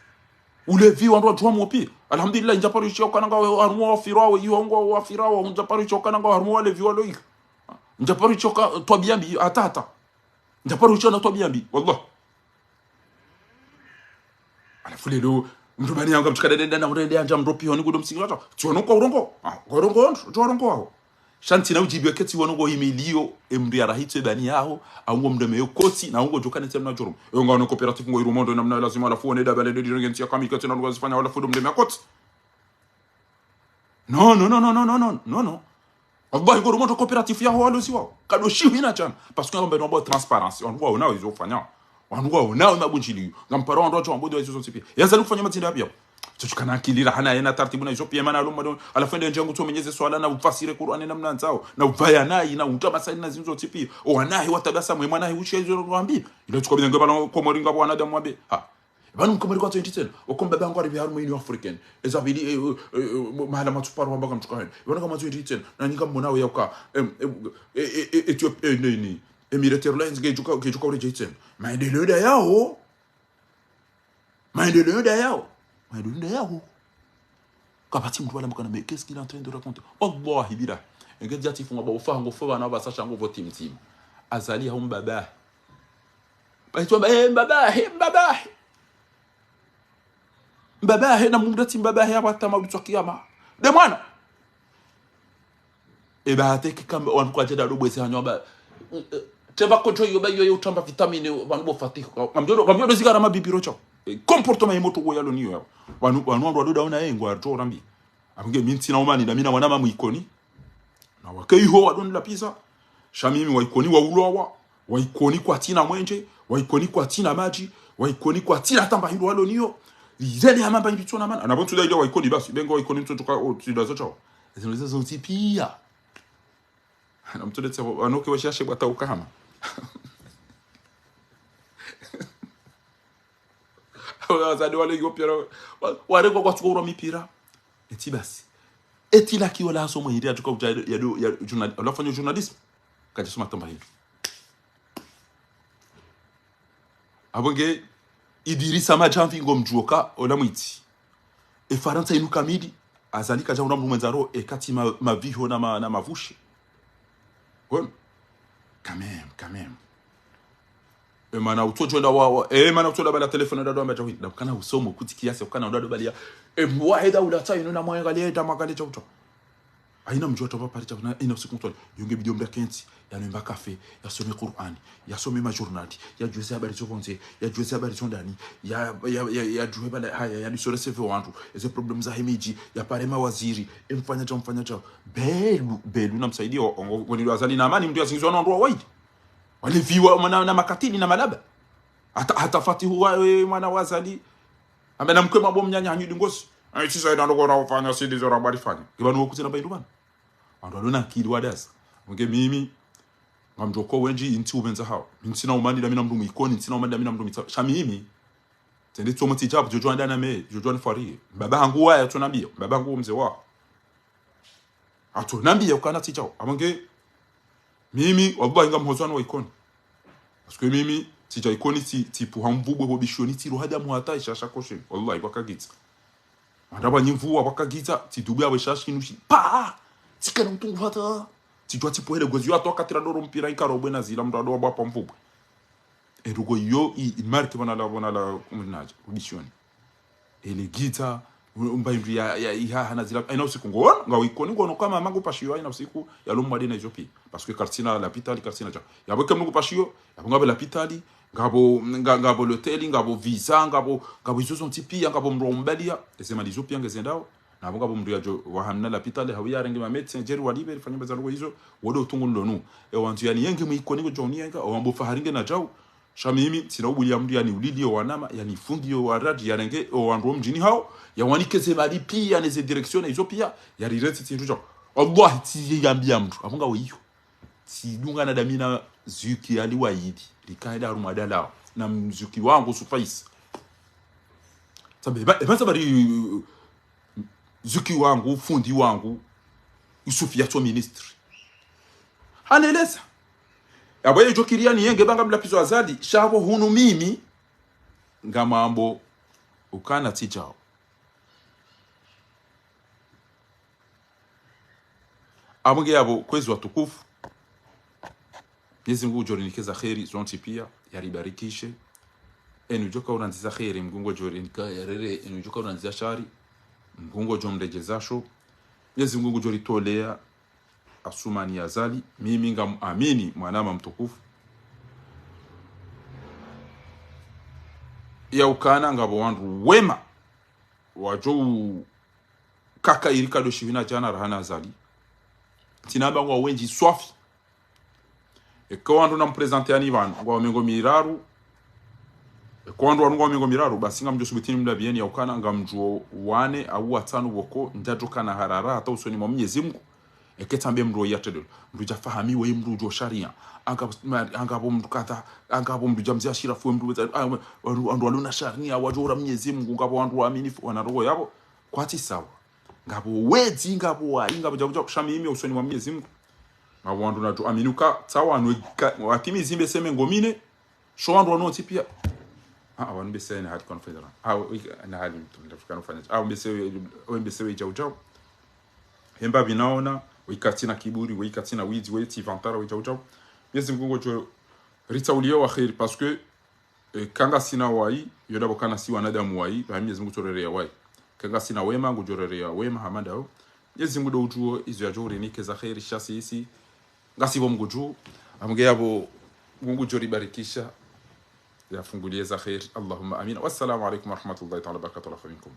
Ulevi wandru wadjuwa mwopi. Alhamdulillah, ndja paro ishiya ukana ngao harumwa wafirawo, iyo ngwao wafirawo, ndja paro ishiya ukana ngao harumwa walevi walo iyo. Ndja paro ishiya uka twabiya mbi, hata hata. Ndja paro ishiya na twabiya mbi, wallah. Halafu lelo, mndru mani yanga mtsuka dede na urende yandja mndru pia honi kudo msingi wato. Tsiono kwa urongo. Ah, kwa urongo wandru, tsi urongo wao. Sha ntsina udjibiwa ketsi wono ngo himiliyo, e mndru yarahitso e bani yaho, au ngo mndru meyo kotsi, na au ngo djokane tsena djorom. Ewe ngawone coopérative ngo irumondo, namna lazima halafu wone daba lelo direnge ntsi ya kamili ketsi na lugha zifanya halafu do mndru meyo kotsi. Non, non, non, non, non, non, non, non, non. Wallahi, ngoro moto coopérative yaho walozi wao. Kado shihu ina chana. Parce que ngamba ino amba transparence. Wandru waonao izo ufanya. Wandru waonao mabundjiliyo. Ngamparo wandru wacho wambo izo zontsi pia. Yazali kufanya matsinda pia. Tsochukana akili rahana yena taratibu na izo pia mana alomado. Halafu ende ndjangu tsomenyeze swala na ufasire Qur'ani namna ndzao. Na uvaya nayi na uta masali na zinu zontsi pia. O wanahi watabasa mwe mwanahi ushe izo wambi. Ila tsuka bidenge bala Komori ngapvo wanadamu wabe. Ha. Pvanu mkomori kwatsu endi tsena. Oko mbaba hangu haripvi harumwa Union Africaine. Eza pvili, eh, eh, eh, mahala matsuparo wamba kamtsuka hena. Pvanu kamwatsu endi tsena. Na nyika mwonawo yauka. Em, em, eh, eh, eh, Ethiopia, eh, nini. Emirates Airlines, ngejuka, ngejuka uredjei tsena. Maendeleo nda yaho. Maendeleo nda yaho. Maendeleo nda yaho. Kapvatsi mndru wala mkana, mais qu'est-ce qu'il est en train de raconter ? Wallahi billah. Enge djati funga ba ufa ngo fo bana ba sasha ngo voti mtima. Azali hau mbabahe. Baitwa mba, eh, mbabahe, mbabahe. Mbabahe na mumdati mbabahe ya bata mabutswa kiyama. De mwana. Eba hata eka kamba wandru kwadjenda ndo bwezi hanyo amba, eh, eh, teba kojo yo ba yo yo tamba vitamine, wandru bo fatigue. Ngamdjo, ngamdjo zikara mabibiro shao. Eh, comportement ye motro wo yalo niyo yao. Wanu, wanu wandru wado daona ye ngwa to rambi. Apvo nge mi ntsina umani, na mi na wana mamu Ikoni. Na wake iho wado nilapviza. Sha mimi wa Ikoni wa ulowa. Wa Ikoni kwatsina mwenje. Wa Ikoni kwatsina madji. Wa Ikoni kwatsina tamba hindru walo niyo. Zile hama mba hindru tsona mana. Ana pvo ntsu da ile wa Ikoni basi. Bengo wa Ikoni ntsu tuka o tsi da zo shao. Ezinu lezo zontsi pia. Na mtsu letse pvo, wanoke washashe bwa tauka hama. Wazade wale yo pia, wa-, warengwa kwatsuko urwa mipira. Eti basi. Eti la kiyo la somo hindri atuka uta ya do, ya journal-, la fanyo journalisme. Kadja soma tamba hindru. Apvo nge Idirisa Madjamvi ngomdjuo ka ola mwiti. E Farantsa inu kamili, Azali kadja ura mndru mwendza ro, e kati ma-, maviho na ma-, na mavushe. Bon. Quand même, quand même. E mana utso djonda wa, wa, e mana utso da bala téléphone da do amba djawini. Da ukana usomo kuti kiasi, ukana uda do balia. E mwa heda ula tsa inu na mwa ngale, da magale dja utso. Haina mdru atopva pare shao, na haina usiku mtwali. Yo nge bidi omdru akentsi, yanywe mba kafe, yasome Kur'ani, yasome majournal, yadjuwe ze habari zo pvondze, yadjuwe ze habari zo ndani, ya, ya, ya, yadjuwe bala, haya, yalisore seve wandru, eze problème za hemidji, yapare mawaziri, emfanya shao, mfanya shao. Belu, belu na msaidie, o, o, ngo, ngo ni Azali na Amani, mdru yazingizwa na wandru wa waidi. Wale viwa, mana, na makatili, na malaba. Hata, hata Fatihu wa, e, mwana wa Azali. Ambe na mkwe mabo mnyanya hanyu dingosi. Ayi, sisa ina ndoko na ufanya, si ndizo rabari fanya. Kiba nuwo kutsina baindu bana. Wandru walo na akili wadaza. Nge mimi, ngamdjo ko wendji, intsi upvendza hao. Mi ntsina umani da mi na mndru Mwikoni, ntsina umani da mi na mndru Mitsa-. Sha mimi, tsende tsomo tsi djabu, djodjo anda na me, djodjo anifwariye. Mbaba hangu waya, tsonambia. Mbaba hangu mze wa. Atso nambiya ukana tsidjao. Apvo nge, mimi, wallahi, ngamhodzwa no wa Ikoni. Parce que mimi, tsidja Ikoni, tsi, tsipvuha mvubwe ho Bishioni, tsilo hadamu hata ishasha koshe. Wallahi, wakagitsa. Wandapva nyimvua, wakagitsa, tsidubu ya weshashi nushi. Pa! Tsikana utungu hata. Tsidjua tsipvuhele gozi yo ato akatira doro mpira, inkaro bwe na zila, mndru ado wabwa pa mvubwe. Endugo iyo i, i marque pvona la, pvona la, kumulinaja, ho Bishioni. Ele gita, u-, umba indru ya, ya, iha, hana zila, aina usiku ngono, nga wa Ikoni ngono kama mangu pashiyo, aina usiku, yalo mwade na izo pia. Parce que kartsina lapitali, kartsina dja. Yapvo eke mngu pashiyo, yapvo ngapvo lapitali, ngapvo, nga-, ngapvo loteli, ngapvo visa, ngapvo, ngapvo izo zontsi pia, ngapvo mndru wa umbalia, eze mali izo pia ngezendao, na apvo ngapvo mndru yadjo wahamna lapitali, hawu yarenge ma médecin, djeri walipve, rifanye mbaza lugo izo, wode utungu ndonu. E wandru yani yenge mwa Ikoni ngudjo uniyenga, o wambo fahari nge na djau. Sha mimi, tsina ubulia mndru yani ulili yo wanama, yani fundi yo waradi, yarenge, o wandru wo mdjini hao, yawanike ze mali pia, ne ze direction, na izo pia, yarirentsi tsindru djau. Wallahi, tsiyambia mndru, apvo ngawe iyo. Tsidunga na damina zuki ali waidi, likaida harumwa dalao, na mzuki wangu Sufaisi. Sabe, eba, eba sabari, zuki wangu, fundi wangu, Yusufu yatso ministre. Haneleza. Yapvo yedjo kiriya niyenge ba ngamlapvizo Azali, sha apvo hunu mimi, ngamambo, ukana tsidjao. Apvo nge yapvo, kwezi watukufu. Mwenyezi Mungu ngudjo rinika za kheri zontsi pia, yaribarikishe. Enu djoka urandziza kheri, Mngu ngudjo rinika ya rere, enu djoka urandziza shari, Mngu ngudjo mredjeza sho. Mwenyezi Mungu ngudjo ritolea Asumani Azali, mimi ngamuamini mwanama mtukufu. Ya ukana ngapvo wandru wema, wadjo u-, kaka irika do shihwina djana rahana Azali. Tsinamba ngwa wendji swafi. Eka wandru na mprezante yani pvanu, ngwa mengo miraru. Eka wandru wanu ngwa mengo miraru, basi ngamdjo subutini mlapvieni ya ukana ngamdjo wane au watsanu pvoko, ndjadjo kana harara, hata usoni mwa Mwenyezi Mungu. Eke tsambe mndru ya tedelo. Mndru dja fahamiwa, mndru djo sharia. Anga, ma-, anga pvo mndru kadha, anga pvo mndru dja mze ashirafu, mndru weza, ah, wandru, wandru walona sharia, wadjo ura Mwenyezi Mungu, ngapvo wandru waaminifu, wana roho yapvo. Kwatsi sawa. Ngapvo wedzi, ngapvo wayi, ngapvo djabu djabu, sha mimi usoni mwa Mwenyezi Mungu. Ngapvo wandru nadjo amini uka, tsawa, nwe ka-, watimizi mbe seme ngomine, sho wandru wanontsi pia. Ah, wanu mbe sene hali kwa nufanya. Ah, we-, na hali mtu, nda fika nufanya. Ah, mbe sewe, we mbe sewe djau djau. Hemba binaona, we katsina kiburi, we katsina widzi, we tsi vantara, we djau djau. Mwenyezi Mungu ngudjo ritsa uliyo wa kheri, parce que E, kangasina wayi, yo dapvo kana si wanadamu wayi, ba Mwenyezi Mungu tsorereya wayi. Kangasina wema, ngudjorereya wema, hama ndao. Mwenyezi Mungu ndo udjuo izo yadjo urinike za kheri, sha sisi ngasi pvo Mungu dju, amge yapvo Mungu djo ribarikisha, yafungulie za kheri. Allahumma amin. Wassalamu alaikum warahmatullahi taala wabarakatuh. Wa minkum.